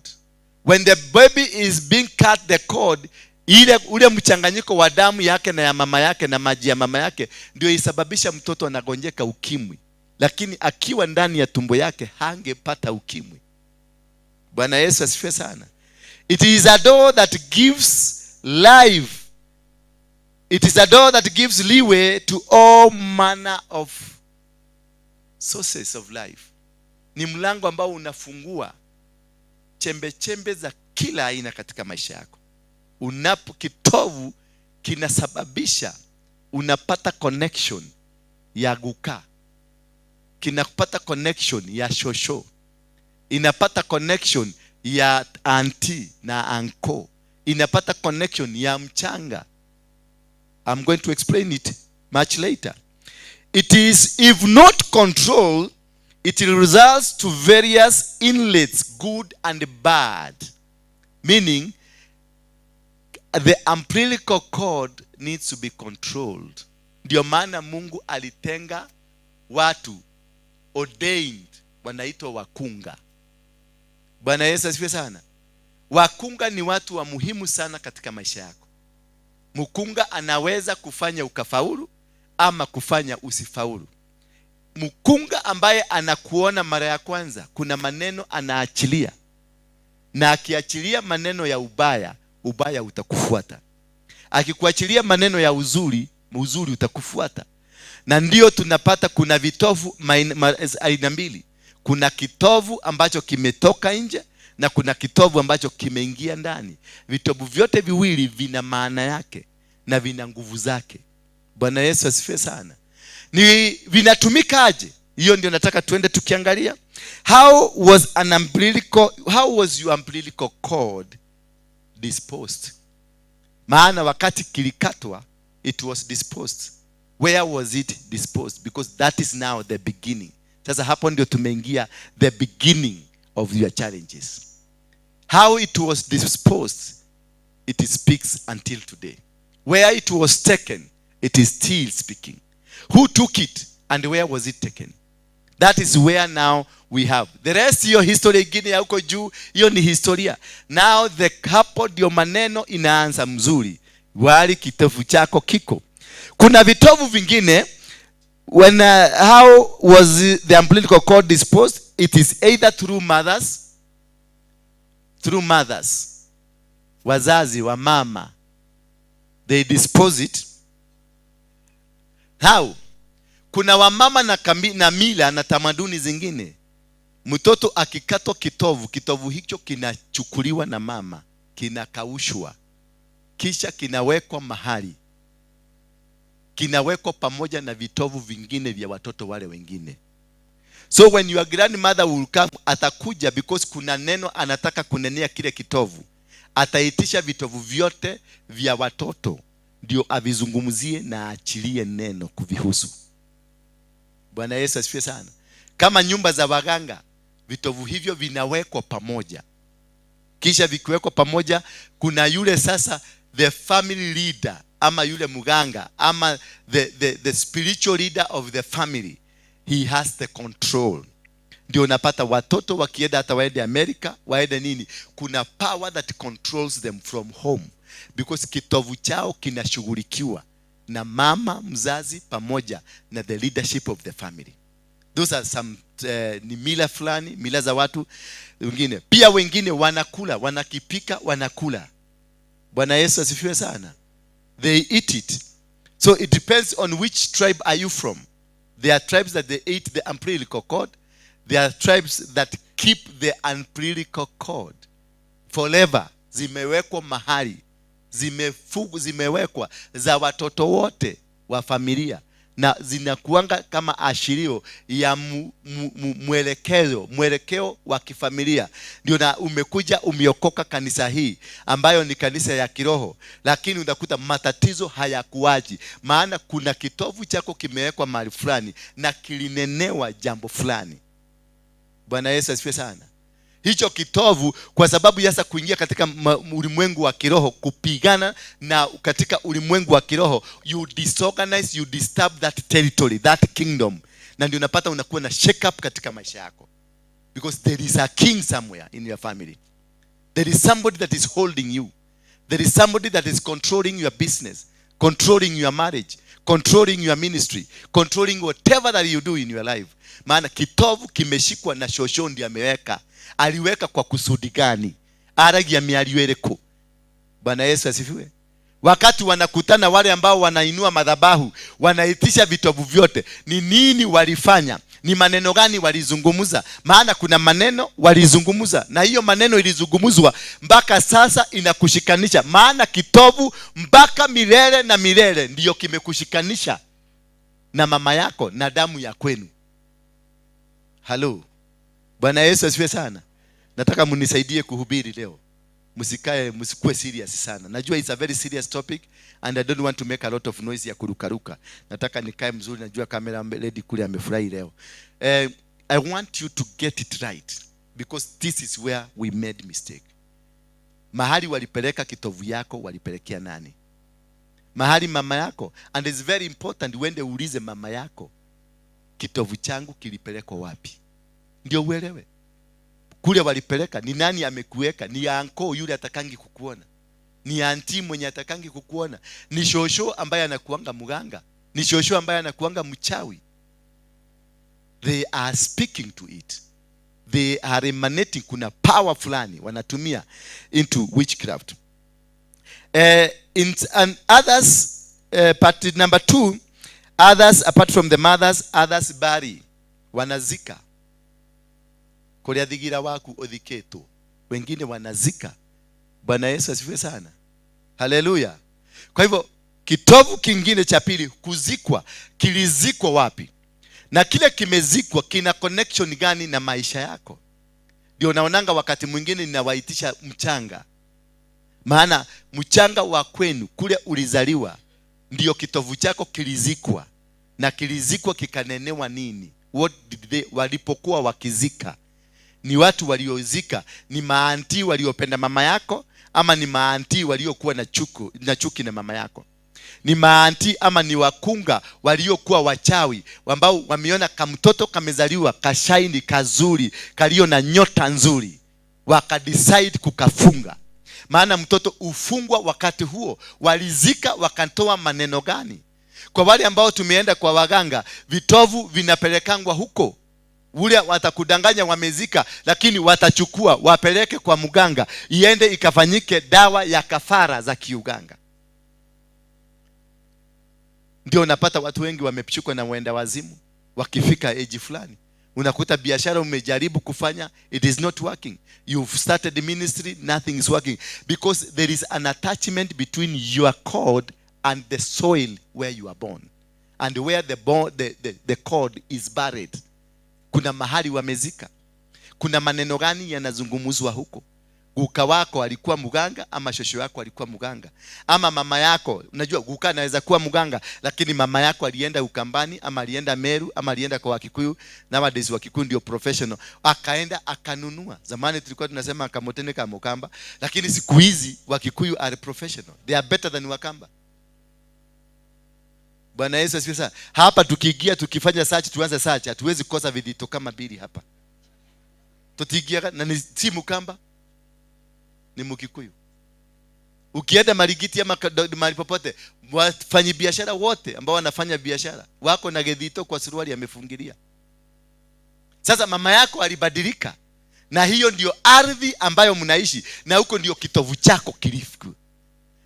When the baby is being cut, the cord, ile ule mchanganyiko wa damu yake na ya mama yake na maji ya mama yake ndio isababisha mtoto anagonjeka ukimwi. Lakini akiwa ndani ya tumbo yake hangepata ukimwi. Bwana Yesu asifiwe sana. It is a door that gives life. It is a door that gives leeway to all manner of sources of life. Ni mlango ambao unafungua chembe chembe za kila aina katika maisha yako. Unapo kitovu kinasababisha unapata connection ya guka, kinapata connection ya shosho, inapata connection ya auntie na uncle, inapata connection ya mchanga. I'm going to explain it much later. It is, if not controlled, it results to various inlets, good and bad. Meaning, the umbilical cord needs to be controlled. Ndio maana Mungu alitenga watu ordained, wanaitwa wakunga. Bwana Yesu asifiwe sana. Wakunga ni watu wa muhimu sana katika maisha yako. Mkunga anaweza kufanya ukafaulu ama kufanya usifaulu. Mkunga ambaye anakuona mara ya kwanza, kuna maneno anaachilia. Na akiachilia maneno ya ubaya, ubaya utakufuata. Akikuachilia maneno ya uzuri, uzuri utakufuata. Na ndio tunapata kuna vitovu aina mbili. Kuna kitovu ambacho kimetoka nje na kuna kitovu ambacho kimeingia ndani. Vitovu vyote viwili vina maana yake na vina nguvu zake. Bwana Yesu asifiwe sana. Ni vinatumikaje? Hiyo ndio nataka tuende tukiangalia. How was an umbilical, how was your umbilical cord disposed? Maana wakati kilikatwa, it was disposed. Where was it disposed? Because that is now the beginning. Sasa hapo ndio tumeingia the beginning of your challenges. How it was disposed, it speaks until today. Where it was taken, it is still speaking. Who took it and where was it taken? That is where now we have. The rest hiyo history ingine ya huko juu, hiyo ni historia. Now the hapo ndio maneno inaanza mzuri. Wali kitovu chako kiko. Kuna vitovu vingine. When how was the umbilical cord disposed? It is either through mothers, wazazi wa mama, they dispose it. How? Kuna wamama na mila na tamaduni zingine. Mtoto akikatwa kitovu, kitovu hicho kinachukuliwa na mama, Kinakaushwa, kisha kinawekwa mahali, kinawekwa pamoja na vitovu vingine vya watoto wale wengine. So when your grandmother will come, atakuja because kuna neno anataka kunenea kile kitovu. Ataitisha vitovu vyote vya watoto ndio avizungumzie na aachilie neno kuvihusu. Bwana Yesu asifiwe sana. Kama nyumba za waganga, vitovu hivyo vinawekwa pamoja. Kisha vikiwekwa pamoja, kuna yule sasa the family leader, ama yule muganga, ama the spiritual leader of the family. He has the control. Ndio unapata watoto wakienda, hata waende Amerika, waende nini, kuna power that controls them from home, because kitovu chao kinashughulikiwa na mama mzazi pamoja na the leadership of the family. Those are some ni mila fulani, mila za watu wengine. Pia wengine wanakula, wanakipika, wanakula. Bwana Yesu asifiwe sana. They eat it. So it depends on which tribe are you from. There are tribes that they eat the umbilical cord. There are tribes that keep the umbilical cord forever. Zimewekwa mahali, zimewekwa za watoto wote wa familia, na zinakuanga kama ashirio ya mwelekeo wa kifamilia. Ndio na umekuja umeokoka kanisa hii ambayo ni kanisa ya kiroho, lakini unakuta matatizo hayakuaji, maana kuna kitovu chako kimewekwa mahali fulani na kilinenewa jambo fulani. Bwana Yesu asifiwe sana. Hicho kitovu, kwa sababu yasa kuingia katika ulimwengu wa kiroho, kupigana na katika ulimwengu wa kiroho, you disorganize, you disturb that territory, that kingdom. Na ndio unapata unakuwa na shake up katika maisha yako. Because there is a king somewhere in your family. There is somebody that is holding you. There is somebody that is controlling your business, controlling your marriage, controlling your ministry, controlling whatever that you do in your life. Maana kitovu kimeshikwa na shosho ndiye ameweka. Aliweka kwa kusudi gani? Aragia mialiwereko. Bwana Yesu asifiwe. Wakati wanakutana wale ambao wanainua madhabahu, wanaitisha vitovu vyote, ni nini walifanya? Ni maneno gani walizungumza? Maana kuna maneno walizungumza, na hiyo maneno ilizungumzwa mpaka sasa inakushikanisha. Maana kitovu mpaka milele na milele ndiyo kimekushikanisha na mama yako na damu ya kwenu. Hello. Bwana Yesu asifiwe sana. Nataka mnisaidie kuhubiri leo. Msikae, msikuwe serious sana. Najua it's a very serious topic and I don't want to make a lot of noise ya kurukaruka. Nataka nikae mzuri, najua camera lady kule amefurahi leo. I want you to get it right because this is where we made mistake. Mahali walipeleka kitovu yako, walipelekea nani? Mahali mama yako. And it's very important uende uulize mama yako, kitovu changu kilipelekwa wapi? Ndio uelewe. Kule walipeleka, ni nani amekuweka? Ni anko yule atakangi kukuona. Ni anti mwenye atakangi kukuona. Ni shosho ambaye anakuanga muganga. Ni shosho ambaye anakuanga mchawi. They are speaking to it. They are emanating. Kuna power fulani wanatumia into witchcraft. And others, part number 2, others apart from the mothers, others bury. Wanazika. Kulia dhigira waku odhiketo. Wengine wanazika. Bwana Yesu asifiwe sana. Haleluya. Kwa hivyo kitovu kingine cha pili, kuzikwa. Kilizikwa wapi? Na kile kimezikwa kina connection gani na maisha yako? Ndio naonanga wakati mwingine ninawaitisha mchanga. Maana mchanga wa kwenu kule ulizaliwa ndio kitovu chako kilizikwa. Na kilizikwa kikanenewa nini? What did they, walipokuwa wakizika? Ni watu waliozika, ni maanti waliopenda mama yako ama ni maanti waliokuwa na chuki na mama yako? Ni maanti ama ni wakunga waliokuwa wachawi ambao wameona kamtoto kamezaliwa kashaini kazuri kalio na nyota nzuri, wakadecide kukafunga. Maana mtoto ufungwa wakati huo. Walizika wakatoa maneno gani? Kwa wale ambao tumeenda kwa waganga, vitovu vinapelekangwa huko. Ule watakudanganya wamezika, lakini watachukua wapeleke kwa muganga, iende ikafanyike dawa ya kafara za kiuganga. Ndio unapata watu wengi wamepishukwa na wenda wazimu. Wakifika age fulani Unakuta biashara umejaribu kufanya, it is not working. You've started the ministry, nothing is working. Because there is an attachment between your cord and the soil where you are born. And where the cord is buried. Kuna mahali wamezika. Kuna maneno gani yanazungumzwa huko? Guka wako alikuwa mganga ama shosho yako alikuwa mganga ama mama yako. Unajua guka anaweza kuwa mganga, lakini mama yako alienda Ukambani ama alienda Meru ama alienda kwa Wakikuyu. Nowadays Wakikuyu ndio professional. Akaenda akanunua. Zamani tulikuwa tunasema akamotene kama Mukamba, lakini siku hizi Wakikuyu are professional. They are better than Wakamba. Bwana Yesu asifiwe sana. Hapa tukiingia tukifanya search, tuanze search, hatuwezi kukosa vidito kama mbili hapa. Tutiingia na ni si Mukamba, ni Mkikuyu. Ukienda Marigiti ama mahali popote, wafanyi biashara wote ambao wanafanya biashara wako na gedhito kwa suruali amefungilia. Sasa mama yako alibadilika, na hiyo ndio ardhi ambayo mnaishi, na huko ndio kitovu chako kilifu.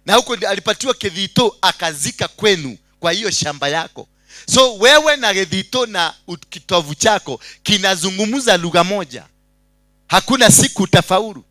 Na huko ndio alipatiwa gedhito akazika kwenu kwa hiyo shamba yako. So wewe na gedhito na kitovu chako kinazungumza lugha moja. Hakuna siku utafaulu.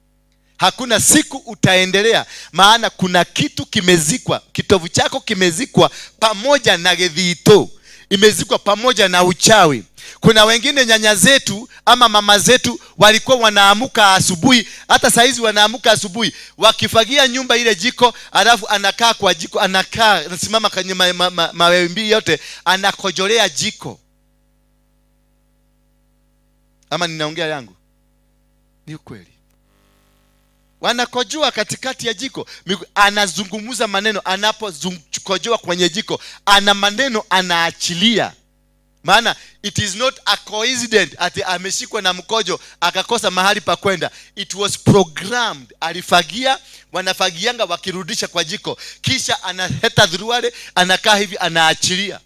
Hakuna siku utaendelea, maana kuna kitu kimezikwa. Kitovu chako kimezikwa pamoja na gedhito, imezikwa pamoja na uchawi. Kuna wengine nyanya zetu ama mama zetu walikuwa wanaamuka asubuhi, hata saizi wanaamuka asubuhi, wakifagia nyumba ile jiko, alafu anakaa kwa jiko, anakaa anasimama kwenye mawimbi yote, anakojolea jiko. Ama ninaongea yangu? Ni ukweli. Wanakojoa katikati ya jiko. Anazungumza maneno anapokojoa kwenye jiko, ana maneno anaachilia. Maana it is not a coincidence ati ameshikwa na mkojo akakosa mahali pa kwenda. It was programmed. Alifagia, wanafagianga wakirudisha kwa jiko, kisha anaheta dhuruale, anakaa hivi anaachilia.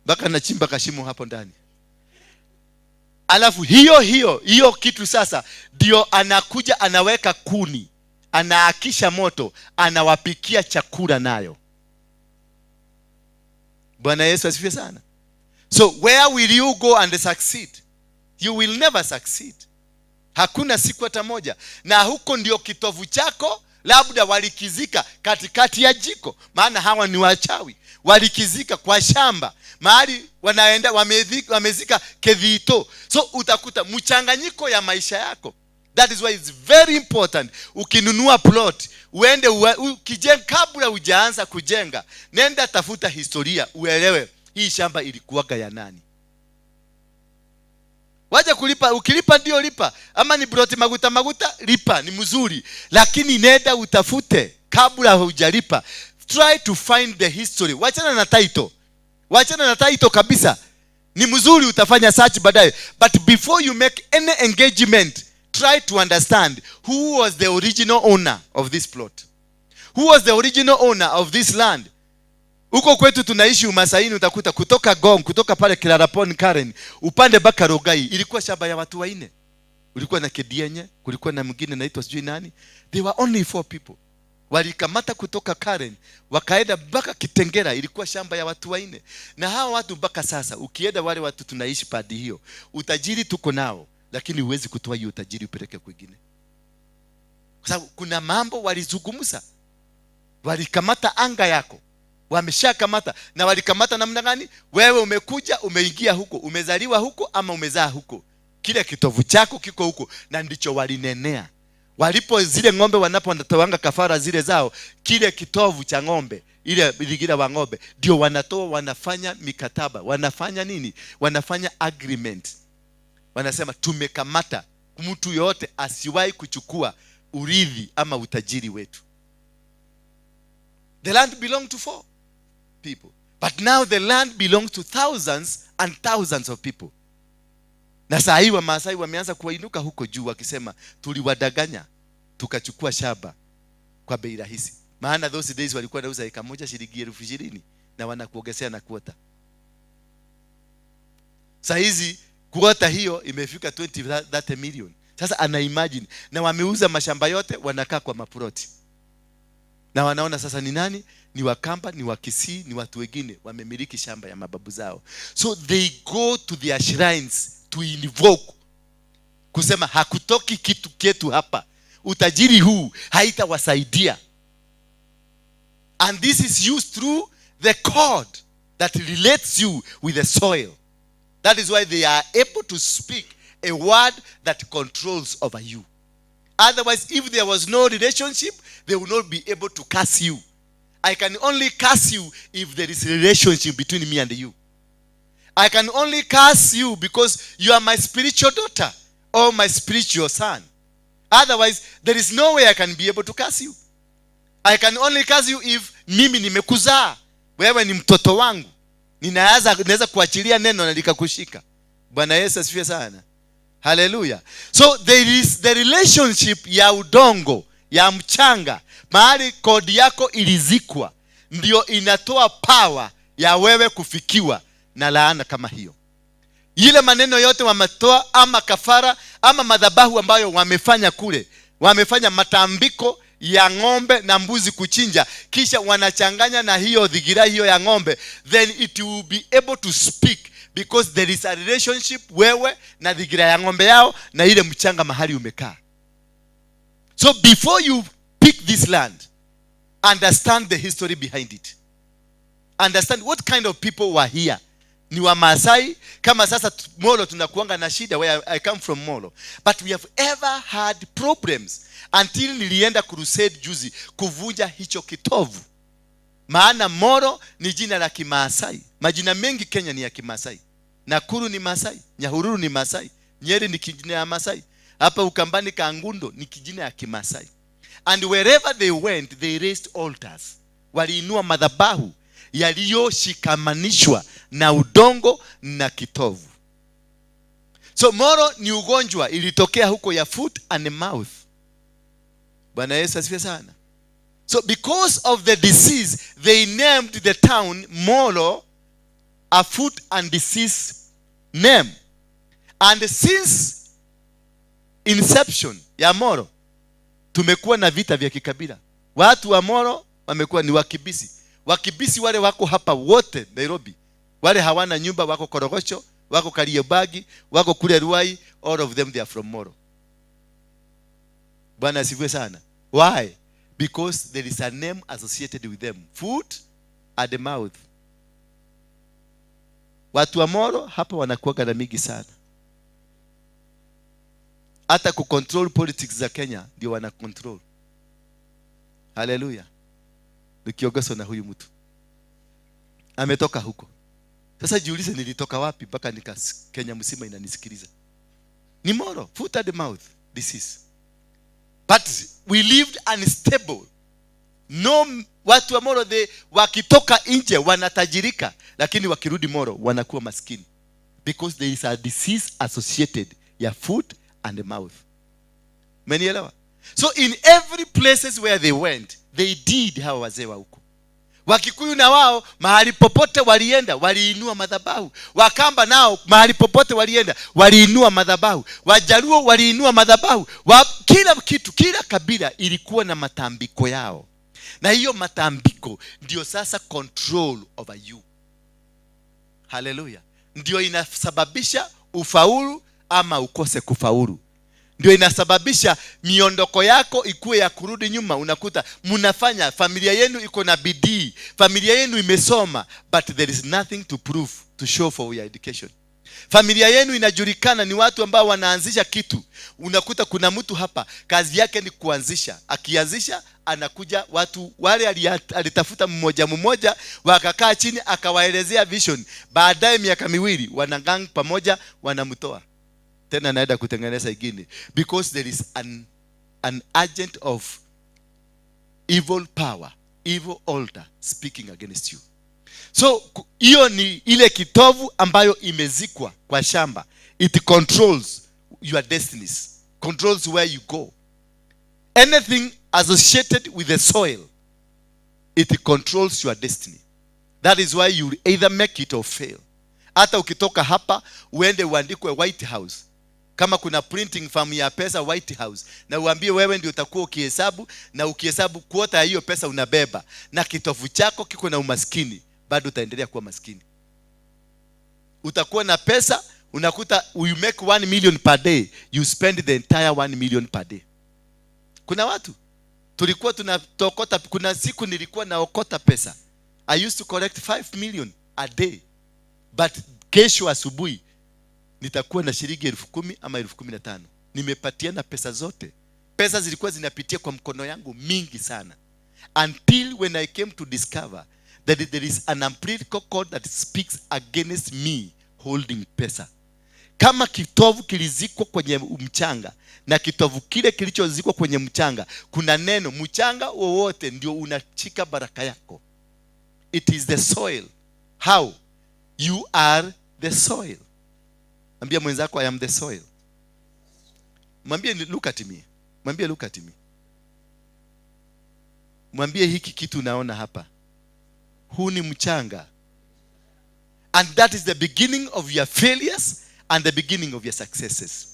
Mpaka anachimba kashimo hapo ndani. Alafu hiyo kitu sasa ndio anakuja anaweka kuni, anaakisha moto, anawapikia chakula nayo. Bwana Yesu asifiwe sana. So where will you go and succeed? You will never succeed. Hakuna siku hata moja. Na huko ndio kitovu chako, labda walikizika katikati ya jiko, maana hawa ni wachawi. Walikizika kwa shamba, mahali wanaenda wamezika kedhito. So utakuta mchanganyiko ya maisha yako. That is why it's very important. Ukinunua plot, uende ukijenga, kabla hujaanza kujenga, nenda tafuta historia, uelewe hii shamba ilikuwaga ya nani. Waje kulipa, ukilipa ndio lipa, ama ni plot maguta lipa, ni mzuri. Lakini nenda utafute kabla hujalipa. Try to find the history. Wachana na title. Wachana na title kabisa. Ni mzuri utafanya search baadaye. But before you make any engagement, try to understand who was the original owner of this plot. Who was the original owner of this land? Huko kwetu tunaishi Umasaini, utakuta kutoka Gong, kutoka pale Kilarapon Karen, upande baka Rogai, ilikuwa shamba ya watu wanne. Ulikuwa na Kedienye, kulikuwa na mwingine anaitwa sijui nani. They were only 4 people. Walikamata kutoka Karen, wakaenda mpaka Kitengera, ilikuwa shamba ya watu wanne. Na hawa watu mpaka sasa, ukienda wale watu tunaishi padi hiyo, utajiri tuko nao, lakini huwezi kutoa hiyo utajiri upeleke kwingine. Kwa sababu kuna mambo walizungumza. Walikamata anga yako. Wameshakamata. Na walikamata namna gani? Wewe umekuja, umeingia huko, umezaliwa huko ama umezaa huko. Kile kitovu chako kiko huko, na ndicho walinenea. Walipo zile ng'ombe wanapotoanga kafara zile zao, kile kitovu cha ng'ombe, ile ligira wa ng'ombe, ndio wanatoa, wanafanya mikataba, wanafanya nini? Wanafanya agreement. Wanasema tumekamata, mtu yote asiwahi kuchukua urithi ama utajiri wetu. The land belonged to 4 people. But now the land belongs to thousands and thousands of people. Na saa hii Wamasai wameanza kuinuka huko juu wakisema tuliwadanganya tukachukua shamba kwa bei rahisi. Maana those days walikuwa wanauza eka moja shilingi 20,000 na wanakuongezea na kuota. Saa hizi kuota hiyo imefika 20-30 million. Sasa ana imagine, na wameuza mashamba yote, wanakaa kwa maploti. Na wanaona sasa ni nani? Ni Wakamba, ni Wakisii, ni watu wengine wamemiliki shamba ya mababu zao. So they go to their shrines to invoke, kusema hakutoki kitu ketu hapa, utajiri huu haitawasaidia. And this is used through the cord that relates you with the soil. That is why they are able to speak a word that controls over you. Otherwise, if there was no relationship, they will not be able to curse you. I can only curse you if there is a relationship between me and you. I can only curse you because you are my spiritual daughter or my spiritual son. Otherwise, there is no way I can be able to curse you. I can only curse you if mimi nimekuzaa, wewe ni mtoto wangu. Ninaweza kuachilia neno na likakushika. Bwana Yesu asifiwe sana. Hallelujah. So there is the relationship ya udongo, ya mchanga, mahali kodi yako ilizikwa, ndio inatoa power ya wewe kufikiwa na laana kama hiyo. Ile maneno yote wametoa, ama kafara, ama madhabahu ambayo wamefanya kule, wamefanya matambiko ya ng'ombe na mbuzi kuchinja, kisha wanachanganya na hiyo dhigira hiyo ya ng'ombe, then it will be able to speak because there is a relationship wewe na dhigira ya ng'ombe yao na ile mchanga mahali umekaa. So before you pick this land, understand the history behind it. Understand what kind of people were here. Ni wa Maasai, kama sasa Molo tunakuanga na shida, where I come from Molo. But we have ever had problems until nilienda crusade juzi kuvunja hicho kitovu. Maana Molo ni jina la Kimaasai. Majina mengi Kenya ni ya Kimaasai. Nakuru ni Maasai, Nyahururu ni Maasai, Nyeri ni kijina ya Maasai. Hapa Ukambani Kangundo ni kijina ya Kimaasai. And wherever they went, they raised altars. Waliinua madhabahu yaliyoshikamanishwa na udongo na kitovu. So Moro ni ugonjwa ilitokea huko ya foot and mouth. Bwana Yesu asifiwe sana. So because of the disease, they named the town Molo, a foot and disease name. And since inception ya Moro, tumekuwa na vita vya kikabila. Watu wa Moro wamekuwa ni Wakibisi. Wakibisi wale wako hapa wote Nairobi, wale hawana nyumba, wako Korogocho, wako Kariobangi, wako kule Ruai, all of them they are from Moro. Bwana asifiwe sana. Why? Because there is a name associated with them. Foot at the mouth. Watu wa Moro hapa wanakuwa na mingi sana. Hata kucontrol politics za Kenya ndio wana control. Hallelujah. Nikiongozwa na huyu mtu. Ametoka huko. Sasa jiulize nilitoka wapi mpaka nika Kenya mzima inanisikiliza. Ni Moro, foot at the mouth disease. But we lived unstable. No, watu wa Moro they wakitoka nje wanatajirika, lakini wakirudi Moro wanakuwa maskini. Because there is a disease associated ya foot and the mouth. Umenielewa? So in every places where they went, they did hawa wazee wa huko. Wakikuyu na wao mahali popote walienda waliinua madhabahu. Wakamba nao mahali popote walienda waliinua madhabahu. Wajaluo waliinua madhabahu. Kila kitu, kila kabila ilikuwa na matambiko yao. Na hiyo matambiko ndio sasa control over you. Hallelujah. Ndio inasababisha ufaulu ama ukose kufaulu. Ndio inasababisha miondoko yako ikue ya kurudi nyuma. Unakuta mnafanya, familia yenu iko na bidii, familia yenu imesoma, but there is nothing to prove, to show for your education. Familia yenu inajulikana ni watu ambao wanaanzisha kitu. Unakuta kuna mtu hapa kazi yake ni kuanzisha. Akianzisha anakuja watu wale alitafuta mmoja mmoja, wakakaa chini akawaelezea vision. Baadaye miaka miwili wanagang pamoja, wanamtoa. Tena naenda kutengeneza ingine. Because there is an agent of evil power, evil altar speaking against you. So hiyo ni ile kitovu ambayo imezikwa kwa shamba. It controls your destinies, controls where you go. Anything associated with the soil, it controls your destiny. That is why you either make it or fail. Hata ukitoka hapa uende uandikwe White House, Kama kuna printing farm ya pesa White House, na uambie wewe ndio utakuwa ukihesabu, na ukihesabu kuota ya hiyo pesa unabeba, na kitovu chako kiko na umaskini, bado utaendelea kuwa maskini. Utakuwa na pesa, unakuta you make 1 million per day, you spend the entire 1 million per day. Kuna watu tulikuwa tunatokota, kuna siku nilikuwa naokota pesa. I used to collect 5 million a day. But kesho asubuhi nitakuwa na shilingi 10,000 ama 15,000. Nimepatiana pesa zote. Pesa zilikuwa zinapitia kwa mkono yangu mingi sana. Until when I came to discover that there is an umbilical cord that speaks against me holding pesa. Kama kitovu kilizikwa kwenye mchanga, na kitovu kile kilichozikwa kwenye mchanga, kuna neno, mchanga wowote ndio unachika baraka yako. It is the soil. How? You are the soil. Ambia mwenzako, I am the soil. Mwambie, look at me. Mwambie, look at me. Mwambie hiki kitu unaona hapa, huu ni mchanga. And that is the beginning of your failures and the beginning of your successes.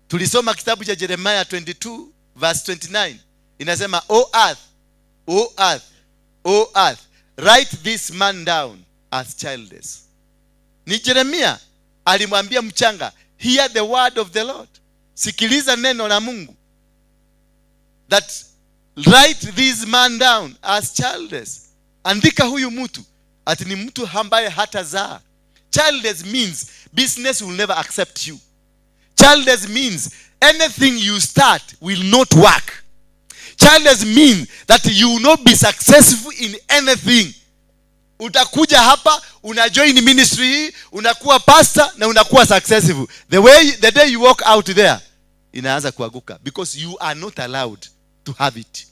Tulisoma kitabu cha Jeremiah 22 verse 29. Inasema, O earth, O earth, O earth, write this man down as childless. Ni Jeremia alimwambia mchanga, hear the word of the Lord. Sikiliza neno la Mungu. That write this man down as childless. Andika huyu mtu ati ni mtu ambaye hatazaa. Childless means business will never accept you. Childless means anything you start will not work. Childless means that you will not be successful in anything. Utakuja hapa, una join ministry hii, unakuwa pastor na unakuwa successful. The day you walk out there, inaanza kuanguka because you are not allowed to have it,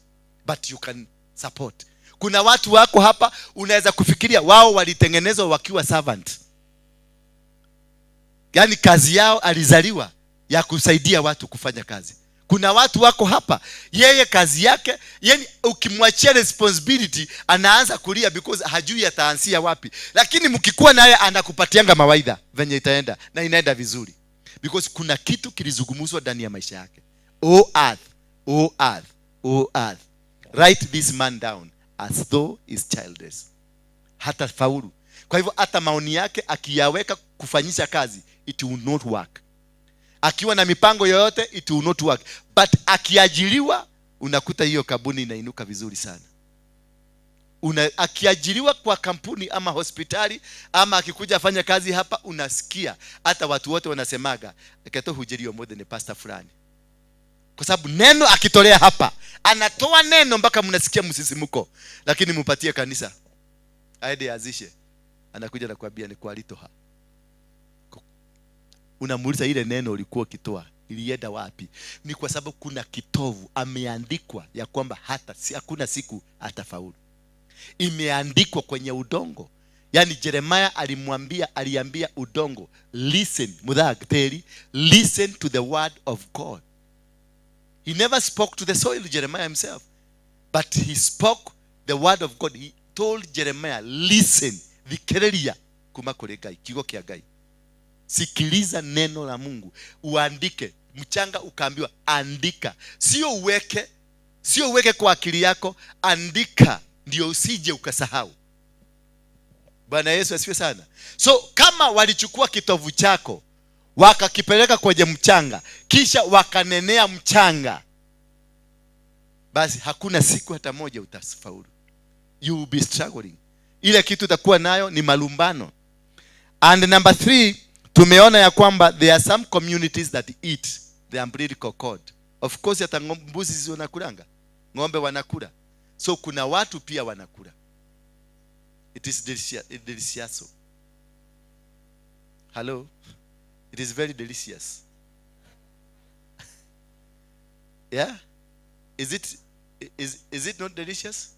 but you can support. Kuna watu wako hapa, unaweza kufikiria wao walitengenezwa wakiwa servant. Yaani kazi yao alizaliwa ya kusaidia watu kufanya kazi. Kuna watu wako hapa, yeye kazi yake, yani ukimwachia responsibility anaanza kulia because hajui ataanzia wapi. Lakini mkikuwa naye anakupatianga mawaidha venye itaenda, na inaenda vizuri. Because kuna kitu kilizungumzwa ndani ya maisha yake. O earth, O earth, O earth, write this man down as though is childless. Hata faulu. Kwa hivyo hata maoni yake akiyaweka kufanyisha kazi, it will not work. Akiwa na mipango yoyote, it will not work. But akiajiriwa, unakuta hiyo kampuni inainuka vizuri sana. Akiajiriwa kwa kampuni ama hospitali, ama akikuja afanya kazi hapa, unasikia hata watu wote wanasemaga, keto hujeriwa mode ni pastor fulani. Kwa sababu neno akitolea hapa, anatoa neno mpaka mnasikia msisimuko. Lakini mpatie kanisa, aende azishe, anakuja na kuambia ni kwa alitoha. Unamuuliza ile neno ulikuwa ukitoa ilienda wapi? Ni kwa sababu kuna kitovu ameandikwa ya kwamba hata hakuna siku atafaulu. Imeandikwa kwenye udongo. Yaani Jeremiah aliambia udongo, listen, mudhagteri, listen to the word of God. He never spoke to the soil, Jeremiah himself, but he spoke the word of God. He told Jeremiah, listen, thikereria kuma kuri Ngai, kiugo kia Ngai. Sikiliza neno la Mungu, uandike. Mchanga ukaambiwa andika. Sio uweke kwa akili yako, andika ndio usije ukasahau. Bwana Yesu asifiwe sana. So kama walichukua kitovu chako wakakipeleka kwenye mchanga, kisha wakanenea mchanga, basi hakuna siku hata moja utafaulu. You will be struggling. Ile kitu utakuwa nayo ni malumbano. And number 3, tumeona ya kwamba there are some communities that eat the umbilical cord. Of course hata mbuzi zio wanakulanga, ng'ombe wanakula. So kuna watu pia wanakula. It is delicious. Hello? It is very delicious. Yeah? Is it not delicious?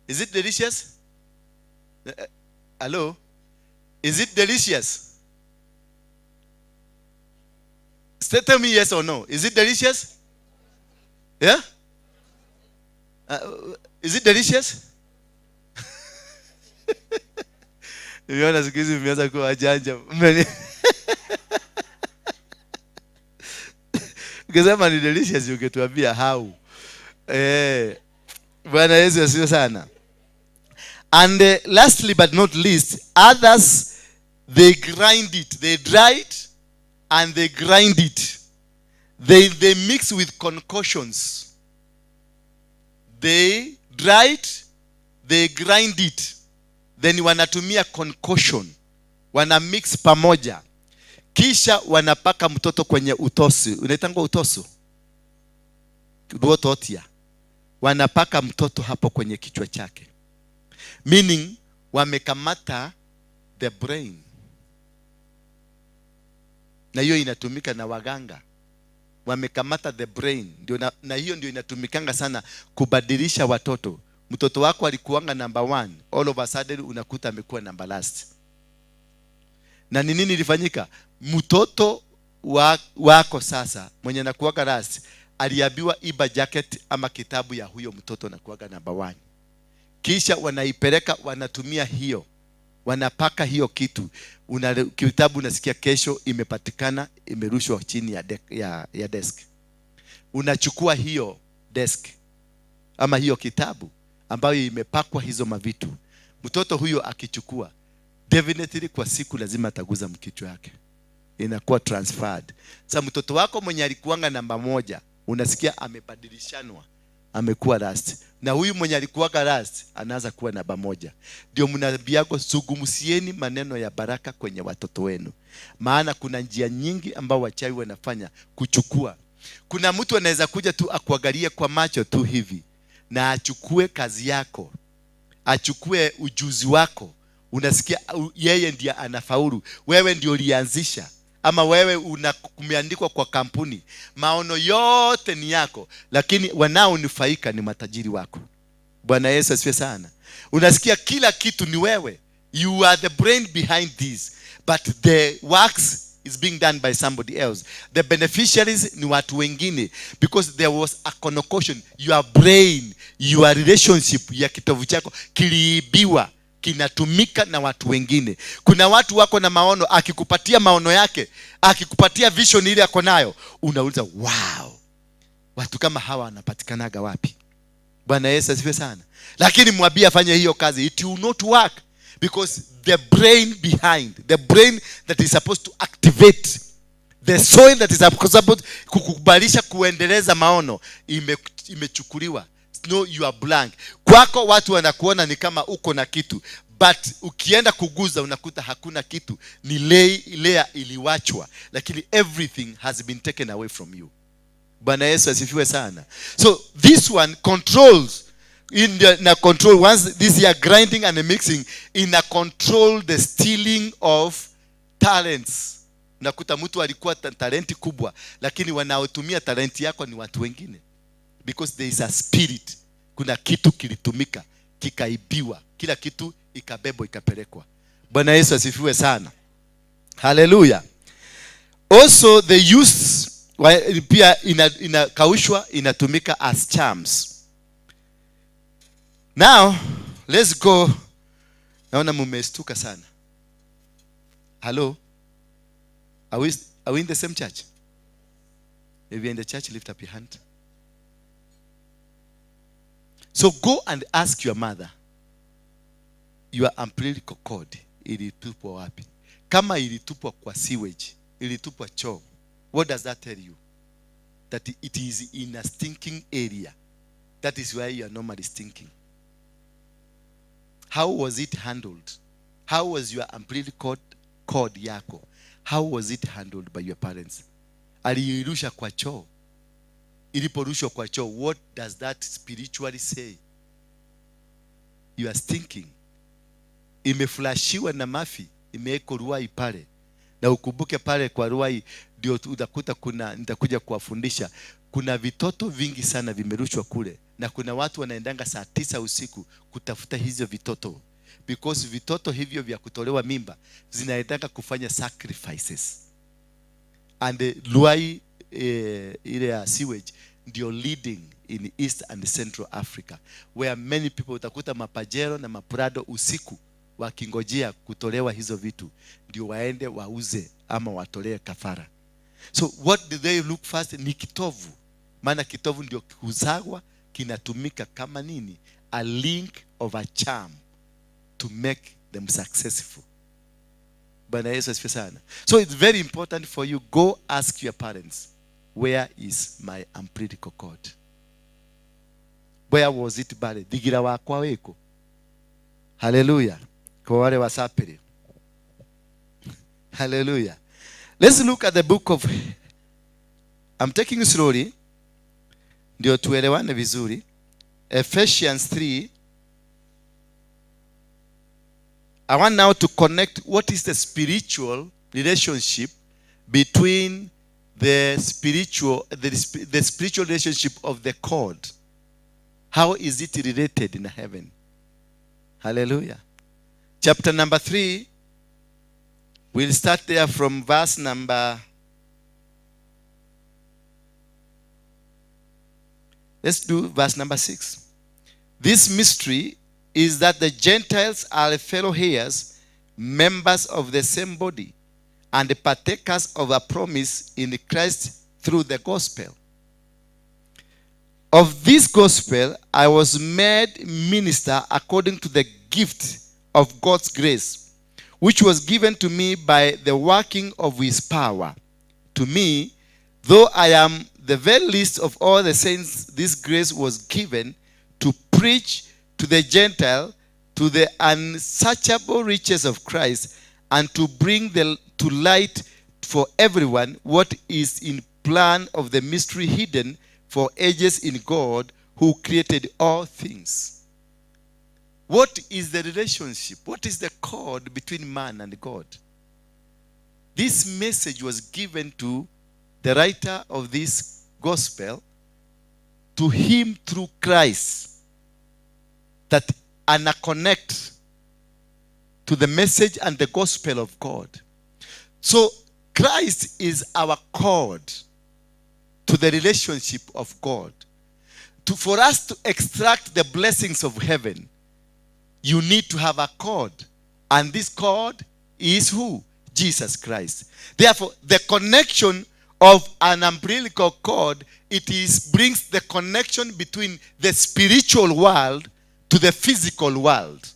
Is it delicious? Hello? Is it delicious? Tell me yes or no. Is it delicious? Yeah? Is it delicious? Nimeona siku hizi mmeanza kuwa wajanja. Ukisema ni delicious ungetuambia how. Bwana Yesu asifiwe sana. And lastly but not least, others, they grind it. They dry it and they grind it. They mix with concoctions. They dry it, they grind it. Then wanatumia concoction. Wana mix pamoja. Kisha wanapaka mtoto kwenye utosi. Unaitangwa utosu? Ruototia. Wanapaka mtoto hapo kwenye kichwa chake. Meaning, wamekamata the brain. Na hiyo inatumika na waganga. Wamekamata the brain. Ndio na hiyo ndio inatumikanga sana kubadilisha watoto. Mtoto wako alikuanga number 1. All of a sudden unakuta amekuwa number last. Na ni nini ilifanyika? Mtoto wako sasa mwenye anakuanga last aliambiwa iba jacket ama kitabu ya huyo mtoto anakuanga number 1. Kisha wanaipeleka, wanatumia hiyo. Wanapaka hiyo kitu. Kitabu unasikia kesho imepatikana, imerushwa chini ya desk. Unachukua hiyo desk ama hiyo kitabu ambayo imepakwa hizo mavitu. Mtoto huyo akichukua, definitely kwa siku lazima ataguza mkichwa yake. Inakuwa transferred. Sasa mtoto wako mwenye alikuanga namba 1, unasikia amebadilishanwa, amekuwa last. Na huyu mwenye alikuwa last anaanza kuwa namba 1. Ndio mnaambiako zungumzieni maneno ya baraka kwenye watoto wenu. Maana kuna njia nyingi ambao wachawi wanafanya kuchukua. Kuna mtu anaweza kuja tu akuangalie kwa macho tu hivi na achukue kazi yako, achukue ujuzi wako. Unasikia yeye ndiye anafaulu, wewe ndio ulianzisha, ama wewe umeandikwa kwa kampuni, maono yote ni yako, lakini wanaonufaika ni matajiri wako. Bwana Yesu asifiwe sana. Unasikia kila kitu ni wewe. You are the brain behind this, but the works is being done by somebody else. The beneficiaries ni watu wengine, because there was a connotation. Your brain, your relationship ya kitovu chako kiliibiwa, kinatumika na watu wengine. Kuna watu wako na maono, akikupatia maono yake, akikupatia vision ile yako nayo, unauliza wow, watu kama hawa wanapatikanaga wapi? Bwana Yesu asifiwe sana. Lakini mwambie afanye hiyo kazi, it will not work, because the brain behind, the brain that is supposed to activate, the soil that is supposed kukubalisha kuendeleza maono, imechukuliwa. No, you are blank. Kwako watu wanakuona ni kama uko na kitu, but ukienda kuguza unakuta hakuna kitu. Ni layer iliwachwa, lakini everything has been taken away from you. Bwana Yesu asifiwe sana. So this one controls in the, na control once this year grinding and mixing ina control the stealing of talents. Unakuta mtu alikuwa talenti kubwa, lakini wanaotumia talenti yako ni watu wengine. Because there is a spirit. Kuna kitu kilitumika, kikaibiwa, kila kitu ikabebwa ikapelekwa. Bwana Yesu asifiwe sana. Hallelujah. Also the use pia inakaushwa, inatumika as charms. Now let's go. Naona mmestuka sana. Hello? Are we in the same church? If you're in the church, lift up your hand. So go and ask your mother, your umbilical cord ilitupwa wapi? Kama ilitupwa kwa sewage, ilitupwa choo, what does that tell you? That it is in a stinking area. That is why you are normally stinking. How was it handled? How was your umbilical cord yako? How was it handled by your parents? Aliirusha kwa choo. Iliporushwa kwa choo, what does that spiritually say? You are stinking. Imeflashiwa na mafi, imewekwa ruai pale. Na ukumbuke pale kwa ruai ndio utakuta kuna, nitakuja kuwafundisha, kuna vitoto vingi sana vimerushwa kule. Na kuna watu wanaendanga saa 9 usiku kutafuta hizo vitoto. Because vitoto hivyo vya kutolewa mimba zinaendanga kufanya sacrifices. And the ruai ile ya sewage ndio leading in East and Central Africa, where many people utakuta mapajero na maprado usiku wakingojea kutolewa hizo vitu ndio waende wauze ama watolee kafara. So what do they look first? Ni kitovu. Maana kitovu ndio huzagwa, kinatumika kama nini? A link of a charm to make them successful. Bwana Yesu asifiwe sana. So it's very important for you, go ask your parents, where is my umbilical cord? Where was it buried? Thigira wakwa wiko. Hallelujah. Kwa wale wasapiri. Hallelujah. Let's look at the book of, I'm taking you slowly, ndio tuelewane vizuri. Ephesians 3. I want now to connect what is the spiritual relationship between the spiritual relationship of the cord. How is it related in heaven? Hallelujah. Chapter number 3. We'll start there from verse number. Let's do verse number 6. This mystery is that the Gentiles are fellow heirs, members of the same body, and partakers of a promise in Christ through the gospel. Of this gospel, I was made minister according to the gift of God's grace, which was given to me by the working of his power. To me, though I am the very least of all the saints, this grace was given to preach to the Gentile, to the unsearchable riches of Christ, and to bring to light for everyone what is in plan of the mystery hidden for ages in God, who created all things. What is the relationship? What is the cord between man and God? This message was given to the writer of this gospel, to him through Christ, that ana connect to the message and the gospel of God. So Christ is our cord to the relationship of God. For us to extract the blessings of heaven, you need to have a cord. And this cord is who? Jesus Christ. Therefore, the connection of an umbilical cord, it brings the connection between the spiritual world to the physical world.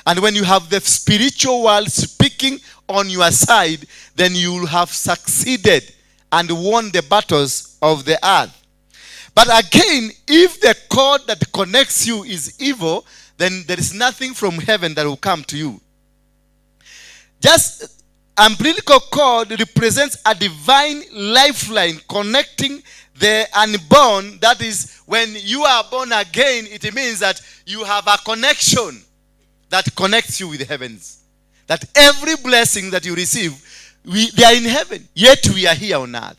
And when you have the spiritual world speaking on your side, then you will have succeeded and won the battles of the earth. But again, if the cord that connects you is evil, then there is nothing from heaven that will come to you. Just umbilical cord represents a divine lifeline connecting the unborn. That is, when you are born again, it means that you have a connection that connects you with the heavens. That every blessing that you receive, they are in heaven, yet we are here on earth.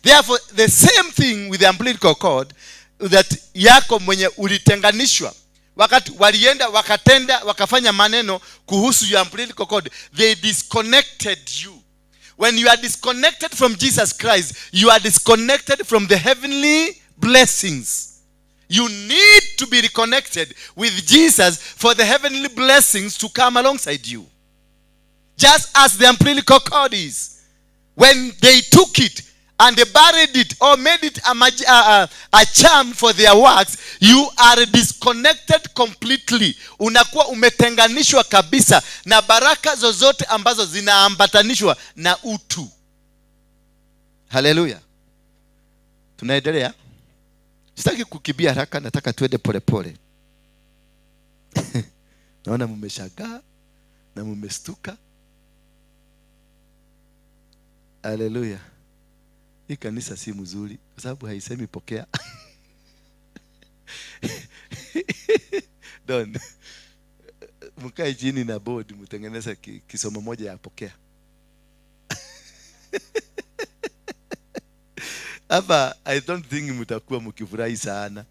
Therefore, the same thing with the umbilical cord, that yako mwenye ulitenganishwa, wakati walienda wakatenda wakafanya maneno kuhusu your umbilical cord, they disconnected you. When you are disconnected from Jesus Christ, you are disconnected from the heavenly blessings. You need to be reconnected with Jesus for the heavenly blessings to come alongside you. Just as the umbilical cord is. When they took it and they buried it or made it a charm for their works, you are disconnected completely. Unakuwa umetenganishwa kabisa na baraka zozote ambazo zinaambatanishwa na utu. Hallelujah. Tunaendelea. Sitaki kukimbia haraka, nataka tuende pole pole. Naona mmeshangaa na mmestuka. Hallelujah. Hii kanisa si mzuri kwa sababu haisemi pokea. Don. Mkae chini na board mtengeneze kisomo moja ya pokea. Hapa I don't think mtakuwa mkifurahi sana.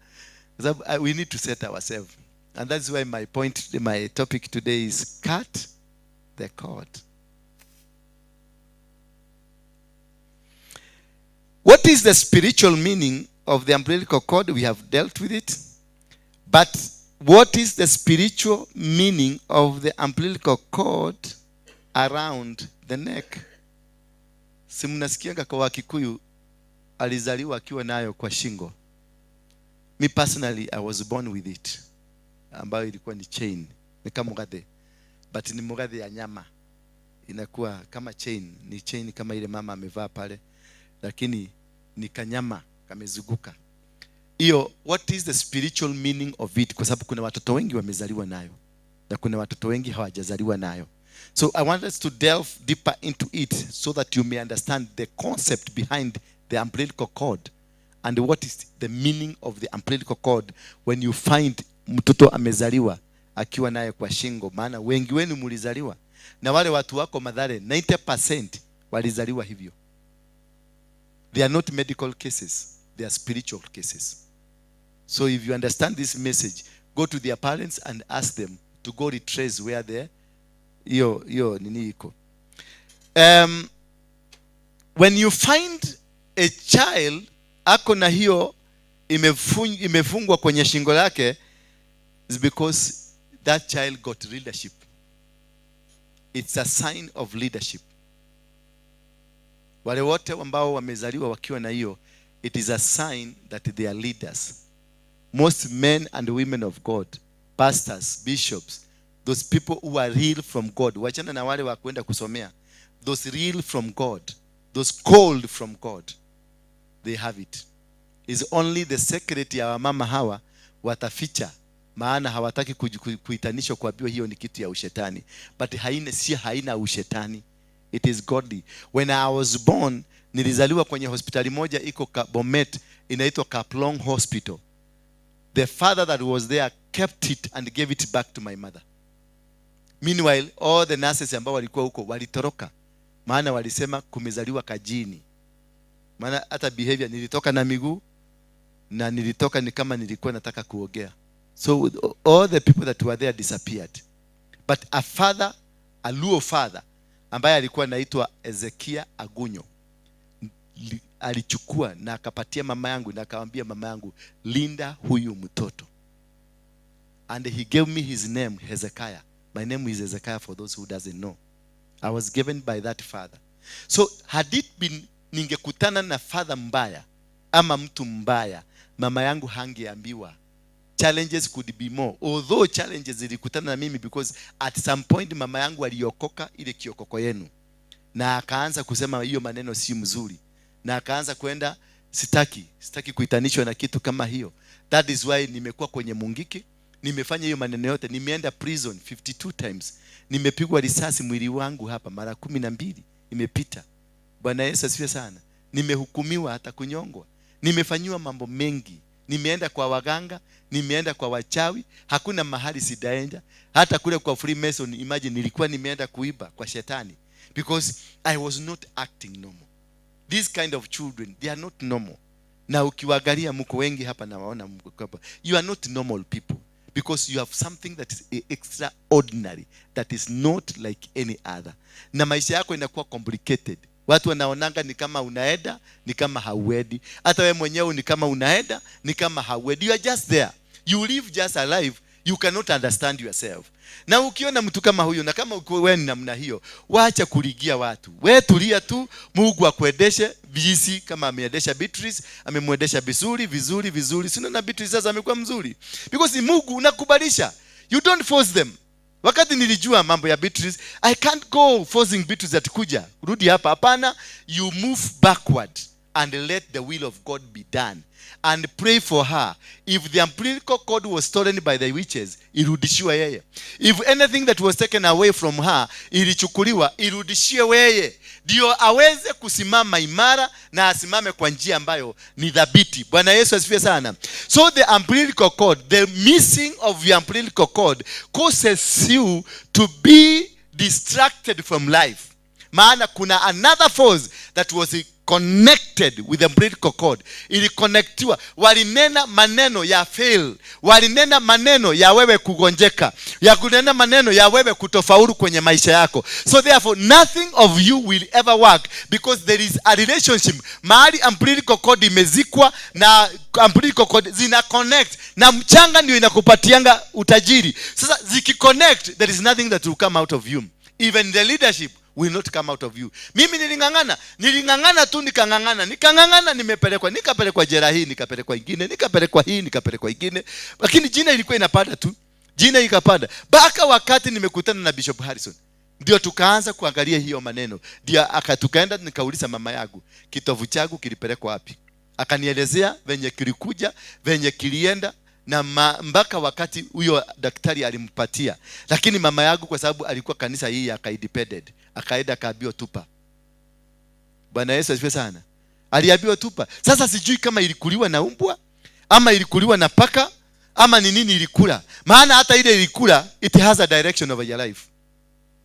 Kwa sababu we need to set ourselves. And that's why my point, my topic today is cut the cord. What is the spiritual meaning of the umbilical cord? We have dealt with it. But what is the spiritual meaning of the umbilical cord around the neck? Si mnasikianga kwa Wakikuyu alizaliwa akiwa nayo kwa shingo. Me personally, I was born with it, ambayo ilikuwa ni chain, ni kama mugathe, but ni mugathe ya nyama, inakuwa kama chain, ni chain kama ile mama amevaa pale, lakini ni kanyama kamezunguka. Hiyo, what is the spiritual meaning of it? Kwa sababu kuna watoto wengi wamezaliwa nayo na kuna watoto wengi hawajazaliwa nayo. So I want us to delve deeper into it so that you may understand the concept behind the umbilical cord and what is the meaning of the umbilical cord when you find mtoto amezaliwa akiwa naye kwa shingo. Maana wengi wenu mulizaliwa, na wale watu wako Mathare 90% walizaliwa hivyo. They are not medical cases, they are spiritual cases. So if you understand this message, go to their parents and ask them to go retrace where their hiyo nini iko. When you find a child ako na hiyo imefungwa kwenye shingo lake, is because that child got leadership. It's a sign of leadership. Wale wote ambao wamezaliwa wakiwa na hiyo, it is a sign that they are leaders. Most men and women of God, pastors, bishops, those people who are real from God, wachana na wale wa kwenda kusomea, those real from God, those called from God, they have it. It's only the secret ya wamama hawa wataficha, maana hawataki kuitanishwa kuambiwa hiyo ni kitu ya ushetani. But haina, si haina ushetani. It is godly. When I was born, nilizaliwa kwenye hospitali moja iko Bomet, inaitwa Kaplong Hospital. The father that was there kept it and gave it back to my mother. Meanwhile, all the nurses ambao walikuwa huko walitoroka, maana walisema kumezaliwa kajini. Maana hata behavior, nilitoka na miguu na nilitoka ni kama nilikuwa nataka kuogea. So all the people that were there disappeared. But a father, a Luo father, ambaye alikuwa anaitwa Ezekia Agunyo, alichukua na akapatia mama yangu na akamwambia mama yangu, linda huyu mtoto. And he gave me his name, Hezekiah. My name is Hezekiah for those who doesn't know. I was given by that father. So had it been ningekutana na father mbaya ama mtu mbaya, mama yangu hangeambiwa. Challenges could be more. Although challenges zilikutana na mimi, because at some point mama yangu aliokoka ile kiokoko yenu, na akaanza kusema hiyo maneno si mzuri, na akaanza kwenda sitaki kuitanishwa na kitu kama hiyo. That is why nimekuwa kwenye mungiki, nimefanya hiyo maneno yote, nimeenda prison 52 times, nimepigwa risasi mwili wangu hapa mara 12 imepita. Bwana Yesu asifiwe sana. Nimehukumiwa hata kunyongwa, nimefanyiwa mambo mengi, nimeenda kwa waganga, nimeenda kwa wachawi, hakuna mahali sidaenda. Hata kule kwa Freemason, imagine nilikuwa nimeenda kuiba kwa shetani, because I was not acting normal. These kind of children, they are not normal. Na ukiwaangalia mko wengi hapa na waona mko hapa, you are not normal people, because you have something that is extraordinary, that is not like any other. Na maisha yako inakuwa complicated. Watu wanaonanga ni kama unaenda, ni kama hauendi. Hata wewe mwenyewe ni kama unaenda, ni kama hauendi. You are just there. You live just alive. You cannot understand yourself. Na ukiona mtu kama huyo, na kama wewe ni namna hiyo, waacha kuligia watu. Wewe tulia tu, Mungu akuendeshe vijisi kama ameendesha Beatrice, amemwendesha vizuri, vizuri, vizuri. Si unaona Beatrice sasa amekuwa mzuri. Because Mungu unakubalisha. You don't force them. Wakati nilijua mambo ya Beatrice, I can't go forcing Beatrice atakuja. Rudi hapa. Hapana, you move backward and let the will of God be done. And pray for her. If the umbilical cord was stolen by the witches, irudishiwe yeye. If anything that was taken away from her, ilichukuliwa, irudishiwe yeye. Ndio aweze kusimama imara na asimame kwa njia ambayo ni thabiti. Bwana Yesu asifiwe sana. So the umbilical cord, the missing of the umbilical cord causes you to be distracted from life. Maana kuna another force that was connected with the umbilical cord. Iliconnectiwa. Walinena maneno ya fail, walinena maneno ya wewe kugonjeka, ya kunena maneno ya wewe kutofaulu kwenye maisha yako. So therefore nothing of you will ever work, because there is a relationship. Mahali umbilical cord imezikwa na umbilical cord zina connect, na mchanga ndio inakupatianga utajiri. Sasa zikiconnect, there is nothing that will come out of you. Even the leadership will not come out of you. Mimi niling'ang'ana, niling'ang'ana tu, nikang'ang'ana, nikang'ang'ana, nimepelekwa, nikapelekwa jela hii, nikapelekwa ingine, nikapelekwa hii, nikapelekwa ingine. Lakini jina ilikuwa inapanda tu. Jina ikapanda. Mpaka wakati nimekutana na Bishop Harrison, ndio tukaanza kuangalia hiyo maneno. Ndio akatukaenda, nikauliza mama yangu, kitovu changu kilipelekwa wapi? Akanielezea venye kilikuja, venye kilienda, na mpaka wakati huyo daktari alimpatia. Lakini mama yangu kwa sababu alikuwa kanisa hii ya independent, akaenda akaambiwa tupa. Bwana Yesu asifiwe sana. Aliambiwa tupa. Sasa sijui kama ilikuliwa na umbwa ama ilikuliwa na paka ama ni nini ilikula. Maana hata ile ilikula, it has a direction over your life.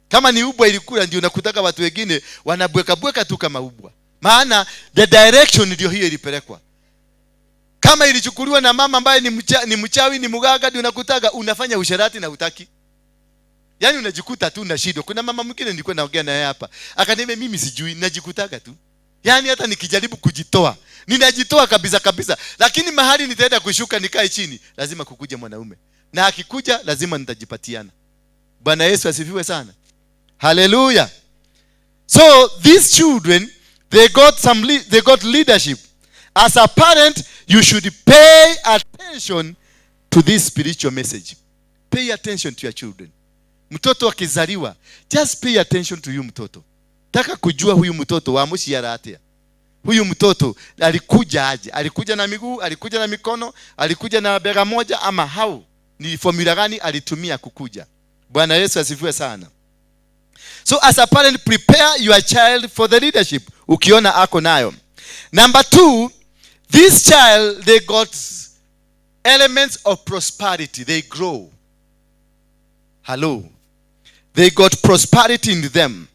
Kama ni umbwa ilikula, ndio unakutaka watu wengine wanabweka bweka tu kama umbwa. Maana the direction ndio hiyo ilipelekwa. Kama ilichukuliwa na mama ambaye ni mchawi, ni mganga, ndio unakutaka unafanya usherati na hutaki. Yaani unajikuta tu unashindwa. Kuna mama mwingine nilikuwa naongea naye hapa, akaniambia mimi sijui, najikutaga tu. Yaani hata nikijaribu kujitoa, ninajitoa kabisa kabisa, lakini mahali nitaenda kushuka nikae chini, lazima kukuja mwanaume. Na akikuja lazima nitajipatiana. Bwana Yesu asifiwe sana. Hallelujah. So these children, they got leadership. As a parent, you should pay attention to this spiritual message. Pay attention to your children. Mtoto akizaliwa, just pay attention to you mtoto. Taka kujua huyu mtoto wa mushiara atia. Huyu mtoto alikuja aje? Alikuja na miguu, alikuja na mikono, alikuja na bega moja, ama how? Ni formula gani alitumia kukuja? Bwana Yesu asifiwe sana. So as a parent, prepare your child for the leadership. Ukiona ako nayo. Number 2, this child, they got elements of prosperity. They grow. Hello. They got prosperity in them.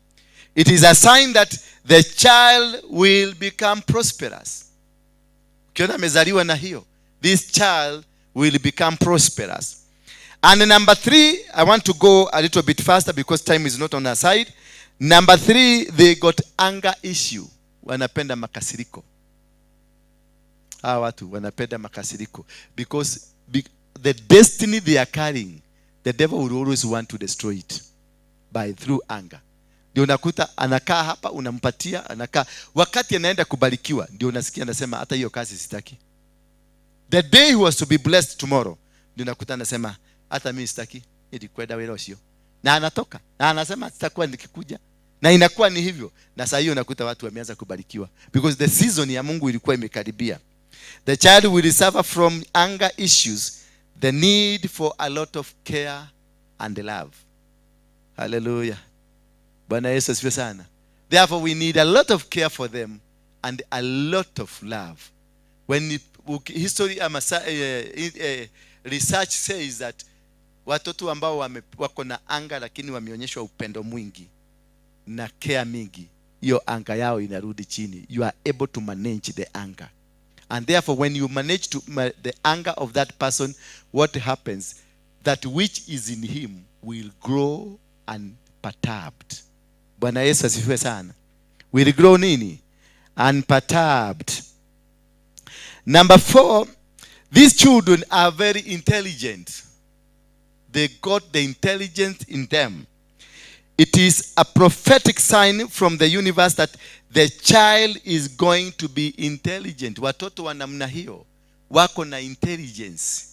It is a sign that the child will become prosperous. Ukiona amezaliwa na hiyo, this child will become prosperous. And number 3, I want to go a little bit faster because time is not on our side. Number 3, they got anger issue. Wanapenda makasiriko. Hawa watu wanapenda makasiriko because the destiny they are carrying, the devil will always want to destroy it by through anger. Ndio unakuta anakaa hapa, unampatia, anakaa. Wakati anaenda kubarikiwa, ndio unasikia anasema hata hiyo kazi sitaki. The day he was to be blessed tomorrow, ndio unakuta anasema hata mimi sitaki, nilikwenda wewe sio. Na anatoka, na anasema sitakuwa nikikuja. Na inakuwa ni hivyo. Na saa hiyo unakuta watu wameanza kubarikiwa because the season ya Mungu ilikuwa imekaribia. The child will suffer from anger issues, the need for a lot of care and love. Hallelujah. Bwana Yesu asifiwe sana. Therefore we need a lot of care for them and a lot of love. When history research says that watoto ambao wako na anger lakini wameonyeshwa upendo mwingi na care mingi, hiyo anger yao inarudi chini. You are able to manage the anger. And therefore when you manage to the anger of that person, what happens? That which is in him will grow unperturbed. Bwana Yesu asifiwe sana. Will grow nini? Unperturbed. Number 4, these children are very intelligent. They got the intelligence in them. It is a prophetic sign from the universe that the child is going to be intelligent. Watoto wa namna hiyo wako na intelligence,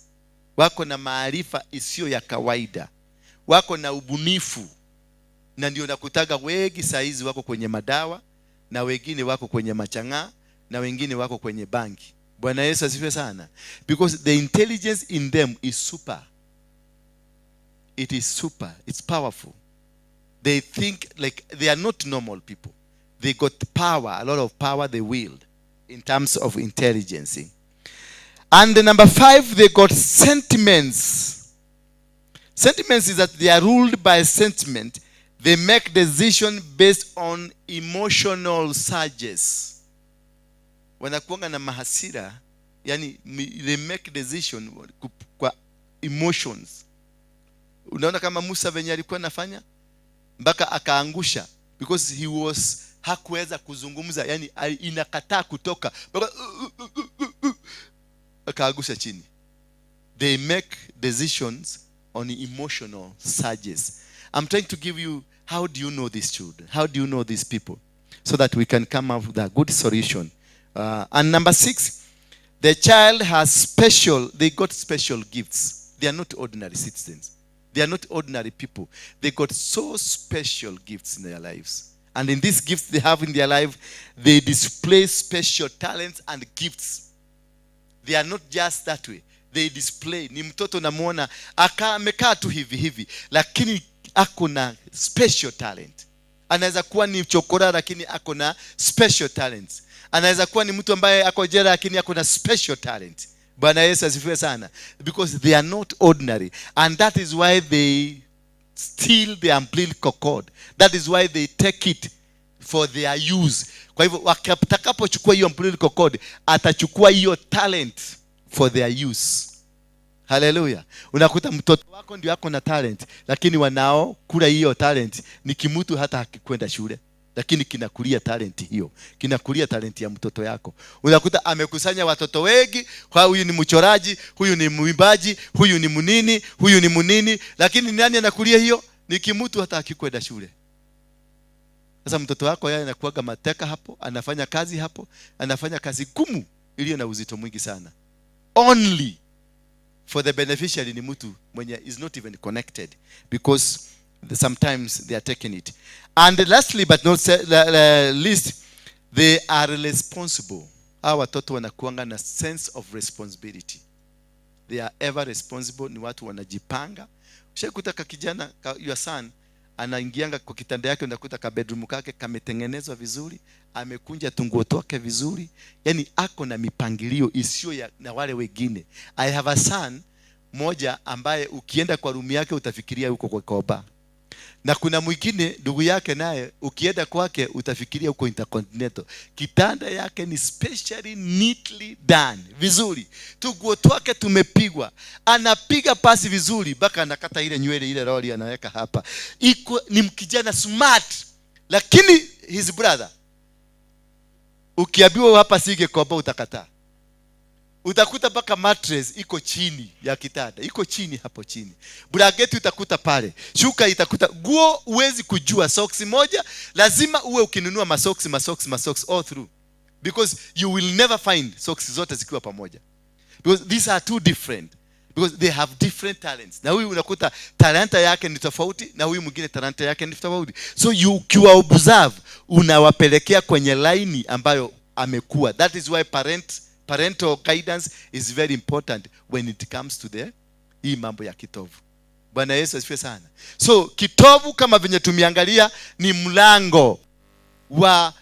wako na maarifa isiyo ya kawaida, wako na ubunifu. Na ndio nakutaga wengi saizi wako kwenye madawa, na wengine wako kwenye machang'aa, na wengine wako kwenye bangi. Bwana Yesu asifiwe sana. Because the intelligence in them is super. It is super. It's powerful. They think like they are not normal people. They got power, a lot of power they wield in terms of intelligence. And the number 5, they got sentiments. Sentiments is that they are ruled by sentiment. They make decisions based on emotional surges. Wanakuanga na mahasira, yani they make decision kwa emotions. Unaona kama Musa venye alikuwa anafanya mpaka akaangusha, because he was hakuweza kuzungumza, yani inakataa kutoka mpaka akaangusha chini. They make decisions on emotional surges. I'm trying to give you, how do you know these children? How do you know these people? So that we can come up with a good solution. And number 6, the child has special, they got special gifts. They are not ordinary citizens. They are not ordinary people. They got so special gifts in their lives. And in these gifts they have in their life, they display special talents and gifts. They are not just that way. They display. Ni mtoto namuona, amekaa tu hivi hivi, lakini ako na special talent. Anaweza kuwa ni chokora lakini ako na special talents. Anaweza kuwa ni mtu ambaye ako jela lakini ako na special talent. Bwana Yesu asifiwe sana. Because they are not ordinary. And that is why they steal the umbilical cord. That is why they take it for their use. Kwa hivyo watakapochukua hiyo umbilical cord, atachukua hiyo talent for their use. Hallelujah. Unakuta mtoto wako ndio ako na talent, lakini wanao kula hiyo talent ni kimutu hata hakikwenda shule, lakini kinakulia talent hiyo, kinakulia talent ya mtoto yako. Unakuta amekusanya watoto wengi, huyu ni mchoraji, huyu ni mwimbaji, huyu ni munini, huyu ni munini, lakini nani anakulia hiyo? Ni kimutu hata hakikwenda shule. Sasa mtoto wako yeye anakuaga mateka hapo, anafanya kazi hapo, anafanya kazi gumu iliyo na uzito mwingi sana. Only for the beneficiary ni mtu mwenye is not even connected, because sometimes they are taking it. And lastly but not least, they are responsible. Hawa watoto wanakuanga na sense of responsibility. They are ever responsible. Ni watu wanajipanga. Ushakuta ka kijana, your son, anaingianga kwa kitanda yake, unakuta ka bedroom kake kametengenezwa vizuri, amekunja tunguo twake vizuri, yani ako na mipangilio isiyo ya na wale wengine. I have a son moja ambaye ukienda kwa room yake utafikiria yuko kwa koba. Na kuna mwingine ndugu yake naye ukienda kwake utafikiria huko Intercontinental. Kitanda yake ni specially neatly done, vizuri. Tuguo twake tumepigwa. Anapiga pasi vizuri mpaka anakata ile nywele ile roli anaweka hapa. Iko ni mkijana smart. Lakini his brother, ukiambiwa hapa sige koba utakataa. Utakuta mpaka mattress iko chini ya kitanda, iko chini hapo chini. Blanketi utakuta pale, shuka itakuta, guo huwezi kujua, socks moja lazima uwe ukinunua masocks masocks masocks all through, because you will never find socks zote zikiwa pamoja, because these are two different, because they have different talents. Na huyu unakuta talanta yake ni tofauti na huyu mwingine talanta yake ni tofauti. So you ukiwa observe unawapelekea kwenye line ambayo amekuwa. That is why parental guidance is very important when it comes to the hii mambo ya kitovu. Bwana Yesu asifiwe sana. So kitovu kama venye tumeangalia ni mlango wa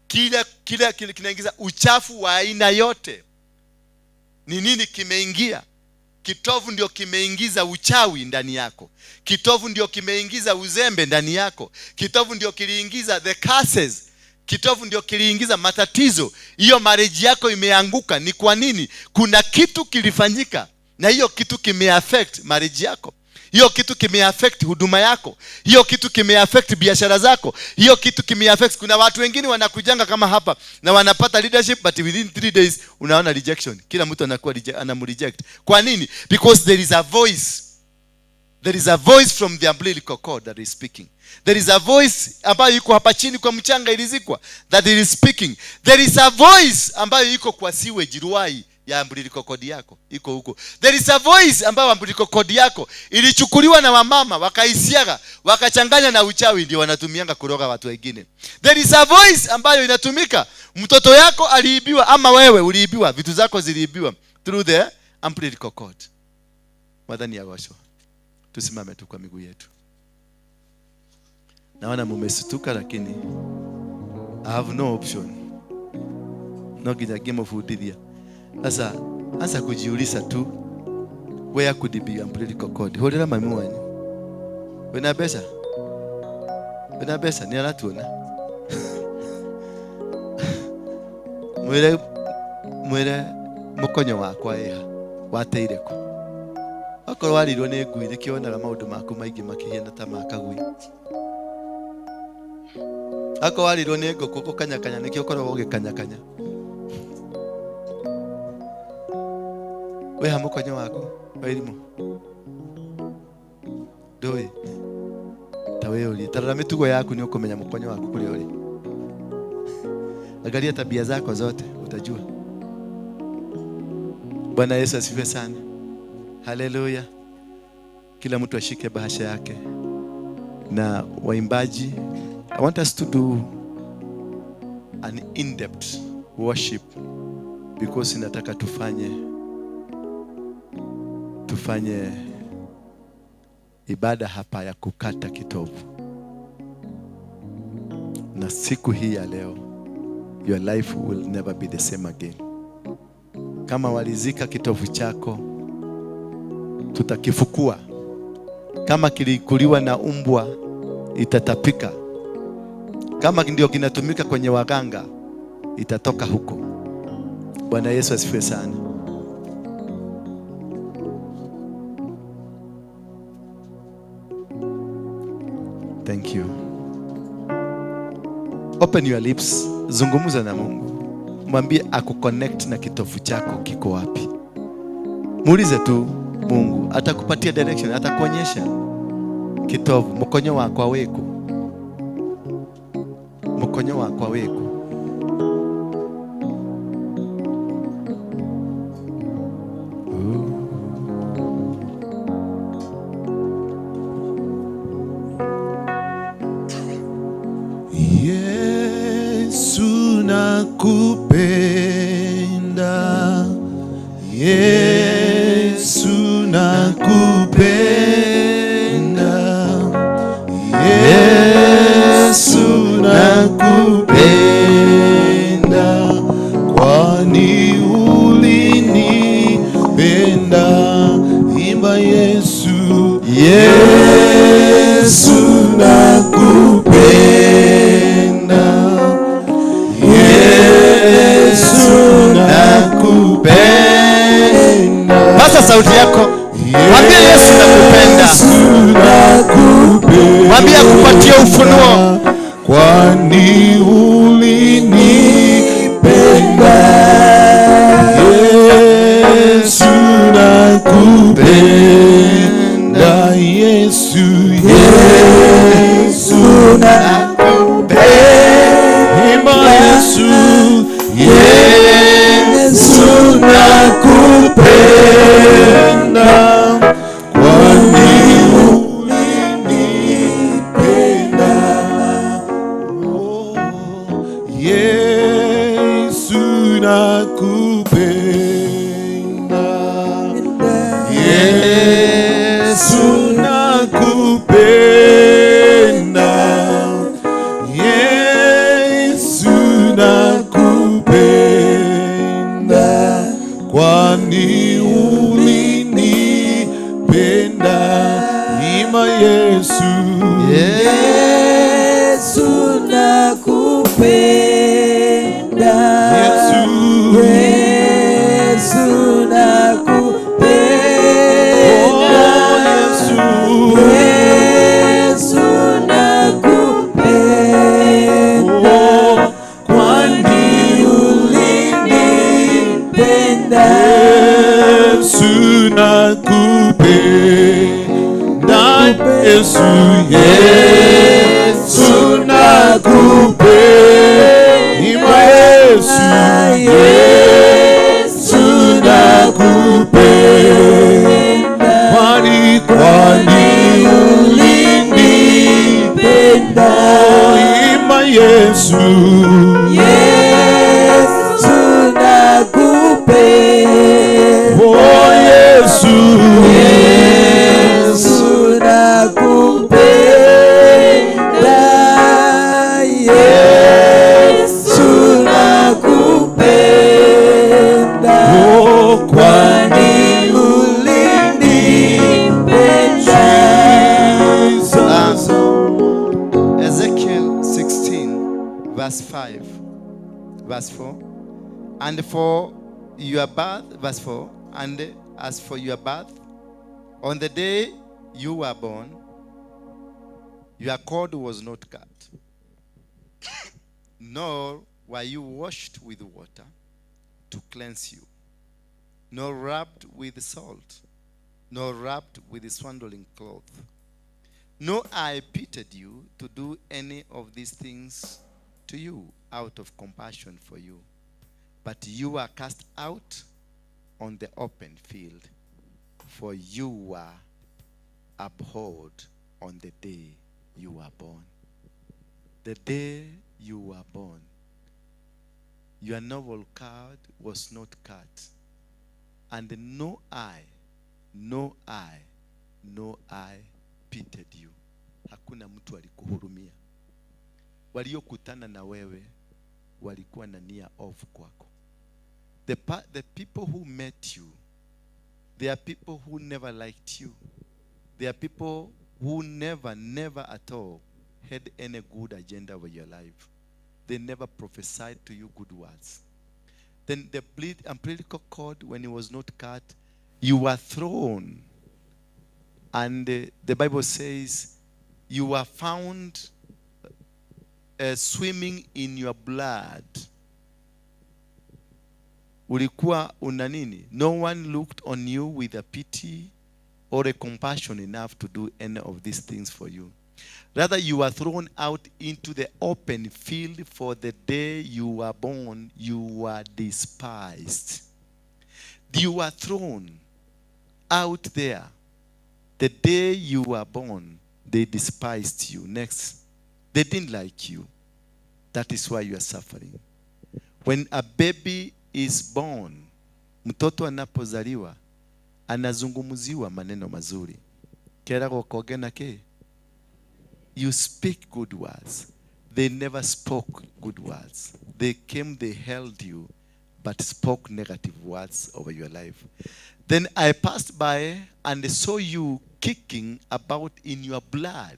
kile kile kinaingiza uchafu wa aina yote. Ni nini kimeingia? Kitovu ndio kimeingiza uchawi ndani yako. Kitovu ndio kimeingiza uzembe ndani yako. Kitovu ndio kiliingiza the curses. Kitovu ndio kiliingiza matatizo. Hiyo marriage yako imeanguka. Ni kwa nini? Kuna kitu kilifanyika na hiyo kitu kimeaffect marriage yako. Hiyo kitu kimeaffect huduma yako. Hiyo kitu kimeaffect biashara zako. Hiyo kitu kimeaffect. Kuna watu wengine wanakujanga kama hapa na wanapata leadership, but within 3 days unaona rejection. Kila mtu anakuwa anamreject. Kwa nini? Because there is a voice. There is a voice from the umbilical cord that is speaking. There is a voice ambayo iko hapa chini kwa mchanga ilizikwa that is speaking. There is a voice ambayo iko kwa sewage ruai ya umbilical cord yako iko huko. There is a voice ambayo umbilical cord yako ilichukuliwa na wamama wakaisiaga wakachanganya na uchawi, ndio wanatumianga kuroga watu wengine. There is a voice ambayo inatumika, mtoto yako aliibiwa ama wewe uliibiwa, vitu zako ziliibiwa through the umbilical cord. Mwadhani ya washo. Tusimame tu kwa miguu yetu. Naona mumestuka, lakini I have no option. No game of udithia. Sasa anza kujiuliza tu, where could it be umbilical cord? Holera mami wanyu. Wena pesa? Wena pesa ni aratuona. Mwere mwere mukonyo wakwa iha wateire ku. Akorwo warirwo nĩ ngui nĩkĩo wonaga maũndũ maku maingĩ makĩhiana ta ma kagui. Akorwo warirwo nĩ ngũkũ gũkanyakanya nĩkĩo ũkoragwo ũgĩkanyakanya. Wĩha mũkonyo waku wa irimũ? Ndũĩ. Ta wĩyũrie, ta rora mĩtugo yaku nĩ ũkũmenya mũkonyo waku kũrĩa ũrĩ. Angalia tabia zako zote utajua. Bwana Yesu asifiwe sana. Haleluya. Kila mtu ashike bahasha yake. Na waimbaji, I want us to do an in-depth worship because nataka tufanye ibada hapa ya kukata kitovu. Na siku hii ya leo, your life will never be the same again. Kama walizika kitovu chako, tutakifukua. Kama kilikuliwa na umbwa, itatapika. Kama ndio kinatumika kwenye waganga, itatoka huko. Bwana Yesu asifiwe sana. Thank you. Open your lips, zungumza na Mungu. Mwambie akuconnect na kitovu chako kiko wapi. Muulize tu Mungu, atakupatia direction, atakuonyesha kitovu, mkonyo wako weko. Mkonyo wako weko. Yesu nakupenda, Yesu nakupenda, Yesu nakupenda, kwani ulinipenda. Imba Yesu, Yesu nakupenda, Yesu nakupenda. Pasa sauti yako. Mwambie Yesu nakupenda. Mwambie akupatie ufunuo. Kwani ulinipenda. Yesu nakupenda, Yesu, Yesu nakupenda, Yesu, Yesu nakupenda, kwani ulinipenda. Oh, Yesu nakupenda, Yesu nakupenda, Yesu nakupenda, kwani ulinipenda. Ima Yesu, Yesu nakupenda, Yesu, Yesu nakupenda, Yesu, Yesu nakupenda, kwani ulinipenda. Yesu nakupenda, Yesu, Yesu nakupenda, Ima Yesu, Yesu nakupenda, kwani ulinipenda. Ima Yesu, Yesu nakupenda, oh Yesu, Yesu nakupenda, Yesu nakupenda, oh kwani ulinipenda. Jesus. Ezekiel 16 verse 5, verse 4. And for your birth, verse 4, and as for your birth, on the day you were born, your cord was not cut, nor were you washed with water to cleanse you, nor wrapped with salt, nor wrapped with swaddling cloth. No eye pitied you to do any of these things to you out of compassion for you. But you were cast out on the open field, for you were abhorred on the day you were born. The day you were born, your novel card was not cut, and no eye, no eye, no eye pitied you. Hakuna mtu alikuhurumia. Waliokutana na wewe walikuwa na nia ovu kwako. The people who met you, they are people who never liked you. They are people who never, never at all had any good agenda over your life. They never prophesied to you good words. Then the umbilical cord, when it was not cut, you were thrown. And the Bible says you were found swimming in your blood. Ulikuwa una nini? No one looked on you with a pity or a compassion enough to do any of these things for you. Rather, you were thrown out into the open field, for the day you were born, you were despised. You were thrown out there. The day you were born, they despised you. Next. They didn't like you. That is why you are suffering. When a baby is born, mtoto anapozaliwa, anazungumziwa maneno mazuri. Kera kogena ke. You speak good words. They never spoke good words. They came, they held you, but spoke negative words over your life. Then I passed by and saw you kicking about in your blood.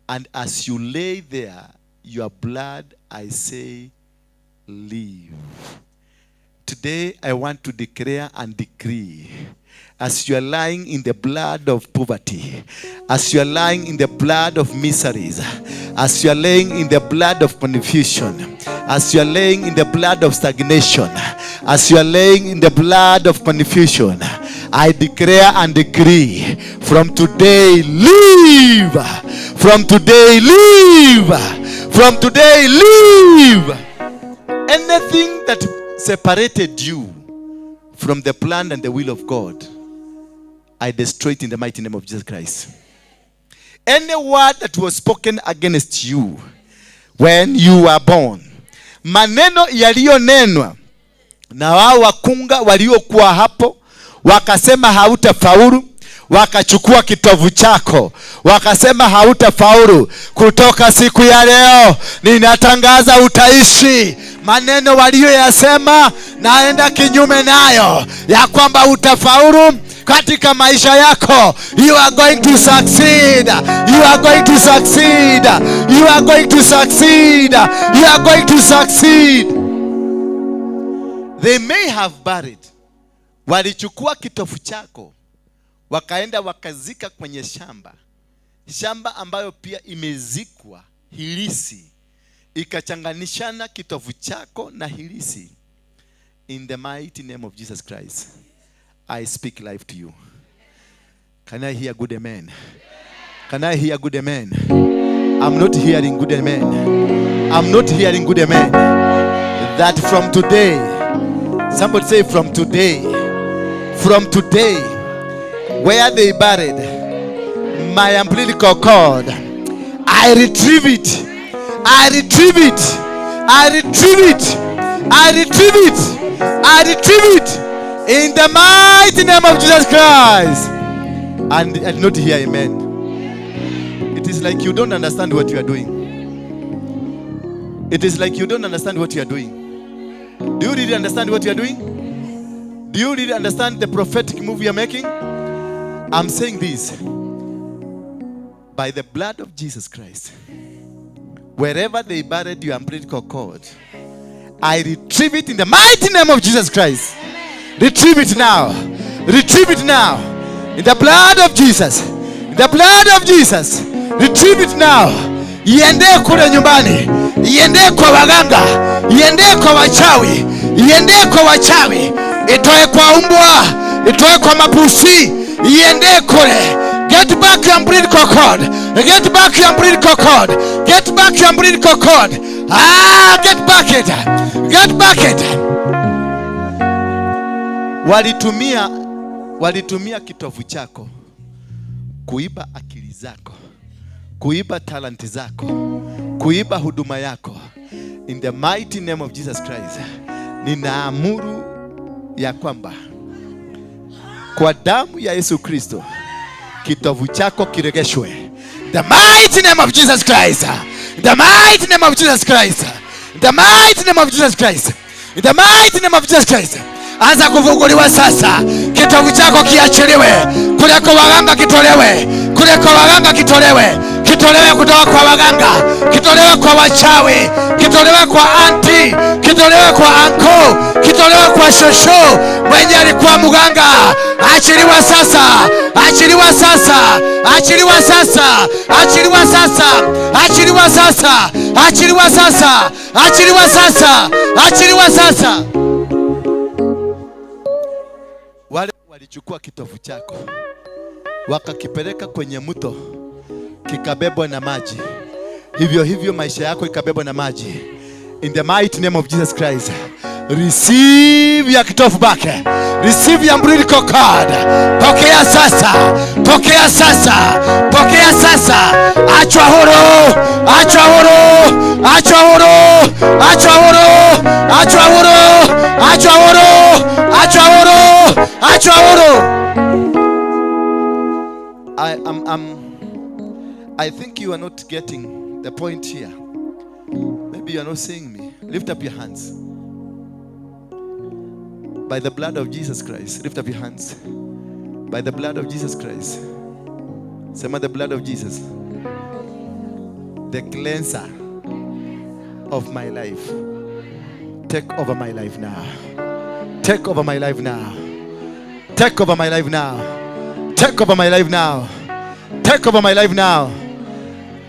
And as you lay there, your blood, I say, live. Today, I want to declare and decree, as you are lying in the blood of poverty, as you are lying in the blood of miseries, as you are laying in the blood of confusion, as you are laying in the blood of stagnation, as you are laying in the blood of confusion, I declare and decree, from today, live! From today, live! From today, live! Anything that separated you from the plan and the will of God, I destroy it in the mighty name of Jesus Christ. Any word that was spoken against you when you were born, maneno yaliyonenwa na wao wakunga waliokuwa hapo, wakasema hautafaulu, wakachukua kitovu chako, wakasema hautafaulu. Kutoka siku ya leo ninatangaza utaishi. Maneno walioyasema naenda kinyume nayo, ya kwamba utafaulu katika maisha yako. You are going to succeed. You are going to succeed. You are going to succeed. You are going to succeed. They may have buried. Walichukua kitovu chako, wakaenda wakazika kwenye shamba. Shamba ambayo pia imezikwa hilisi, ikachanganishana kitovu chako na hilisi. In the mighty name of Jesus Christ, I speak life to you. Can I hear good amen? Can I hear good amen? I'm not hearing good amen. I'm not hearing good amen. That from today, somebody say from today, from today, where they buried my umbilical cord, I retrieve it. I retrieve it. I retrieve it. I retrieve it. I retrieve it. In the mighty name of Jesus Christ. And I did not hear amen. It is like you don't understand what you are doing. It is like you don't understand what you are doing. Do you really understand what you are doing? Do you really understand the prophetic move you are making? I'm saying this. By the blood of Jesus Christ, wherever they buried your umbilical cord, I retrieve it in the mighty name of Jesus Christ. Amen. Retrieve it now. Retrieve it now. In the blood of Jesus. In the blood of Jesus. Retrieve it now. Iende kule nyumbani. Iende kwa waganga. Iende kwa wachawi. Iende kwa wachawi. Itoe kwa umbwa. Itoe kwa mapusi. Iende kule. Get back your umbilical cord. Get back your umbilical cord. Get back your umbilical cord. Ah, get back it. Get back it. Walitumia kitovu chako kuiba akili zako, kuiba talenti zako, kuiba huduma yako. In the mighty name of Jesus Christ, ninaamuru ya kwamba kwa damu ya Yesu Kristo kitovu chako kiregeshwe. The mighty name of Jesus Christ. The mighty name of Jesus Christ. The mighty name of Jesus Christ. The mighty name of Jesus Christ. Anza kufunguliwa sasa. Kitovu chako kiachiliwe. Kule kwa waganga kitolewe. Kule kwa waganga kitolewe. Kitolewe kutoka kwa waganga. Kitolewe kwa wachawi. Kitolewe kwa anti. Kitolewe kwa anko. Kitolewe kwa shosho. Mwenye alikuwa mganga. Achiliwa sasa. Achiliwa sasa. Achiliwa sasa. Achiliwa sasa. Achiliwa sasa. Achiliwa sasa. Achiliwa sasa. Achiliwa sasa. Wale walichukua kitovu chako wakakipeleka kwenye mto, kikabebwa na maji. Hivyo hivyo maisha yako ikabebwa na maji. In the mighty name of Jesus Christ, receive your kitovu back. Receive your umbilical cord. Pokea sasa. Pokea sasa. Pokea sasa. Achwa huru. Achwa huru. Achwa huru. Achwa huru. Achwa huru. Achwa huru. Achwa huru. Achwa huru. I think you are not getting the point here. Maybe you are not seeing me. Lift up your hands. By the blood of Jesus Christ, lift up your hands. By the blood of Jesus Christ. Sema, the blood of Jesus, the cleanser of my life. Take over my life now. Take over my life now. Take over my life now. Take over my life now. Take over my life now.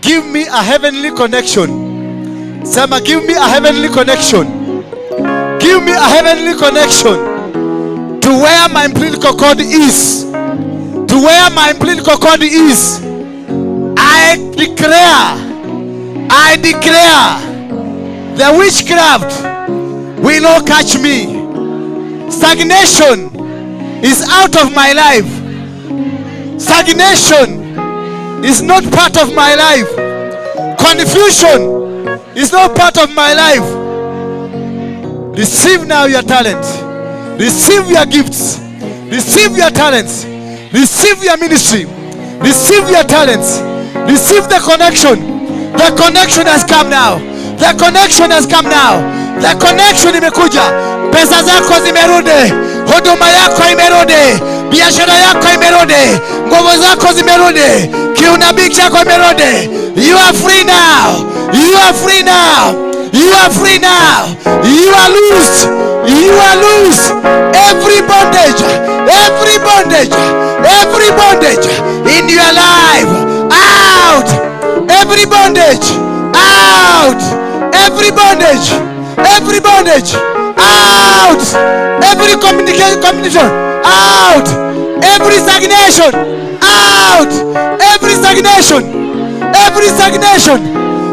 Give me a heavenly connection. Sema, give me a heavenly connection. Give me a heavenly connection to where my umbilical cord is. To where my umbilical cord is. I declare the witchcraft will not catch me. Stagnation is out of my life. Stagnation is not part of my life. Confusion is not part of my life. Receive now your talent. Receive your gifts. Receive your talents. Receive your ministry. Receive your talents. Receive the connection. The connection has come now. The connection has come now. The connection imekuja. Pesa zako zimerudi. Huduma yako imerudi. Biashara yako imerudi. Nguvu zako zimerudi. Kiunabii chako imerudi. You are free now. You are free now. You are free now. You are loose. You are loose. Every bondage, every bondage, every bondage in your life, out. Every bondage, out. Every bondage, out. Every communication, out. Every stagnation, out. Every stagnation, every stagnation,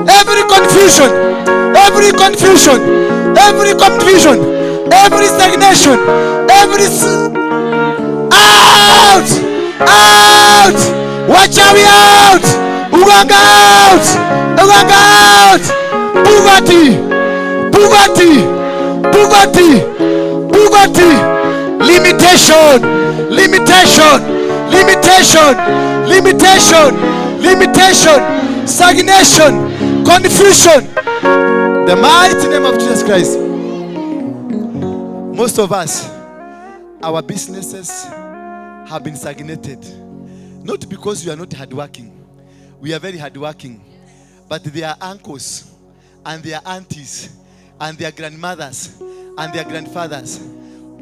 every confusion, every confusion, every confusion, every stagnation, every out, out. Watch out, Uganga out, Uganga out. Poverty, poverty, poverty, poverty, limitation, limitation, limitation, limitation, limitation, stagnation, confusion. The mighty name of Jesus Christ. Most of us, our businesses have been stagnated. Not because we are not hardworking. We are very hardworking. But their uncles and their aunties and their grandmothers and their grandfathers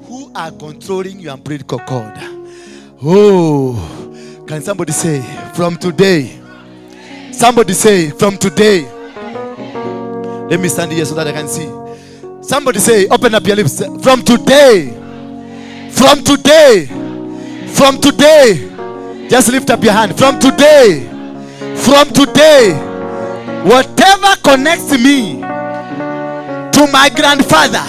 who are controlling your umbilical cord. Oh, can somebody say, from today? Somebody say, from today. Let me stand here so that I can see. Somebody say, open up your lips. From today. From today. From today. Just lift up your hand. From today, whatever connects me to my grandfather,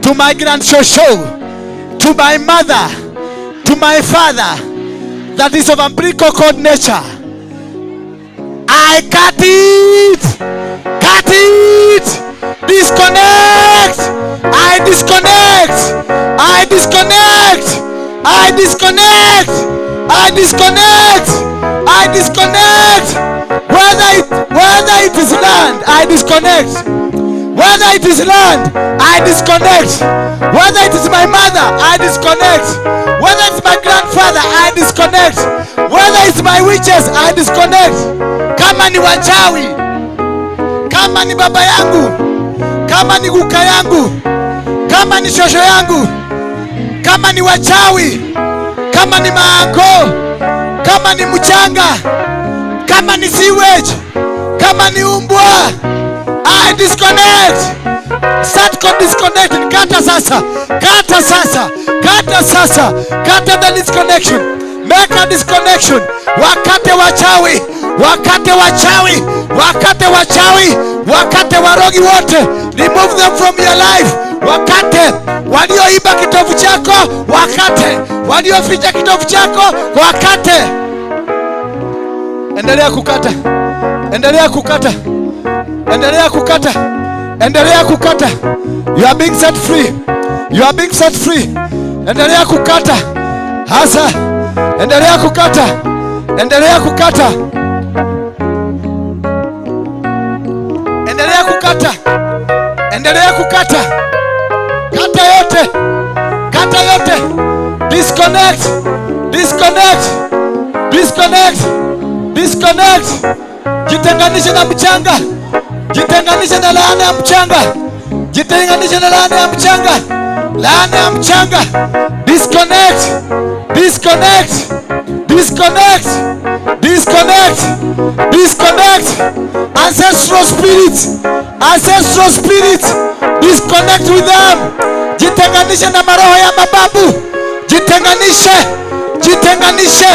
to my grandshosho, to my mother, to my father, that is of umbilical cord nature, I cut it. Cut it. Disconnect. I disconnect. I disconnect. I disconnect. I disconnect. I disconnect. Whether it is land, I disconnect. Whether it is land, I disconnect. Whether it is my mother, I disconnect. Whether it's my grandfather, I disconnect. Whether it's my witches, I disconnect. Kama ni wachawi, kama ni baba yangu, kama ni guka yangu, kama ni shosho yangu, kama ni wachawi, kama ni maanko, kama ni mchanga, kama ni sewage, kama ni umbwa, I disconnect. Start disconnecting. Kata sasa. Kata sasa. Kata sasa. Kata the disconnection. Make a disconnection. Wakate wachawi. Wakate wachawi. Wakate wachawi. Wakate warogi wote. Remove them from your life. Wakate walioiba kitovu chako, wakate. Walioficha kitovu chako, wakate. Endelea kukata. Endelea kukata. Endelea kukata. Endelea kukata. You are being set free. You are being set free. Endelea kukata. Hasa. Endelea kukata. Endelea kukata. Endelea kukata. Endelea kukata. Kata yote. Kata yote. Disconnect. Disconnect. Disconnect. Disconnect. Jitenganishe na mchanga. Jitenganishe na laana ya mchanga. Jitenganishe na laana ya mchanga. Laana ya mchanga. Disconnect. Disconnect. Disconnect. Disconnect. Disconnect. Ancestral spirits. Ancestral spirits. Disconnect with them. Jitenganishe na maroho ya mababu. Jitenganishe. Jitenganishe.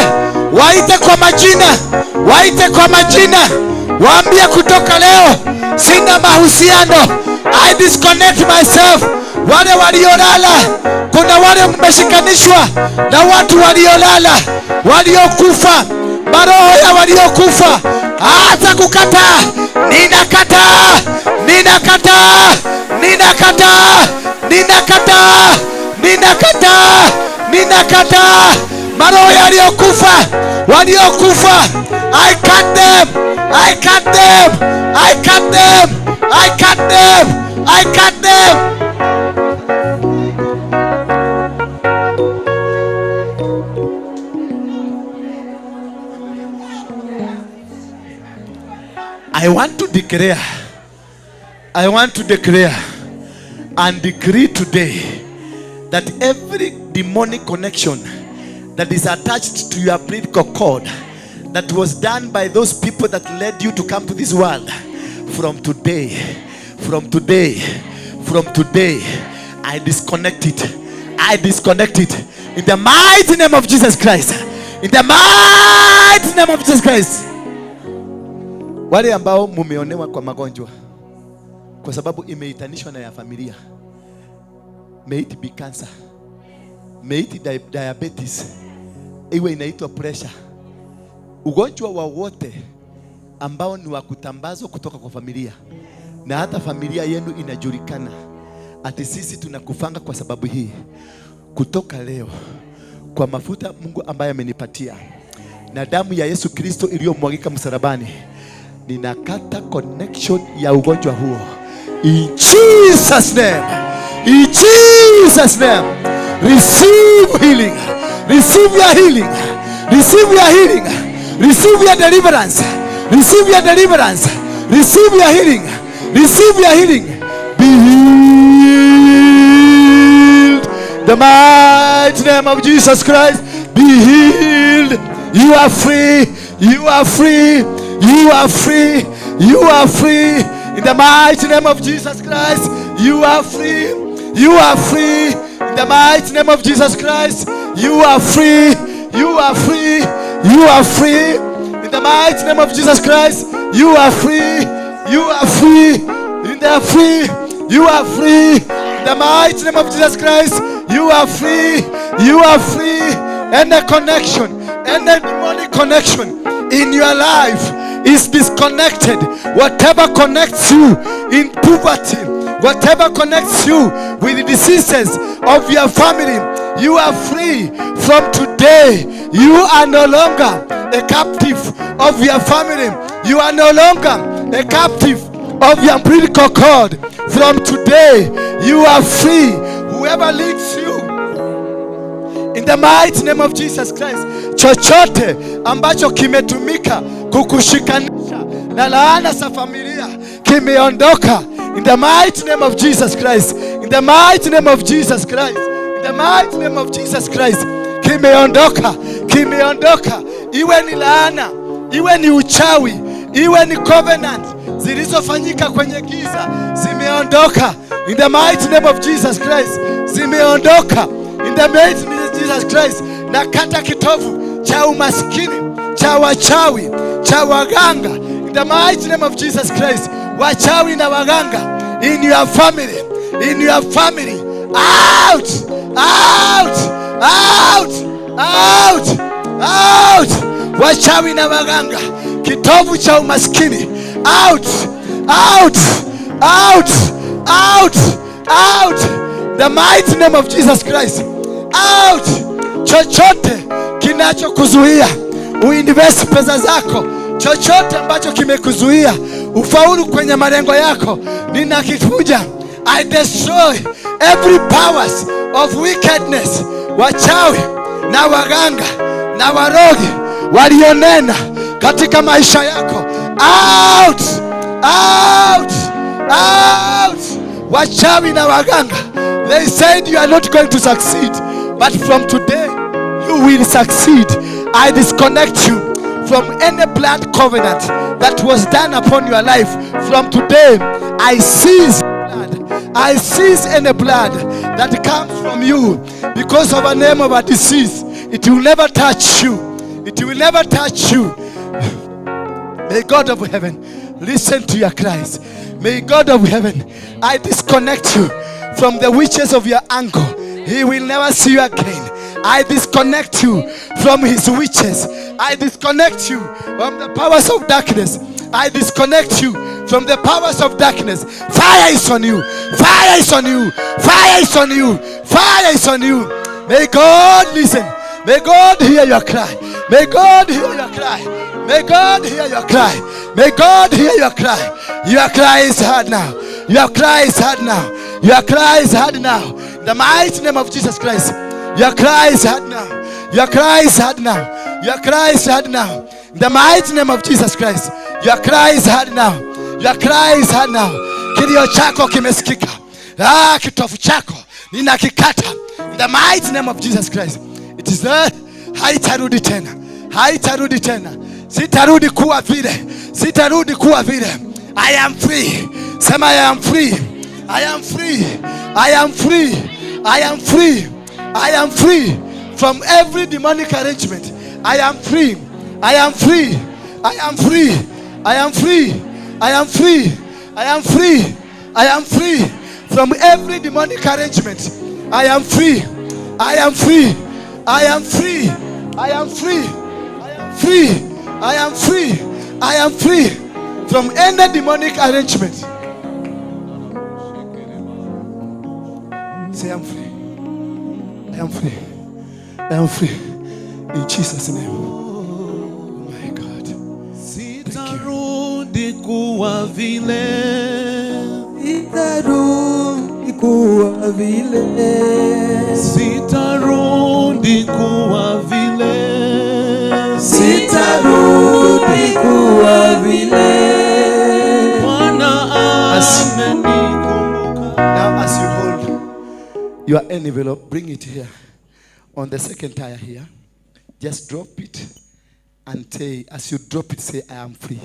Waite kwa majina. Waite kwa majina. Waambie kutoka leo sina mahusiano. I disconnect myself. Wale waliolala, kuna wale mmeshikanishwa na watu waliolala, waliokufa, maroho ya waliokufa. Hata kukataa, ninakataa, ninakataa, ninakataa, ninakataa, ninakataa, ninakataa. Maroho yaliyokufa, waliokufa, I cut them, I cut them, I cut them, I cut them, I cut them. I want to declare, I want to declare and decree today that every demonic connection that is attached to your umbilical cord that was done by those people that led you to come to this world, from today, from today, from today, I disconnect it. I disconnect it in the mighty name of Jesus Christ. In the mighty name of Jesus Christ. Wale ambao mumeonewa kwa magonjwa kwa sababu imeitanishwa na ya familia, may it be cancer, may it diabetes, iwe inaitwa pressure, ugonjwa wa wote ambao ni wa kutambazwa kutoka kwa familia, na hata familia yenu inajulikana ati sisi tunakufanga kwa sababu hii. Kutoka leo, kwa mafuta Mungu ambaye amenipatia na damu ya Yesu Kristo iliyomwagika msalabani, ninakata connection ya ugonjwa huo. In Jesus name. In Jesus name. Receive healing. Receive your healing. Receive your healing. Receive your deliverance. Receive your deliverance. Receive your healing. Receive your healing. Be healed. The mighty name of Jesus Christ. Be healed. You are free. You are free. You are free. You are free. In the mighty name of Jesus Christ. You are free. You are free. In the mighty name of Jesus Christ. You are free. You are free. You are free. In the mighty name of Jesus Christ, you are free. You are free. In the free. You are free. In the mighty name of Jesus Christ, you are free. You are free. Any connection, any demonic connection in your life is disconnected. Whatever connects you in poverty, whatever connects you with the diseases of your family, you are free from today. You are no longer a captive of your family. You are no longer a captive of your umbilical cord. From today, you are free. Whoever leads you, in the mighty name of Jesus Christ, chochote ambacho kimetumika kukushikanisha na laana za familia kimeondoka. In the mighty name of Jesus Christ, in the mighty name of Jesus Christ, in the mighty name of Jesus Christ, kimeondoka, kimeondoka. Iwe ni laana, iwe ni uchawi, iwe ni covenant zilizofanyika kwenye giza, zimeondoka. In the mighty name of Jesus Christ, zimeondoka. In the mighty name of Jesus Christ, nakata kitovu cha umaskini, cha wachawi, cha waganga. In the mighty name of Jesus Christ, wachawi na waganga in your family, in your family, out, out, out, out, out. Wachawi na waganga, kitovu cha umaskini, out, out, out, out, out. The mighty name of Jesus Christ, out. Chochote kinachokuzuia uinvest pesa zako, chochote ambacho kimekuzuia ufaulu kwenye malengo yako, ninakifuja. I destroy every powers of wickedness. Wachawi na waganga na warogi walionena katika maisha yako, out, out, out. Wachawi na waganga, they said you are not going to succeed, but from today you will succeed. I disconnect you from any blood covenant that was done upon your life. From today, I seize blood. I seize any blood that comes from you because of a name of a disease. It will never touch you. It will never touch you. May God of heaven listen to your cries. May God of heaven, I disconnect you from the witches of your uncle. He will never see you again. I disconnect you from his witches. I disconnect you from the powers of darkness. I disconnect you from the powers of darkness. Fire is on you. Fire is on you. Fire is on you. Fire is on you. May God listen. May God hear your cry. May God hear your cry. May God hear your cry. May God hear your cry. Your cry is heard now. Your cry is heard now. Your cry is heard now. In the mighty name of Jesus Christ. Your cry is heard now. Your cry is heard now. Your cry is heard now. In the mighty name of Jesus Christ. Your cry is heard now. Your cry is heard now. Kilio chako kimesikika. Ah, kitovu chako ninakikata. In the mighty name of Jesus Christ. It is there. Haitarudi tena. Haitarudi tena. Sitarudi kuwa vile. Sitarudi kuwa vile. I am free. Sema I am free. I am free. I am free. I am free. I am free from every demonic arrangement. I am free. I am free. I am free. I am free. I am free. I am free. I am free from every demonic arrangement. I am free. I am free. I am free. I am free. I am free. I am free. I am free from any demonic arrangement. Say, I'm free. I am free. I am free. In Jesus' name. Oh my God. Sitarudi kuwa vile. Sitarudi kuwa vile. Sitarudi kuwa vile. Sitarudi kuwa vile. Bwana amenikumbuka. Now as you hold your envelope, bring it here on the second tire here. Just drop it and say, as you drop it, say, I am free.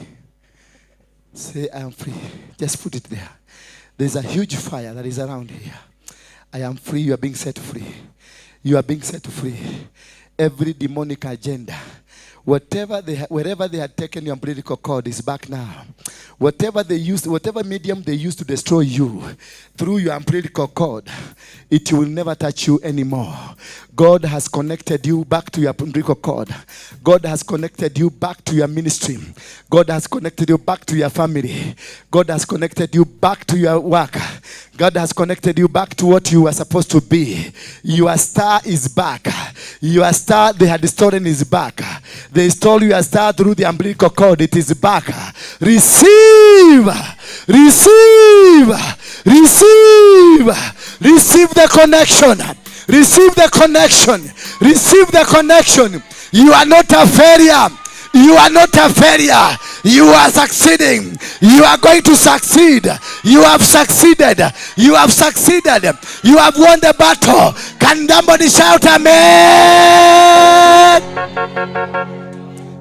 Say, I am free. Just put it there. There's a huge fire that is around here. I am free. You are being set free. You are being set free. Every demonic agenda, Whatever they, wherever they had taken your umbilical cord is back now. Whatever they used, whatever medium they used to destroy you through your umbilical cord, it will never touch you anymore. God has connected you back to your umbilical cord. God has connected you back to your ministry. God has connected you back to your family. God has connected you back to your work. God has connected you back to what you were supposed to be. Your star is back. Your star they had stolen is back. They stole your star through the umbilical cord. It is back. Receive, receive, receive, receive the connection. Receive the connection. Receive the connection. You are not a failure. You are not a failure. You are succeeding. You are going to succeed. You have succeeded. You have succeeded. You have won the battle. Can somebody shout amen?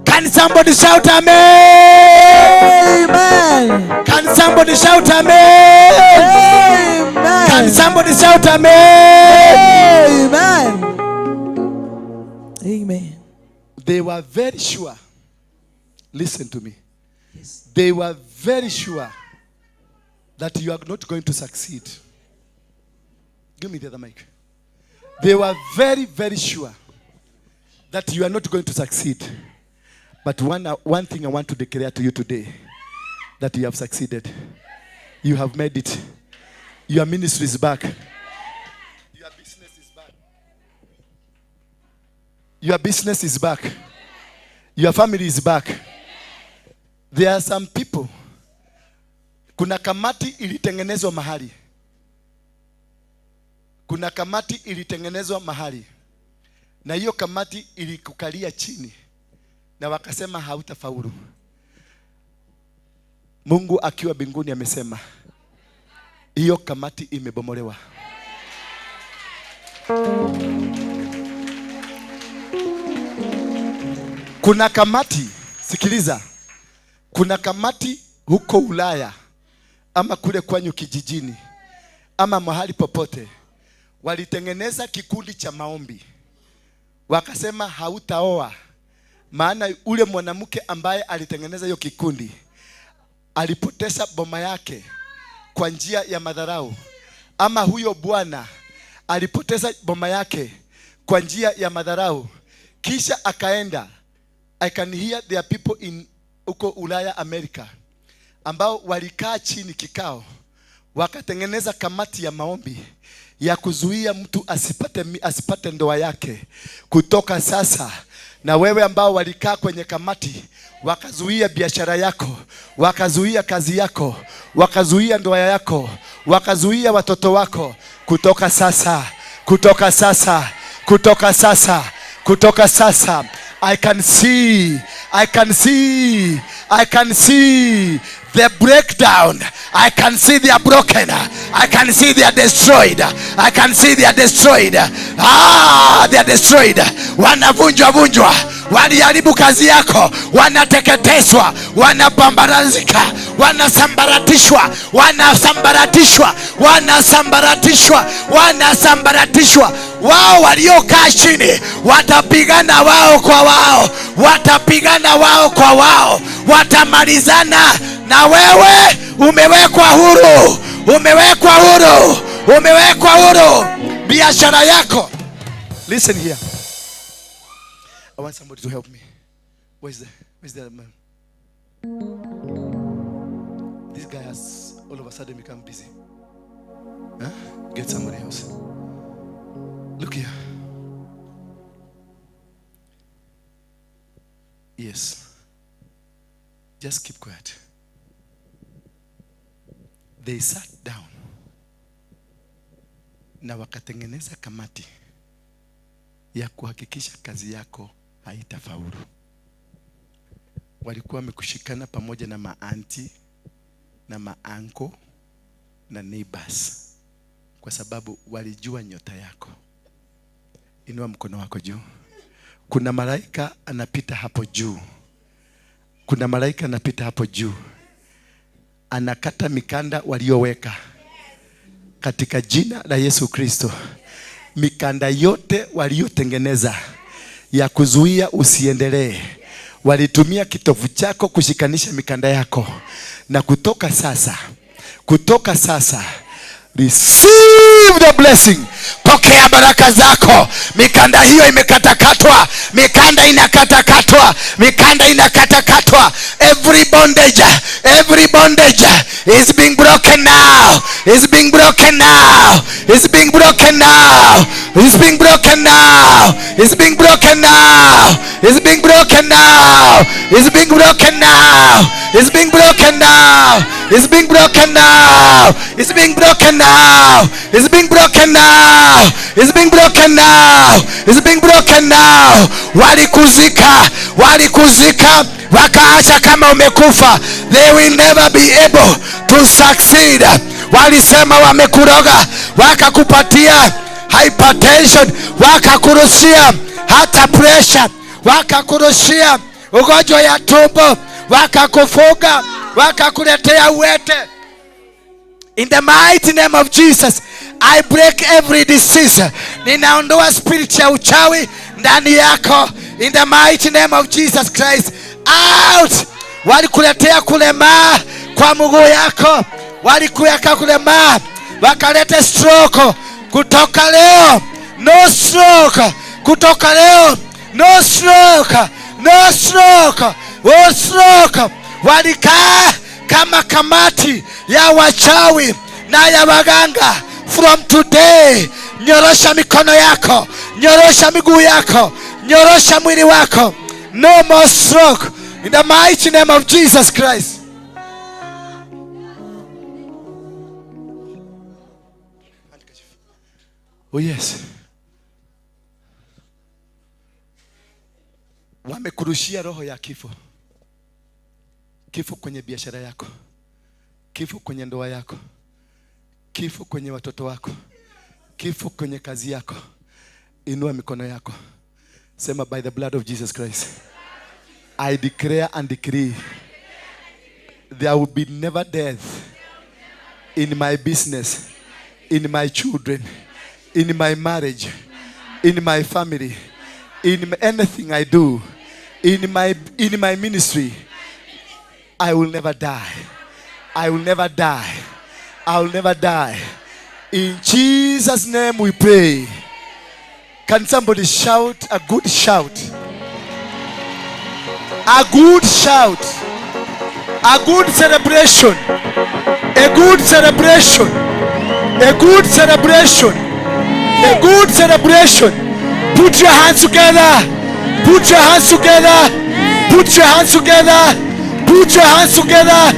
Can somebody shout amen? Amen. Can somebody shout amen? Amen. Can somebody shout amen? Amen. Amen. They were very sure. Listen to me. Yes. They were very sure that you are not going to succeed. Give me the other mic. They were very, very sure that you are not going to succeed. But one thing I want to declare to you today, that you have succeeded. You have made it. Your ministry is back. Your business is back. Your business is back. Your family is back. There are some people. Kuna kamati ilitengenezwa mahali. Kuna kamati ilitengenezwa mahali. Na hiyo kamati ilikukalia chini. Na wakasema hautafaulu. Mungu akiwa mbinguni amesema hiyo kamati imebomolewa. Kuna kamati, sikiliza. Kuna kamati huko Ulaya ama kule kwanyu kijijini ama mahali popote, walitengeneza kikundi cha maombi. Wakasema hautaoa. Maana ule mwanamke ambaye alitengeneza hiyo kikundi alipoteza boma yake kwa njia ya madharau, ama huyo bwana alipoteza boma yake kwa njia ya madharau, kisha akaenda. I can hear there are people in huko Ulaya, Amerika, ambao walikaa chini kikao, wakatengeneza kamati ya maombi ya kuzuia mtu asipate ndoa yake kutoka sasa. Na wewe ambao walikaa kwenye kamati wakazuia biashara yako, wakazuia kazi yako, wakazuia ndoa yako, wakazuia watoto wako, kutoka sasa, kutoka sasa, kutoka sasa, kutoka sasa. I can see, I can see, I can see the breakdown. I can see they are broken. I can see they are destroyed. I can see they are destroyed. Ah, they are destroyed. Wanavunjwa vunjwa, waliharibu kazi yako, wanateketezwa, wanapambarazika, wanasambaratishwa, wanasambaratishwa, wanasambaratishwa, wanasambaratishwa. Wao waliokaa chini watapigana wao kwa wao, watapigana wao kwa wao, watamalizana. Na wewe umewekwa huru, umewekwa huru, umewekwa huru. Biashara yako. Listen here. I want somebody to help me. Where's the man? This guy has all of a sudden become busy. Huh? Get somebody else. Look here. Yes. Just keep quiet. They sat down na wakatengeneza kamati ya kuhakikisha kazi yako haitafaulu. Walikuwa wamekushikana pamoja na maanti na maanko na neighbors, kwa sababu walijua nyota yako. Inua mkono wako juu. Kuna malaika anapita hapo juu. Kuna malaika anapita hapo juu. Anakata mikanda walioweka. Katika jina la Yesu Kristo, mikanda yote waliotengeneza ya kuzuia usiendelee, Walitumia kitovu chako kushikanisha mikanda yako. Na kutoka sasa, receive the blessing. Pokea baraka zako. Mikanda hiyo imekatakatwa. Mikanda inakatakatwa. Mikanda inakatakatwa. Every bondage is being broken now. Is being broken now. Is being broken now. Is being broken now. Is being broken now. Is being broken now. Is being broken now. Is being broken now. Is being broken now. Is being broken now. Is being broken now. It's being broken now. It's being broken now. Walikuzika, wakaacha kama umekufa. They will never be able to succeed. Walisema wamekuroga, wakakupatia hypertension, wakakurushia hata pressure, wakakurushia ugonjwa ya tumbo, wakakufunga, wakakuletea uwete. In the mighty name of Jesus, I break every disease. Ninaondoa spirit ya uchawi ndani yako. In the mighty name of Jesus Christ. Out! Walikuletea kulemaa kwa mguu yako. Walikuweka kulemaa, wakaleta stroke. Kutoka leo, no stroke. Kutoka leo, no stroke. No stroke. No stroke. Walikaa kama kamati ya wachawi na ya waganga. From today, nyorosha mikono yako, nyorosha miguu yako, nyorosha mwili wako. No more stroke. In the mighty name of Jesus Christ. Oh yes. Wamekurushia roho ya kifo. Kifo kwenye biashara yako, kifo kwenye ndoa yako, kifo kwenye watoto wako, kifo kwenye kazi yako. Inua mikono yako. Sema, by the blood of Jesus Christ, I declare and decree there will be never death in my business, in my children, in my marriage, in my family, in anything I do, in my ministry. I will never die. I will never die. I will never die. In Jesus' name we pray. Can somebody shout a good shout? A good shout. A good celebration. A good celebration. A good celebration. A good celebration. Put your hands together. Put your hands together. Put your hands together. Put your hands together.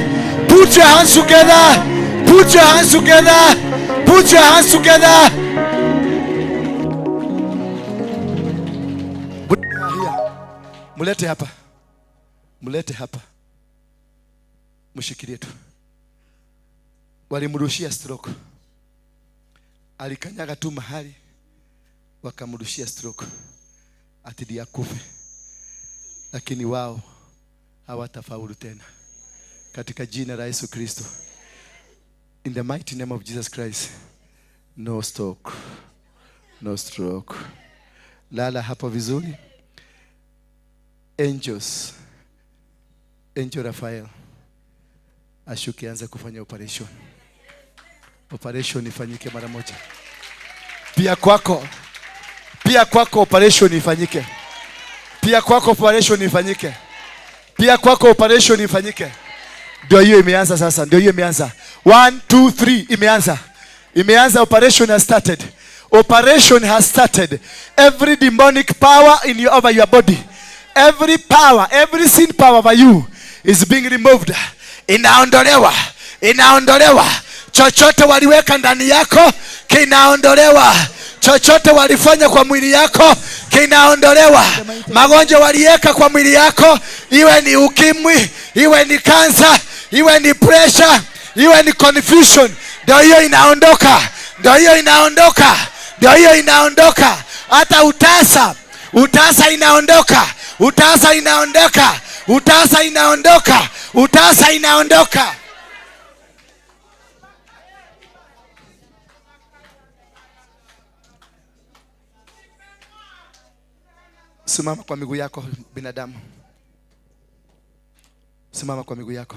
Put your hands together. Put your hands together. Put your hands together. Mulete hapa. Mulete hapa. Mshikilie tu. Walimrushia stroke. Alikanyaga tu mahali, wakamrushia stroke. Ati akufe. Lakini wao hawatafaulu tena. Katika jina la Yesu Kristo. In the mighty name of Jesus Christ. No stroke. No stroke. Lala hapo vizuri. Angels. Angel Raphael ashuke anze kufanya operation. Operation ifanyike mara moja. Pia kwako operation ifanyike. Pia kwako operation ifanyike. Pia kwako operation ifanyike. Ndio hiyo imeanza sasa, ndio hiyo imeanza. 1 2 3 imeanza. Imeanza, operation has started. Operation has started. Every demonic power in you, over your body. Every power, every sin power over you is being removed. Inaondolewa. Inaondolewa. Chochote waliweka ndani yako kinaondolewa. Chochote walifanya kwa mwili yako kinaondolewa. Magonjwa waliweka kwa mwili yako, iwe ni ukimwi, iwe ni kansa, iwe ni pressure, iwe ni confusion, ndio hiyo inaondoka. Ndio hiyo inaondoka. Ndio hiyo inaondoka. Hata utasa, utasa inaondoka. Utasa inaondoka. Utasa inaondoka. Utasa inaondoka. Simama kwa miguu yako binadamu. Simama kwa miguu yako.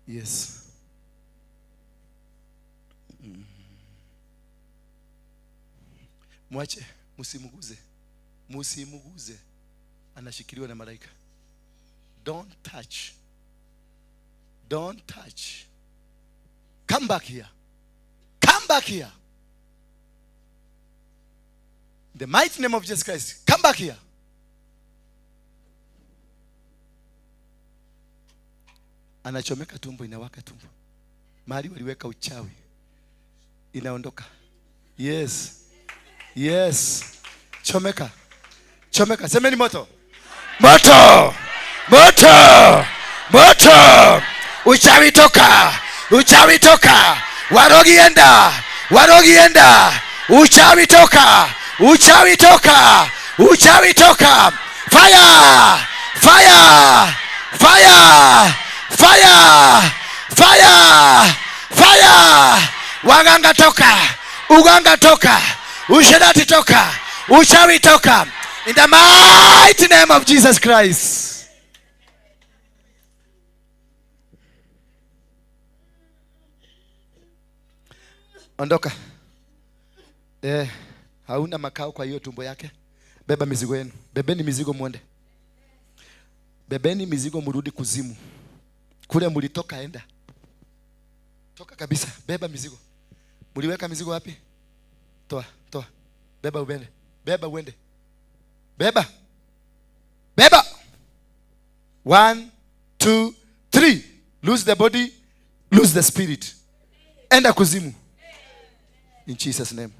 Yes. Mwache, msimuguze. Msimuguze. Anashikiliwa na malaika. Don't touch. Don't touch. Come back here. Come back here. In the mighty name of Jesus Christ, come back here. Anachomeka tumbo, inawaka tumbo. Mahali waliweka uchawi inaondoka. Yes. Yes. Chomeka. Chomeka. Semeni moto. Moto. Moto. Moto. Uchawi toka. Uchawi toka. Warogi enda. Warogi enda. Uchawi toka. Uchawi toka. Uchawi toka. Fire. Fire. Fire. Fire. Fire. Fire. Waganga toka. Uganga toka. Usherati toka. Uchawi toka. In the mighty name of Jesus Christ. Ondoka. Hauna makao kwa hiyo tumbo yake. Beba mizigo yenu. Bebeni mizigo muende. Bebeni mizigo murudi kuzimu. Kule mulitoka enda. Toka kabisa. Beba mizigo. Muliweka mizigo wapi? Toa, toa. Beba uende. Beba uende. Beba. Beba. 1, 2, 3. Lose the body, lose the spirit. Enda kuzimu. In Jesus' name.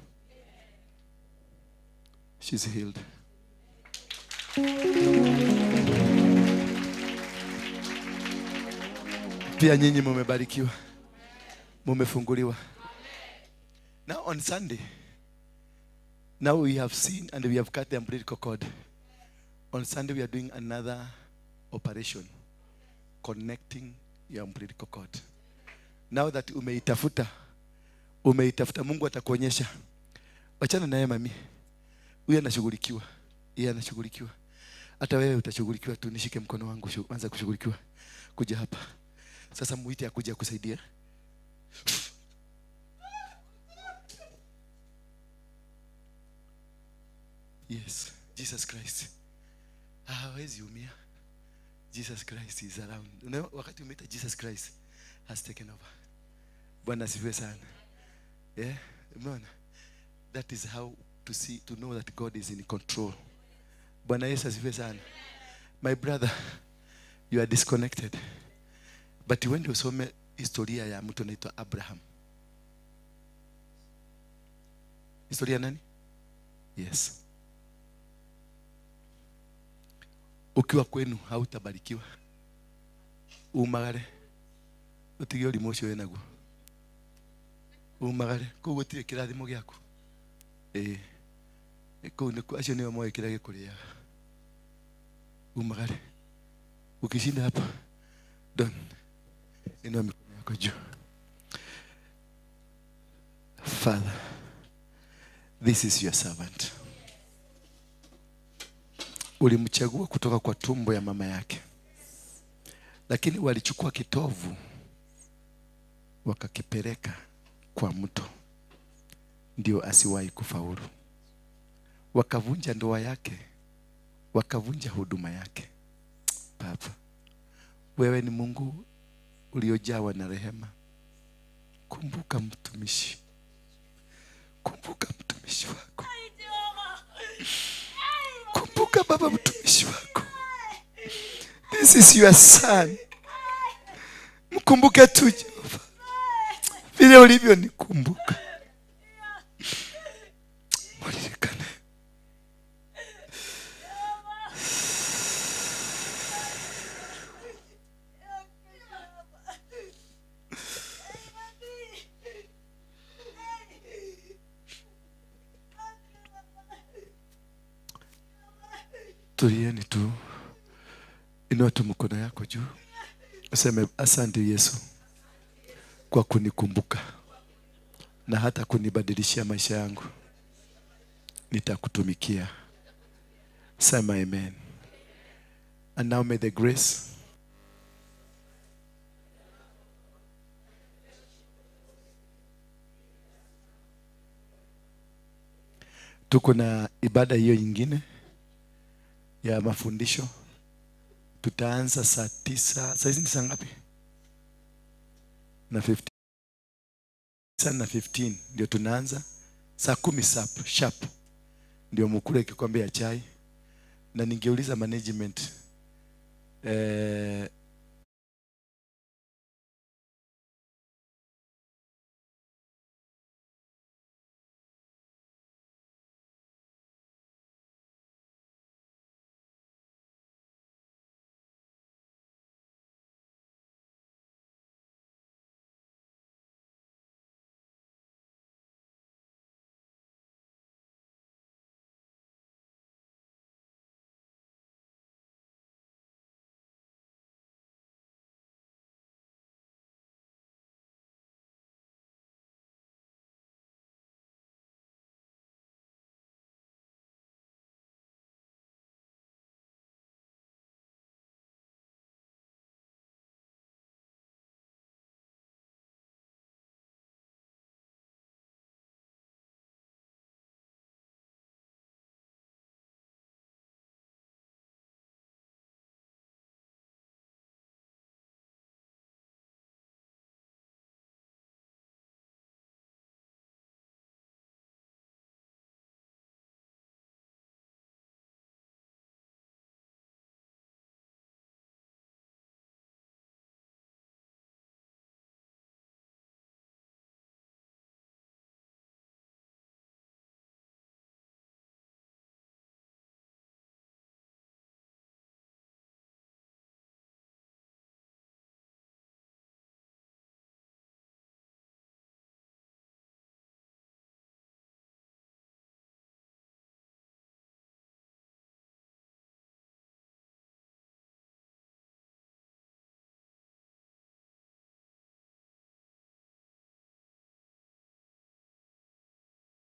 She's healed. Pia nyinyi mumebarikiwa. Mumefunguliwa. Now on Sunday, now we have seen and we have cut the umbilical cord. On Sunday we are doing another operation connecting your umbilical cord. Now that umeitafuta, umeitafuta, Mungu atakuonyesha. Wachana naye mami. Huyu anashughulikiwa. Yeye anashughulikiwa. Hata wewe utashughulikiwa tu, nishike mkono wangu, anza kushughulikiwa. Kuja hapa. Sasa muite akuje akusaidia. Yes, Jesus Christ. Hawezi umia. Jesus Christ is around. Unaona wakati umeita Jesus Christ has taken over. Bwana asifiwe sana. Yeah, umeona? That is how to see, to know that God is in control. Bwana Yesu asifiwe sana. My brother, you are disconnected. But when you usome historia ya mtu anaitwa Abraham. Historia nani? Yes. Ukiwa kwenu hautabarikiwa. Umagare. Utige ũrimũ ũcio wĩnaguo. Umagare. Kũu gũtirĩ kĩrathimo gĩaku. Kũu nĩkuo acio nĩo moĩ kĩrĩa gĩkũrĩaga. Umagare. Ukishinda hapa, done. Inua mikono yako juu. Father, this is your servant. Ulimchagua kutoka kwa tumbo ya mama yake. Lakini walichukua kitovu wakakipeleka kwa mto, ndio asiwahi kufaulu. Wakavunja ndoa yake, wakavunja huduma yake. Baba, wewe ni Mungu uliojawa na rehema. Kumbuka mtumishi. Kumbuka mtumishi wako. Kumbuka Baba mtumishi wako. This is your son. Mkumbuke tu Jehova, vile ulivyo nikumbuka. Mwalikane. Tulieni tu. Inua tu mkono yako juu. Useme asante Yesu kwa kunikumbuka na hata kunibadilishia maisha yangu. Nitakutumikia. Sema amen. And now may the grace Tuko na ibada hiyo nyingine ya mafundisho. Tutaanza saa 9. Saa hizi ni saa ngapi? Na 15. Na 15 ndio tunaanza. Saa 10 sharp ndio mukule kikombe ya chai. Na ningeuliza management,